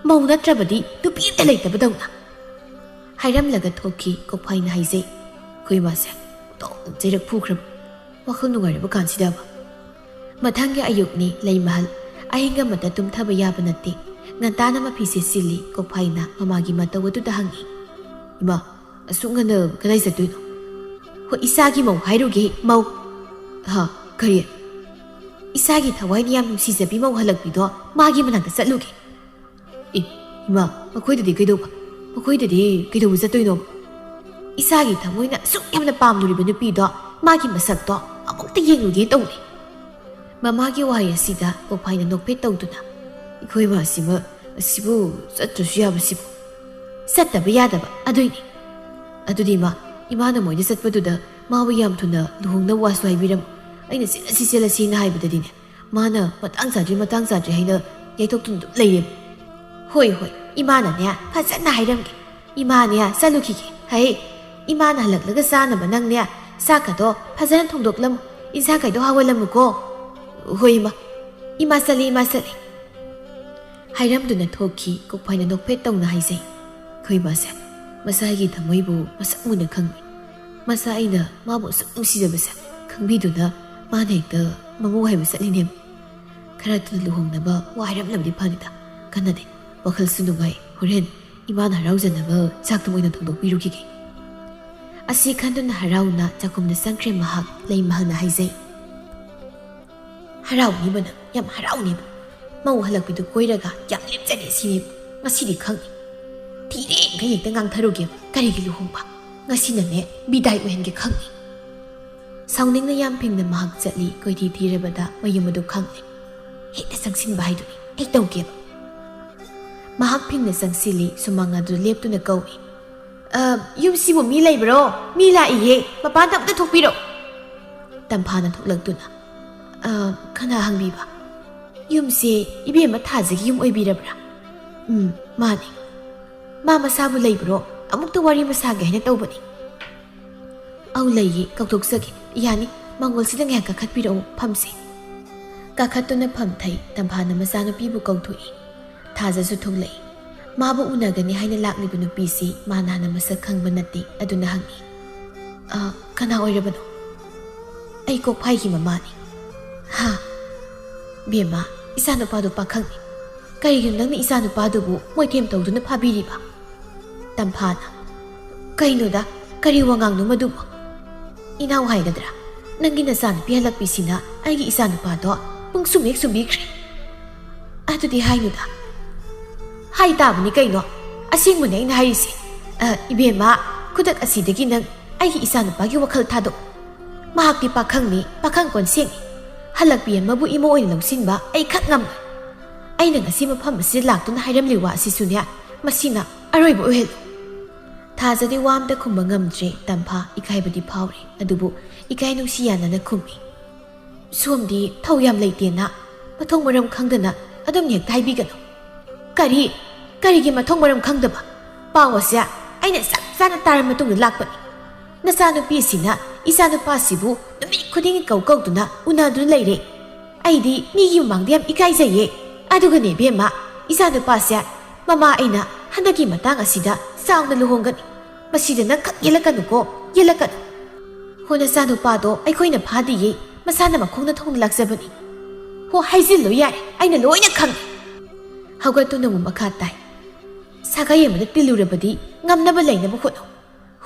ꯃꯧ ꯅꯠꯇ꯭ꯔꯕꯗꯤ ꯅꯨꯄꯤ ꯑꯝꯇ ꯂꯩꯇꯕꯗꯧꯅ"꯫ ꯍꯥꯏꯔꯝꯂꯒ ꯊꯣꯛꯈꯤ꯫ ꯀꯣꯛꯐꯥꯏꯅ ꯍꯥꯏꯖꯩ, "ꯑꯩꯈꯣꯏ ꯏꯃꯥꯁꯦ ꯑꯣꯟꯊꯣꯛꯅ ꯆꯩꯔꯛ ꯐꯨꯈ꯭ꯔꯕ꯫ ꯋꯥꯈꯜ ꯅꯨꯡꯉꯥꯏꯔꯕ ꯀꯥꯟꯁꯤꯗꯕ"꯫ ꯃꯊꯪꯒꯤ ꯑꯌꯨꯛꯅꯤ꯫ ꯂꯩꯃꯍꯜ ꯑꯍꯤꯡ ꯑꯃꯠꯇ ꯇꯨꯝꯊꯕ ꯌꯥꯕ ꯅꯠꯇꯦ꯫ ꯉꯟꯇꯥꯅ ꯃꯐꯤꯁꯦ ꯁꯤꯜꯂꯤ꯫ ꯀꯣꯛꯐꯥꯏꯅ ꯃꯃꯥꯒꯤ ꯃꯇꯧ ꯑꯗꯨꯗ ꯍꯪꯉꯤ, "ꯏꯃꯥ, ꯑꯁꯨꯛ ꯉꯟꯅ ꯀꯗꯥꯏ ꯆꯠꯇꯣꯏꯅꯣ?" "ꯍꯣꯏ, ꯏꯆꯥꯒꯤ ꯃꯧ ꯍꯥꯏꯔꯨꯒꯦ, ꯃꯧ"꯫ "ꯍꯥ? ꯀꯔꯤ?" "ꯏꯆꯥꯒꯤ ꯊꯋꯥꯏꯅ ꯌꯥꯝ ꯅꯨꯡꯁꯤꯖꯕꯤ ꯃꯧ ꯍꯜꯂꯛꯄꯤꯗꯣ, ꯃꯥꯒꯤ ꯃꯅꯥꯛꯇ ꯆꯠꯂꯨꯒꯦ"꯫ "ꯑꯦ, ꯏꯃꯥ, ꯃꯈꯣꯏꯗꯗꯤ ꯀꯩꯗꯧꯕ? ꯃꯈꯣꯏꯗꯗꯤ ꯀꯩꯗꯧꯕ ꯆꯠꯇꯣꯏꯅꯣ? ꯏꯆꯥꯒꯤ ꯊꯃꯣꯏꯅ ꯑꯁꯨꯛ ꯌꯥꯝꯅ ꯄꯥꯝꯂꯨꯔꯤꯕ ꯅꯨꯄꯤꯗꯣ, ꯃꯥꯒꯤ ꯃꯁꯛꯇꯣ ꯑꯃꯨꯛꯇ ꯌꯦꯡꯂꯨꯒꯦ ꯇꯧꯅꯤ"꯫ ꯃꯃꯥꯒꯤ ꯋꯥꯍꯩ ꯑꯁꯤꯗ ꯀꯣꯛꯐꯥꯏꯅ ꯅꯣꯛꯐꯦꯠ ꯇꯧꯗꯨꯅ, "ꯑꯩꯈꯣꯏ ꯃꯥꯁꯤꯃ, ꯑꯁꯤꯕꯨ ꯆꯠꯇ꯭ꯔꯁꯨ ꯌꯥꯕꯁꯤꯕꯨ"꯫ "ꯆꯠꯇꯕ ꯌꯥꯗꯕ ꯑꯗꯨꯏꯅꯤ"꯫ "ꯑꯗꯨꯗꯤ ꯏꯃꯥ, ꯏꯃꯥꯅ ꯃꯣꯏꯗ ꯆꯠꯄꯗꯨꯗ ꯃꯥꯕꯨ ꯌꯥꯝ ꯊꯨꯅ ꯂꯨꯍꯣꯡꯅꯕ ꯋꯥꯁꯨ ꯍꯥꯏꯕꯤꯔꯝꯃꯨ꯫ ꯑꯩꯅ "ꯆꯦꯜꯂꯁꯤ, ꯆꯦꯜꯂꯁꯤꯅ" ꯍꯥꯏꯕꯗꯗꯤꯅꯦ, ꯃꯥꯅ "ꯃꯇꯥꯡ ꯆꯥꯗ꯭ꯔꯤ, ꯃꯇꯥꯡ ꯆꯥꯗ꯭ꯔꯤ" ꯍꯥꯏꯅ ꯌꯩꯊꯣꯛꯇꯨꯅ ꯑꯗꯨꯝ ꯂꯩꯔꯦꯕ꯫ "ꯍꯣꯏ, ꯍꯣꯏ, ꯏꯃꯥꯅꯅꯦ ꯐꯖꯅ ꯍꯥꯏꯔꯝꯒꯦ꯫ ꯏꯃꯥꯅꯦ ꯆꯠꯂꯨꯈꯤꯒꯦ꯫ ꯍꯩ, ꯏꯃꯥꯅ ꯍꯜꯂꯛꯂꯒ ꯆꯥꯅꯕ ꯅꯪꯅꯦ ꯆꯥꯛꯀꯗꯣ ꯐꯖꯅ ꯊꯣꯡꯗꯣꯛꯂꯝꯃꯨ, ꯏꯟꯁꯥꯡꯈꯩꯗꯣ ꯍꯥꯎꯍꯜꯂꯝꯃꯨꯀꯣ꯫ ꯍꯣꯏ, ꯏꯃꯥ꯫ ꯏꯃꯥ ꯆꯠꯂꯤ, ꯏꯃꯥ ꯆꯠꯂꯤ" ꯍꯥꯏꯔꯝꯗꯨꯅ ꯊꯣꯛꯈꯤ꯫ ꯀꯣꯛꯐꯥꯏꯅ ꯅꯣꯛꯐꯦꯠ ꯇꯧꯅ ꯍꯥꯏꯖꯩ꯫ ꯑꯩꯈꯣꯏ ꯏꯃꯥꯁꯦ ꯃꯁꯥꯒꯤ ꯊꯃꯣꯏꯕꯨ ꯃꯁꯛ ꯃꯨꯟꯅ ꯈꯪꯏ꯫ ꯃꯁꯥ ꯑꯩꯅ ꯃꯥꯕꯨ ꯑꯁꯨꯛ ꯅꯨꯡꯁꯤꯖꯕꯁꯦ ꯈꯪꯕꯤꯗꯨꯅ ꯃꯥꯅ ꯍꯦꯛꯇ ꯃꯃꯧ ꯍꯥꯏꯕ ꯆꯠꯂꯤꯅꯦꯕ꯫ ꯈꯔ ꯊꯨꯅ ꯂꯨꯍꯣꯡꯅꯕ ꯋꯥ ꯍꯥꯏꯔꯝꯂꯕꯗꯤ ꯐꯅꯤꯗ꯫ ꯀꯟꯅꯗꯦ, ꯋꯥꯈꯜꯁꯨ ꯅꯨꯡꯉꯥꯏ꯫ ꯍꯣꯔꯦꯟ ꯏꯃꯥꯅ ꯍꯔꯥꯎꯖꯅꯕ ꯆꯥꯛꯇꯨ ꯃꯣꯏꯅ ꯊꯣꯡꯗꯣꯛꯄꯤꯔꯨꯈꯤꯒꯦ꯫ ꯑꯁꯤ ꯈꯟꯗꯨꯅ ꯍꯔꯥꯎꯅ ꯆꯥꯛꯈꯨꯝꯗ ꯆꯪꯈ꯭ꯔꯦ ꯃꯍꯥꯛ꯫ ꯂꯩꯃꯍꯜꯅ ꯍꯥꯏꯖꯩ꯫ "ꯍꯔꯥꯎꯅꯤꯕ ꯅꯪ, ꯌꯥꯝ ꯍꯔꯥꯎꯅꯤꯕ꯫ ꯃꯧ ꯍꯜꯂꯛꯄꯤꯗꯨ ꯀꯣꯏꯔꯒ ꯌꯥꯝ ꯂꯦꯞꯆꯔꯦ ꯁꯤꯅꯦꯕ꯫ ꯉꯁꯤꯗꯤ ꯈꯪꯅꯤ꯫ ꯊꯤꯔꯦꯡꯈꯩ ꯍꯦꯛꯇ ꯉꯥꯡꯊꯔꯨꯒꯦꯕ꯫ ꯀꯔꯤꯒꯤ ꯂꯨꯍꯣꯡꯕ? ꯉꯁꯤꯅꯅꯦ ꯕꯤꯗꯥꯏ ꯑꯣꯏꯍꯟꯒꯦ ꯈꯪꯅꯤ"꯫ ꯁꯥꯎꯅꯤꯡꯅ ꯌꯥꯝ ꯐꯤꯡꯅ ꯃꯍꯥꯛ ꯆꯠꯂꯤ꯫ ꯀꯣꯏꯊꯤ ꯊꯤꯔꯕꯗ ꯃꯌꯨꯝ ꯑꯗꯨ ꯈꯪꯂꯦ꯫ ꯍꯦꯛꯇ ꯆꯪꯁꯤꯟꯕ ꯍꯥꯏꯗꯨꯅꯤ꯫ ꯍꯦꯛ ꯇꯧꯒꯦꯕ꯫ ꯃꯍꯥꯛ ꯐꯤꯡꯅ ꯆꯪꯁꯤꯜꯂꯤ꯫ ꯁꯨꯃꯥꯡ ꯑꯗꯨ ꯂꯦꯞꯇꯨꯅ ꯀꯧꯏ꯫ "ꯑ, ꯌꯨꯝꯁꯤꯕꯨ ꯃꯤ ꯂꯩꯕ꯭ꯔꯣ? ꯃꯤ ꯂꯥꯛꯏꯌꯦ꯫ ꯃꯄꯥꯟꯗ ꯑꯝꯇ ꯊꯣꯛꯄꯤꯔꯣ"꯫ ꯇꯝꯐꯥꯅ ꯊꯣꯛꯂꯛꯇꯨꯅ, "ꯑ, ꯀꯅꯥ ꯍꯪꯕꯤꯕ? ꯌꯨꯝꯁꯦ ꯏꯕꯦꯝꯃ ꯊꯥꯖꯒꯤ ꯌꯨꯝ ꯑꯣꯏꯕꯤꯔꯕ꯭ꯔꯥ?" "ꯎꯝ, ꯃꯥꯅꯤ"꯫ "ꯃꯥ ꯃꯁꯥꯕꯨ ꯂꯩꯕ꯭ꯔꯣ? ꯑꯃꯨꯛꯇ ꯋꯥꯔꯤ ꯑꯃ ꯁꯥꯒꯦ ꯍꯥꯏꯅ ꯇꯧꯕꯅꯤ"꯫ "ꯑꯧ, ꯂꯩꯌꯦ, ꯀꯧꯊꯣꯛꯆꯒꯦ꯫ ꯌꯥꯅꯤ, ꯃꯥꯡꯒꯣꯜꯁꯤꯗ ꯉꯥꯏꯍꯥꯛ ꯀꯥꯈꯠꯄꯤꯔꯛꯎ, ꯐꯝꯁꯦ"꯫ ꯀꯥꯈꯠꯇꯨꯅ ꯐꯝꯊꯩ꯫ ꯇꯝꯐꯥꯅ ꯃꯆꯥꯅꯨꯄꯤꯕꯨ ꯀꯧꯊꯣꯛꯏ꯫ ꯊꯥꯖꯁꯨ ꯊꯣꯛꯂꯛꯏ꯫ ꯃꯥꯕꯨ ꯎꯅꯒꯅꯤ ꯍꯥꯏꯅ ꯂꯥꯛꯂꯤꯕ ꯅꯨꯄꯤꯁꯤ ꯃꯥꯅ ꯍꯥꯟꯅ ꯃꯁꯛ ꯈꯪꯕ ꯅꯠꯇꯦ꯫ ꯑꯗꯨꯅ ꯍꯪꯉꯤ, "ꯑ, ꯀꯅꯥ ꯑꯣꯏꯔꯕꯅꯣ?" "ꯑꯩ ꯀꯣꯛꯐꯥꯏꯒꯤ ꯃꯃꯥꯅꯤ"꯫ "ꯍꯥ? ꯕꯦꯝꯃ, ꯏꯆꯥꯅꯨꯄꯥꯗꯨ ꯄꯥꯈꯪꯅꯤ꯫ ꯀꯔꯤꯒꯤꯅꯣ ꯅꯪꯅ ꯏꯆꯥꯅꯨꯄꯥꯗꯨꯕꯨ ꯃꯣꯏꯊꯦꯝ ꯇꯧꯗꯨꯅ ꯐꯥꯕꯤꯔꯤꯕ?" ꯇꯝꯐꯥꯅ, "ꯀꯩꯅꯣꯗ, ꯀꯔꯤ ꯋꯥꯉꯥꯡꯅꯣ ꯃꯗꯨꯕꯨ? ꯏꯅꯥꯎ ꯍꯥꯏꯒꯗ꯭ꯔꯥ? ꯅꯪꯒꯤ ꯅꯆꯥꯅꯨꯄꯤ ꯍꯜꯂꯛꯄꯤꯁꯤꯅ ꯑꯩꯒꯤ ꯏꯆꯥꯅꯨꯄꯥꯗꯣ ꯄꯨꯡꯁꯨꯝ ꯍꯦꯛ ꯁꯨꯝꯕꯤꯈ꯭ꯔꯦ꯫ ꯑꯗꯨꯗꯤ ꯍꯥꯏꯅꯨꯗ"꯫ "ꯍꯥꯏ ꯇꯥꯕꯅꯤ ꯀꯩꯅꯣ꯫ ꯑꯁꯦꯡꯕꯅꯦ ꯑꯩꯅ ꯍꯥꯏꯔꯤꯁꯦ꯫ ꯑ, ꯏꯕꯦꯝꯃ, ꯈꯨꯗꯛ ꯑꯁꯤꯗꯒꯤ ꯅꯪ ꯑꯩꯒꯤ ꯏꯆꯥꯅꯨꯄꯥꯒꯤ ꯋꯥꯈꯜ ꯊꯥꯗꯣꯛ꯫ ꯃꯍꯥꯛꯇꯤ ꯄꯥꯈꯪꯅꯤ, ꯄꯥꯈꯪ ꯀꯣꯟꯁꯦꯡꯅꯤ꯫ ꯍꯜꯂꯛꯄꯤ ꯑꯃꯕꯨ ꯏꯃꯧ ꯑꯣꯏꯅ ꯂꯧꯁꯤꯟꯕ ꯑꯩ ꯈꯛ ꯉꯝꯂꯣꯏ꯫ ꯑꯩꯅ ꯉꯁꯤ ꯃꯐꯝ ꯑꯁꯤꯗ ꯂꯥꯛꯇꯨꯅ ꯍꯥꯏꯔꯝꯂꯤ ꯋꯥ ꯑꯁꯤꯁꯨꯅꯦ, ꯃꯁꯤꯅ ꯑꯔꯣꯏꯕ ꯑꯣꯏꯍꯜꯂꯨ"꯫ ꯊꯥꯖꯗꯤ ꯋꯥ ꯑꯝꯇ ꯈꯨꯝꯕ ꯉꯝꯗ꯭ꯔꯦ꯫ ꯇꯝꯐꯥ ꯏꯀꯥꯏꯕꯗꯤ ꯐꯥꯎꯔꯦ, ꯑꯗꯨꯕꯨ ꯏꯀꯥꯏ ꯅꯨꯡꯁꯤ ꯌꯥꯅꯅ ꯈꯨꯝꯃꯤ꯫ ꯁꯣꯝꯗꯤ ꯊꯧ ꯌꯥꯝ ꯂꯩꯇꯦꯅ ꯃꯊꯣꯡ ꯃꯔꯝ ꯈꯪꯗꯅ ꯑꯗꯨꯝ ꯍꯦꯛꯇ ꯍꯥꯏꯕꯤꯒꯅꯨ꯫ ꯀꯔꯤ? ꯀꯔꯤꯒꯤ ꯃꯊꯣꯡ ꯃꯔꯝ ꯈꯪꯗꯕ? ꯄꯥꯎ ꯑꯁꯦ ꯑꯩꯅ ꯆꯞ ꯆꯥꯅ ꯇꯥꯔ ꯃꯇꯨꯡꯗ ꯂꯥꯛꯄꯅꯤ꯫ ꯅꯆꯥꯅꯨꯄꯤꯁꯤꯅ ꯏꯆꯥꯅꯨꯄꯥꯁꯤꯕꯨ ꯅꯨꯃꯤꯠ ꯈꯨꯗꯤꯡꯒꯤ ꯀꯧ ꯀꯧꯗꯨꯅ ꯎꯅꯗꯨꯅ ꯂꯩꯔꯦ꯫ ꯑꯩꯗꯤ ꯃꯤꯒꯤ ꯃꯃꯥꯡꯗ ꯌꯥꯝ ꯏꯀꯥꯏꯖꯩꯌꯦ꯫ ꯑꯗꯨꯒꯅꯦ ꯏꯕꯦꯝꯃ, ꯏꯆꯥꯅꯨꯄꯥꯁꯦ ꯃꯃꯥ ꯑꯩꯅ ꯍꯟꯗꯛꯀꯤ ꯃꯇꯥꯡ ꯑꯁꯤꯗ ꯆꯥꯎꯅ ꯂꯨꯍꯣꯡꯒꯅꯤ꯫ ꯃꯁꯤꯗ ꯅꯪ ꯈꯛ ꯌꯦꯜꯂꯛꯀꯅꯨꯀꯣ, ꯌꯦꯜꯂꯛꯀꯅꯨ꯫ ꯍꯣ, ꯅꯆꯥꯅꯨꯄꯥꯗꯣ ꯑꯩꯈꯣꯏꯅ ꯐꯥꯗꯤꯌꯦ, ꯃꯁꯥꯅ ꯃꯈꯣꯡꯅ ꯊꯣꯡꯅ ꯂꯥꯛꯆꯕꯅꯤ꯫ ꯍꯣ, ꯍꯥꯏꯖꯤꯜꯂꯣ ꯌꯥꯔꯦ, ꯑꯩꯅ ꯂꯣꯏꯅ ꯈꯪꯉꯦ꯫ ꯍꯧꯒꯠꯇꯨꯅ ꯑꯃꯨꯛ ꯃꯈꯥ ꯇꯥꯏ꯫ ꯁꯥꯒꯩ ꯑꯃꯗ ꯇꯤꯜꯂꯨꯔꯕꯗꯤ ꯉꯝꯅꯕ ꯂꯩꯅꯕ ꯍꯣꯠꯅꯧ꯫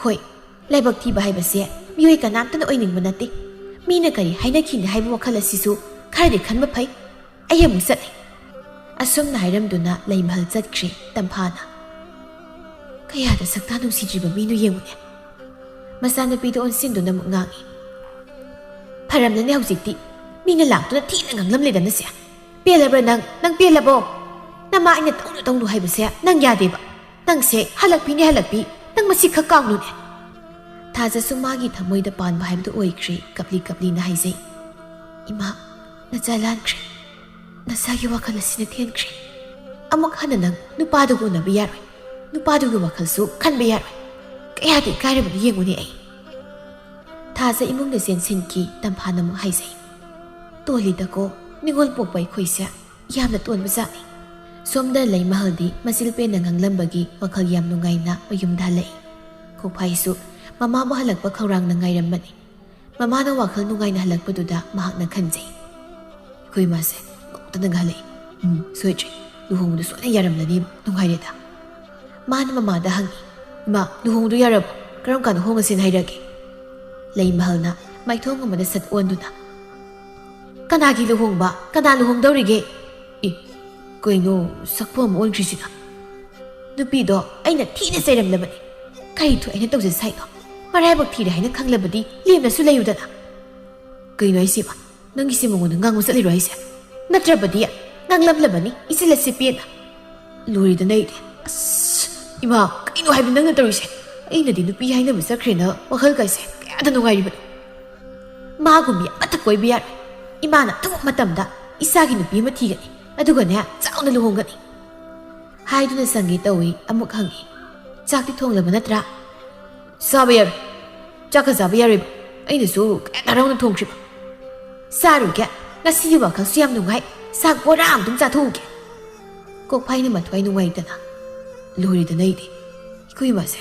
ꯍꯣꯏ, ꯂꯥꯏꯕꯛ ꯊꯤꯕ ꯍꯥꯏꯕꯁꯦ ꯃꯤꯑꯣꯏ ꯀꯅꯥꯝꯇꯅ ꯑꯣꯏꯅꯤꯡꯕ ꯅꯠꯇꯦ꯫ ꯃꯤꯅ ꯀꯔꯤ ꯍꯥꯏꯅꯈꯤꯅꯤ ꯍꯥꯏꯕ ꯋꯥꯈꯜ ꯑꯁꯤꯁꯨ ꯈꯔꯗꯤ ꯈꯟꯕ ꯐꯩ꯫ ꯑꯩ ꯑꯃꯨꯛ ꯆꯠꯂꯦ꯫ ꯑꯁꯨꯝꯅ ꯍꯥꯏꯔꯝꯗꯨꯅ ꯂꯩꯃꯍꯜ ꯆꯠꯈ꯭ꯔꯦ ꯇꯝꯐꯥꯅ꯫ ꯀꯌꯥꯗ ꯁꯛꯇꯥ ꯅꯨꯡꯁꯤꯗ꯭ꯔꯤꯕ ꯃꯤꯅꯣ ꯌꯦꯡꯉꯨꯅꯦ꯫ ꯃꯆꯥꯅꯨꯄꯤꯗ ꯑꯣꯟꯁꯤꯟꯗꯨꯅ ꯑꯃꯨꯛ ꯉꯥꯡꯉꯤ꯫ ꯐꯔꯝꯂꯅꯤ ꯍꯧꯖꯤꯛꯇꯤ꯫ ꯃꯤꯅ ꯂꯥꯛꯇꯨꯅ ꯊꯤꯅ ꯉꯥꯡꯂꯝꯂꯦꯗꯅ ꯁꯦ꯫ ꯄꯦꯜꯂꯕ꯭ꯔꯥ ꯅꯪ? ꯅꯪ ꯄꯦꯜꯂꯕꯣ? ꯅꯃꯥ ꯑꯩꯅ ꯇꯧꯅꯨ ꯇꯧꯅꯨ ꯍꯥꯏꯕꯁꯦ ꯅꯪ ꯌꯥꯗꯦꯕ꯫ ꯅꯪꯁꯦ ꯍꯜꯂꯛꯄꯤꯅꯦ ꯍꯜꯂꯛꯄꯤ꯫ ꯅꯪ ꯃꯁꯤ ꯈꯛ ꯀꯥꯎꯅꯨꯅꯦ꯫ ꯊꯥꯖꯁꯨ ꯃꯥꯒꯤ ꯊꯃꯣꯏꯗ ꯄꯥꯟꯕ ꯍꯥꯏꯕꯗꯨ ꯑꯣꯏꯈ꯭ꯔꯦ, ꯀꯞꯂꯤ ꯀꯞꯂꯤꯅ ꯍꯥꯏꯖꯩ꯫ ꯏꯃꯥ, ꯅꯆꯥ ꯂꯥꯟꯈ꯭ꯔꯦ꯫ ꯅꯁꯥꯒꯤ ꯋꯥꯈꯜ ꯑꯁꯤꯅ ꯊꯦꯟꯈ꯭ꯔꯦ꯫ ꯑꯃꯨꯛ ꯍꯟꯅ ꯅꯪ ꯅꯨꯄꯥꯗꯨꯒ ꯎꯅꯕ ꯌꯥꯔꯣꯏ꯫ ꯅꯨꯄꯥꯗꯨꯒꯤ ꯋꯥꯈꯜꯁꯨ ꯈꯟꯕ ꯌꯥꯔꯣꯏ꯫ ꯀꯌꯥꯗꯤ ꯏꯀꯥꯏꯔꯕꯅꯣ ꯌꯦꯡꯉꯨꯅꯦ ꯑꯩ꯫ ꯊꯥꯖ ꯏꯃꯨꯡꯗ ꯆꯦꯟꯁꯤꯟꯈꯤ, ꯇꯝꯐꯥꯅ ꯑꯃꯨꯛ ꯍꯥꯏꯖꯩ꯫ ꯇꯣꯜꯂꯤꯗꯀꯣ, ꯅꯤꯉꯣꯜ ꯄꯣꯛꯄ ꯑꯩꯈꯣꯏꯁꯦ ꯌꯥꯝꯅ ꯇꯣꯟꯕ ꯖꯥꯠꯅꯤ꯫ ꯁꯣꯝꯗ ꯂꯩꯃꯍꯜꯗꯤ ꯃꯆꯤꯜ ꯄꯦꯟꯅ ꯉꯥꯡꯂꯝꯕꯒꯤ ꯋꯥꯈꯜ ꯌꯥꯝ ꯅꯨꯡꯉꯥꯏꯅ ꯃꯌꯨꯝꯗ ꯍꯜꯂꯛꯏ꯫ ꯈꯣꯛꯐꯥꯏꯁꯨ ꯃꯃꯥꯕꯨ ꯍꯜꯂꯛꯄ ꯈꯧꯔꯥꯡꯅ ꯉꯥꯏꯔꯝꯕꯅꯤ꯫ ꯃꯃꯥꯅ ꯋꯥꯈꯜ ꯅꯨꯡꯉꯥꯏꯅ ꯍꯜꯂꯛꯄꯗꯨꯗ ꯃꯍꯥꯛꯅ ꯈꯟꯖꯩ꯫ ꯑꯩꯈꯣꯏ ꯏꯃꯥꯁꯦ ꯉꯧꯗꯅꯒ ꯍꯜꯂꯛꯏ꯫ ꯎꯝ, ꯁꯣꯏꯗ꯭ꯔꯦ꯫ ꯂꯨꯍꯣꯡꯕꯗꯣ ꯁꯣꯏꯅ ꯌꯥꯔꯝꯂꯅꯤ꯫ ꯅꯨꯡꯉꯥꯏꯔꯦꯗ꯫ ꯃꯥꯅ ꯃꯃꯥꯗ ꯍꯪꯉꯤ, "ꯏꯃꯥ, ꯂꯨꯍꯣꯡꯕꯗꯣ ꯌꯥꯔꯕꯣ? ꯀꯔꯝ ꯀꯥꯟꯗ ꯍꯣꯡꯉꯁꯦꯅ ꯍꯥꯏꯔꯛꯀꯦ?" ꯂꯩꯃꯍꯜꯅ ꯃꯥꯏꯊꯣꯡ ꯑꯃꯗ ꯁꯠ ꯑꯣꯟꯗꯨꯅ, "ꯀꯅꯥꯒꯤ ꯂꯨꯍꯣꯡꯕ? ꯀꯅꯥ ꯂꯨꯍꯣꯡꯗꯧꯔꯤꯒꯦ?" "ꯑꯦ, ꯀꯩꯅꯣ ꯁꯛꯐꯝ ꯑꯃ ꯑꯣꯟꯈ꯭ꯔꯤꯁꯤꯅ?" "ꯅꯨꯄꯤꯗꯣ ꯑꯩꯅ ꯊꯤꯅ ꯆꯩꯔꯝꯂꯕꯅꯤ꯫ ꯀꯔꯤ ꯊꯣꯛꯑꯦꯅ ꯇꯧꯖ ꯁꯥꯏꯅꯣ? ꯃꯔꯥꯏꯕꯛ ꯊꯤꯔꯦ ꯍꯥꯏꯅ ꯈꯪꯂꯕꯗꯤ ꯂꯦꯝꯅꯁꯨ ꯂꯩꯌꯨꯗꯅ꯫" "ꯀꯩꯅꯣ ꯍꯥꯏꯁꯤꯕ? ꯅꯪꯒꯤꯁꯦ ꯃꯉꯣꯟꯗ ꯉꯥꯡꯕ ꯆꯠꯂꯤꯔꯣ ꯍꯥꯏꯁꯦ? ꯅꯠꯇ꯭ꯔꯕꯗꯤ ꯉꯥꯡꯂꯝꯂꯕꯅꯤ ꯏꯆꯤꯜ ꯑꯁꯤ ꯄꯦꯟꯅ꯫" "ꯂꯣꯏꯔꯦꯗꯅ ꯑꯩꯗꯤ꯫ ꯑꯁ, ꯏꯃꯥ, ꯀꯩꯅꯣ ꯍꯥꯏꯕ ꯅꯪꯅ ꯇꯧꯔꯤꯁꯦ? ꯑꯩꯅꯗꯤ ꯅꯨꯄꯤ ꯍꯥꯏꯅꯕ ꯆꯠꯈ꯭ꯔꯦꯅ ꯋꯥꯈꯜ ꯀꯥꯏꯁꯦ ꯀꯌꯥꯗ ꯅꯨꯡꯉꯥꯏꯔꯤꯕꯅꯣ꯫ ꯃꯥꯒꯨꯝꯕꯤ ꯑꯃꯠꯇ ꯀꯣꯏꯕ ꯌꯥꯔꯣꯏ꯫ "ꯏꯃꯥꯅ ꯑꯊꯨꯕ ꯃꯇꯝꯗ ꯏꯆꯥꯒꯤ ꯅꯨꯄꯤ ꯑꯃ ꯊꯤꯒꯅꯤ, ꯑꯗꯨꯒꯅꯦ ꯆꯥꯎꯅ ꯂꯨꯍꯣꯡꯒꯅꯤ" ꯍꯥꯏꯗꯨꯅ ꯆꯪꯒꯦ ꯇꯧꯏ꯫ ꯑꯃꯨꯛ ꯍꯪꯉꯤ, "ꯆꯥꯛꯇꯤ ꯊꯣꯡꯂꯕ ꯅꯠꯇ꯭ꯔꯥ?" "ꯆꯥꯕ ꯌꯥꯔꯣꯏ, ꯆꯥꯛꯀ ꯆꯥꯕ ꯌꯥꯔꯣꯏꯕ, ꯑꯩꯅꯁꯨ ꯀꯌꯥ ꯍꯔꯥꯎꯅ ꯊꯣꯡꯈ꯭ꯔꯤꯕ꯫ ꯆꯥꯔꯨꯒꯦ, ꯉꯁꯤꯒꯤ ꯋꯥꯈꯜꯁꯨ ꯌꯥꯝ ꯅꯨꯡꯉꯥꯏ, ꯆꯥꯛ ꯕꯣꯔꯥ ꯑꯃꯇꯪ ꯆꯥꯊꯣꯛꯎꯒꯦ"꯫ ꯀꯣꯛꯐꯥꯏꯅ ꯃꯊ꯭ꯋꯥꯏ ꯅꯨꯡꯉꯥꯏꯇꯅ, "ꯂꯣꯏꯔꯦꯗꯅ ꯑꯩꯗꯤ, ꯑꯩꯈꯣꯏ ꯏꯃꯥꯁꯦ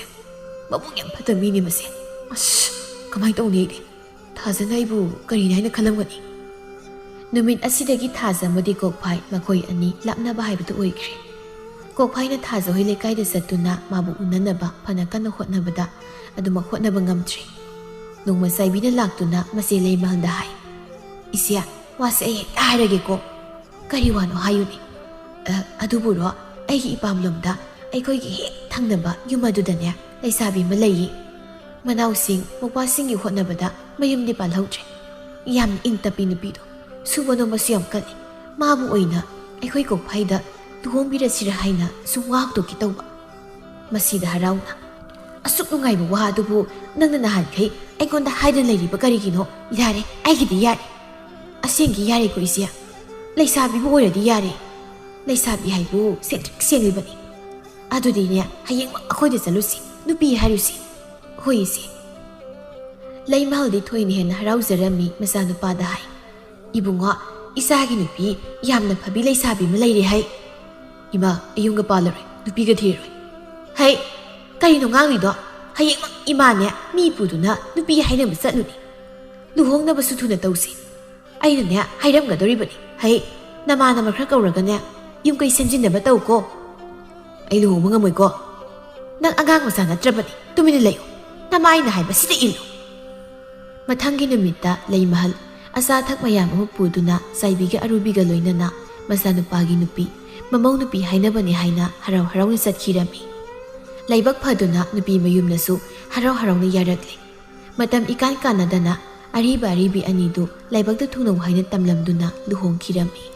ꯃꯕꯨꯛ ꯌꯥꯝ ꯐꯠꯇꯕ ꯃꯤꯅꯦ ꯃꯁꯦ꯫ ꯑꯁ, ꯀꯃꯥꯏꯅ ꯇꯧꯅꯤ ꯑꯩꯗꯤ? ꯊꯥꯖꯅ ꯑꯩꯕꯨ ꯀꯔꯤꯅꯤ ꯍꯥꯏꯅ ꯈꯜꯂꯝꯒꯅꯤ?" ꯅꯨꯃꯤꯠ ꯑꯁꯤꯗꯒꯤ ꯊꯥꯖ ꯑꯃꯗꯤ ꯀꯣꯛꯐꯥꯏ ꯃꯈꯣꯏ ꯑꯅꯤ ꯂꯥꯞꯅꯕ ꯍꯥꯏꯕꯗꯨ ꯑꯣꯏꯈ꯭ꯔꯦ꯫ ꯀꯣꯛꯐꯥꯏꯅ ꯊꯥꯖ ꯍꯣꯏ ꯂꯩꯀꯥꯏꯗ ꯆꯠꯇꯨꯅ ꯃꯥꯕꯨ ꯎꯅꯅꯕ ꯐꯅ ꯀꯟꯅ ꯍꯣꯠꯅꯕꯗ, ꯑꯗꯨꯃꯛ ꯍꯣꯠꯅꯕ ꯉꯝꯗ꯭ꯔꯦ꯫ ꯅꯣꯡꯃ ꯆꯥꯏꯕꯤꯅ ꯂꯥꯛꯇꯨꯅ ꯃꯆꯦ ꯂꯩꯃꯍꯜꯗ ꯍꯥꯏ, "ꯏꯆꯦ, ꯋꯥꯁꯦ ꯑꯩ ꯍꯦꯛꯇ ꯍꯥꯏꯔꯒꯦꯀꯣ"꯫ "ꯀꯔꯤ ꯋꯥꯅꯣ ꯍꯥꯏꯌꯨꯅꯦ?" "ꯑ, ꯑꯗꯨꯕꯨꯔꯣ, ꯑꯩꯒꯤ ꯏꯄꯥꯝꯂꯣꯝꯗ ꯑꯩꯈꯣꯏꯒꯤ ꯍꯦꯛ ꯊꯪꯅꯕ ꯌꯨꯝ ꯑꯗꯨꯗꯅꯦ ꯂꯩꯁꯥꯕꯤ ꯑꯃ ꯂꯩꯌꯦ꯫ ꯃꯅꯥꯎꯁꯤꯡ, ꯃꯧꯄ꯭ꯋꯥꯁꯤꯡꯒꯤ ꯍꯣꯠꯅꯕꯗ ꯃꯌꯨꯝꯗꯤ ꯄꯥꯜꯍꯧꯗ꯭ꯔꯦ꯫ ꯌꯥꯝꯅ ꯏꯪ ꯇꯞꯄꯤ ꯅꯨꯄꯤꯗꯣ꯫ ꯁꯨꯕ ꯅꯣꯝꯕꯁꯨ ꯌꯥꯝ ꯀꯜꯂꯤ꯫ ꯃꯥꯕꯨ ꯑꯣꯏꯅ ꯑꯩꯈꯣꯏ ꯀꯣꯛꯐꯥꯏꯗ ꯂꯨꯍꯣꯡꯕꯤꯔꯁꯤꯔ ꯍꯥꯏꯅ ꯁꯨꯝ ꯋꯥ ꯍꯧꯗꯣꯛꯀꯦ ꯇꯧꯕ"꯫ ꯃꯁꯤꯗ ꯍꯔꯥꯎꯅ, "ꯑꯁꯨꯛ ꯅꯨꯡꯉꯥꯏꯕ ꯋꯥ ꯑꯗꯨꯕꯨ ꯅꯪꯅ ꯅꯍꯥꯟꯈꯩ ꯑꯩꯉꯣꯟꯗ ꯍꯥꯏꯗꯅ ꯂꯩꯔꯤꯕ ꯀꯔꯤꯒꯤꯅꯣ? ꯌꯥꯔꯦ, ꯑꯩꯒꯤꯗꯤ ꯌꯥꯔꯦ꯫ ꯑꯁꯦꯡꯒꯤ ꯌꯥꯔꯦꯀꯣ ꯏꯆꯦ? ꯂꯩꯁꯥꯕꯤꯕꯨ ꯑꯣꯏꯔꯗꯤ ꯌꯥꯔꯦ꯫ ꯂꯩꯁꯥꯕꯤ ꯍꯥꯏꯕꯨ ꯁꯦꯡꯇ꯭ꯔꯤꯛ ꯁꯦꯡꯂꯤꯕꯅꯤ꯫ ꯑꯗꯨꯗꯤꯅꯦ, ꯍꯌꯦꯡꯃꯛ ꯑꯩꯈꯣꯏꯗ ꯆꯠꯂꯨꯁꯤ, ꯅꯨꯄꯤ ꯍꯥꯏꯔꯨꯁꯤ"꯫ "ꯍꯣꯏ ꯏꯆꯦ"꯫ ꯂꯩꯃꯍꯜꯗꯤ ꯊꯣꯏꯅ ꯍꯦꯟꯅ ꯍꯔꯥꯎꯖꯔꯝꯃꯤ꯫ ꯃꯆꯥꯅꯨꯄꯥꯗ ꯍꯥꯏ, "ꯏꯕꯨꯡꯉꯣ, ꯏꯆꯥꯒꯤ ꯅꯨꯄꯤ ꯌꯥꯝꯅ ꯐꯕꯤ ꯂꯩꯁꯥꯕꯤ ꯑꯃ ꯂꯩꯔꯦ ꯍꯥꯏ"꯫ "ꯏꯃꯥ, ꯑꯩ ꯌꯨꯝꯒ ꯄꯥꯜꯂꯔꯣꯏ, ꯅꯨꯄꯤꯒ ꯊꯤꯔꯔꯣꯏ"꯫ "ꯍꯩ, ꯀꯔꯤꯅꯣ ꯉꯥꯡꯂꯤꯗꯣ? ꯍꯌꯦꯡꯃꯛ ꯏꯃꯥꯅꯦ ꯃꯤ ꯄꯨꯗꯨꯅ ꯅꯨꯄꯤ ꯍꯥꯏꯅꯕ ꯆꯠꯂꯨꯅꯤ꯫ ꯂꯨꯍꯣꯡꯅꯕꯁꯨ ꯊꯨꯅ ꯇꯧꯁꯤ꯫ ꯑꯩꯅꯅꯦ ꯍꯥꯏꯔꯝꯒꯗꯧꯔꯤꯕꯅꯤ꯫ ꯍꯩ, ꯅꯃꯥꯟꯅꯕ ꯈꯔ ꯀꯧꯔꯒꯅꯦ ꯌꯨꯝ ꯀꯩ ꯁꯦꯝꯖꯤꯟꯅꯕ ꯇꯧꯀꯣ꯫ ꯑꯩ ꯂꯨꯍꯣꯡꯕ ꯉꯝꯃꯣꯏꯀꯣ꯫ ꯅꯪ ꯑꯉꯥꯡ ꯃꯆꯥ ꯅꯠꯇ꯭ꯔꯕꯅꯤ, ꯇꯨꯃꯤꯟꯅ ꯂꯩꯌꯨ꯫ ꯅꯃꯥꯏꯅ ꯍꯥꯏꯕꯁꯤꯗ ꯏꯜꯂꯨ"꯫ ꯃꯊꯪꯒꯤ ꯅꯨꯃꯤꯠꯇ ꯂꯩꯃꯍꯜ ꯑꯆꯥ ꯑꯊꯛ ꯃꯌꯥꯝ ꯑꯃ ꯄꯨꯗꯨꯅ ꯆꯥꯏꯕꯤꯒ ꯑꯔꯨꯕꯤꯒ ꯂꯣꯏꯅꯅ ꯃꯆꯥꯅꯨꯄꯥꯒꯤ ꯅꯨꯄꯤ, ꯃꯃꯧ ꯅꯨꯄꯤ ꯍꯥꯏꯅꯕꯅꯤ ꯍꯥꯏꯅ ꯍꯔꯥꯎ ꯍꯔꯥꯎꯅ ꯆꯠꯈꯤꯔꯝꯃꯤ꯫ ꯂꯥꯏꯕꯛ ꯐꯗꯨꯅ ꯅꯨꯄꯤ ꯃꯌꯨꯝꯅꯁꯨ ꯍꯔꯥꯎ ꯍꯔꯥꯎꯅ ꯌꯥꯔꯛꯂꯦ꯫ ꯃꯇꯝ ꯏꯀꯥꯟ ꯀꯥꯟꯅꯗꯅ ꯑꯔꯤꯕ ꯑꯔꯤꯕꯤ ꯑꯅꯤꯗꯨ ꯂꯥꯏꯕꯛꯇ ꯊꯨꯡꯅꯧ ꯍꯥꯏꯅ ꯇꯝꯂꯝꯗꯨꯅ ꯂꯨꯍꯣꯡꯈꯤꯔꯝꯃꯤ꯫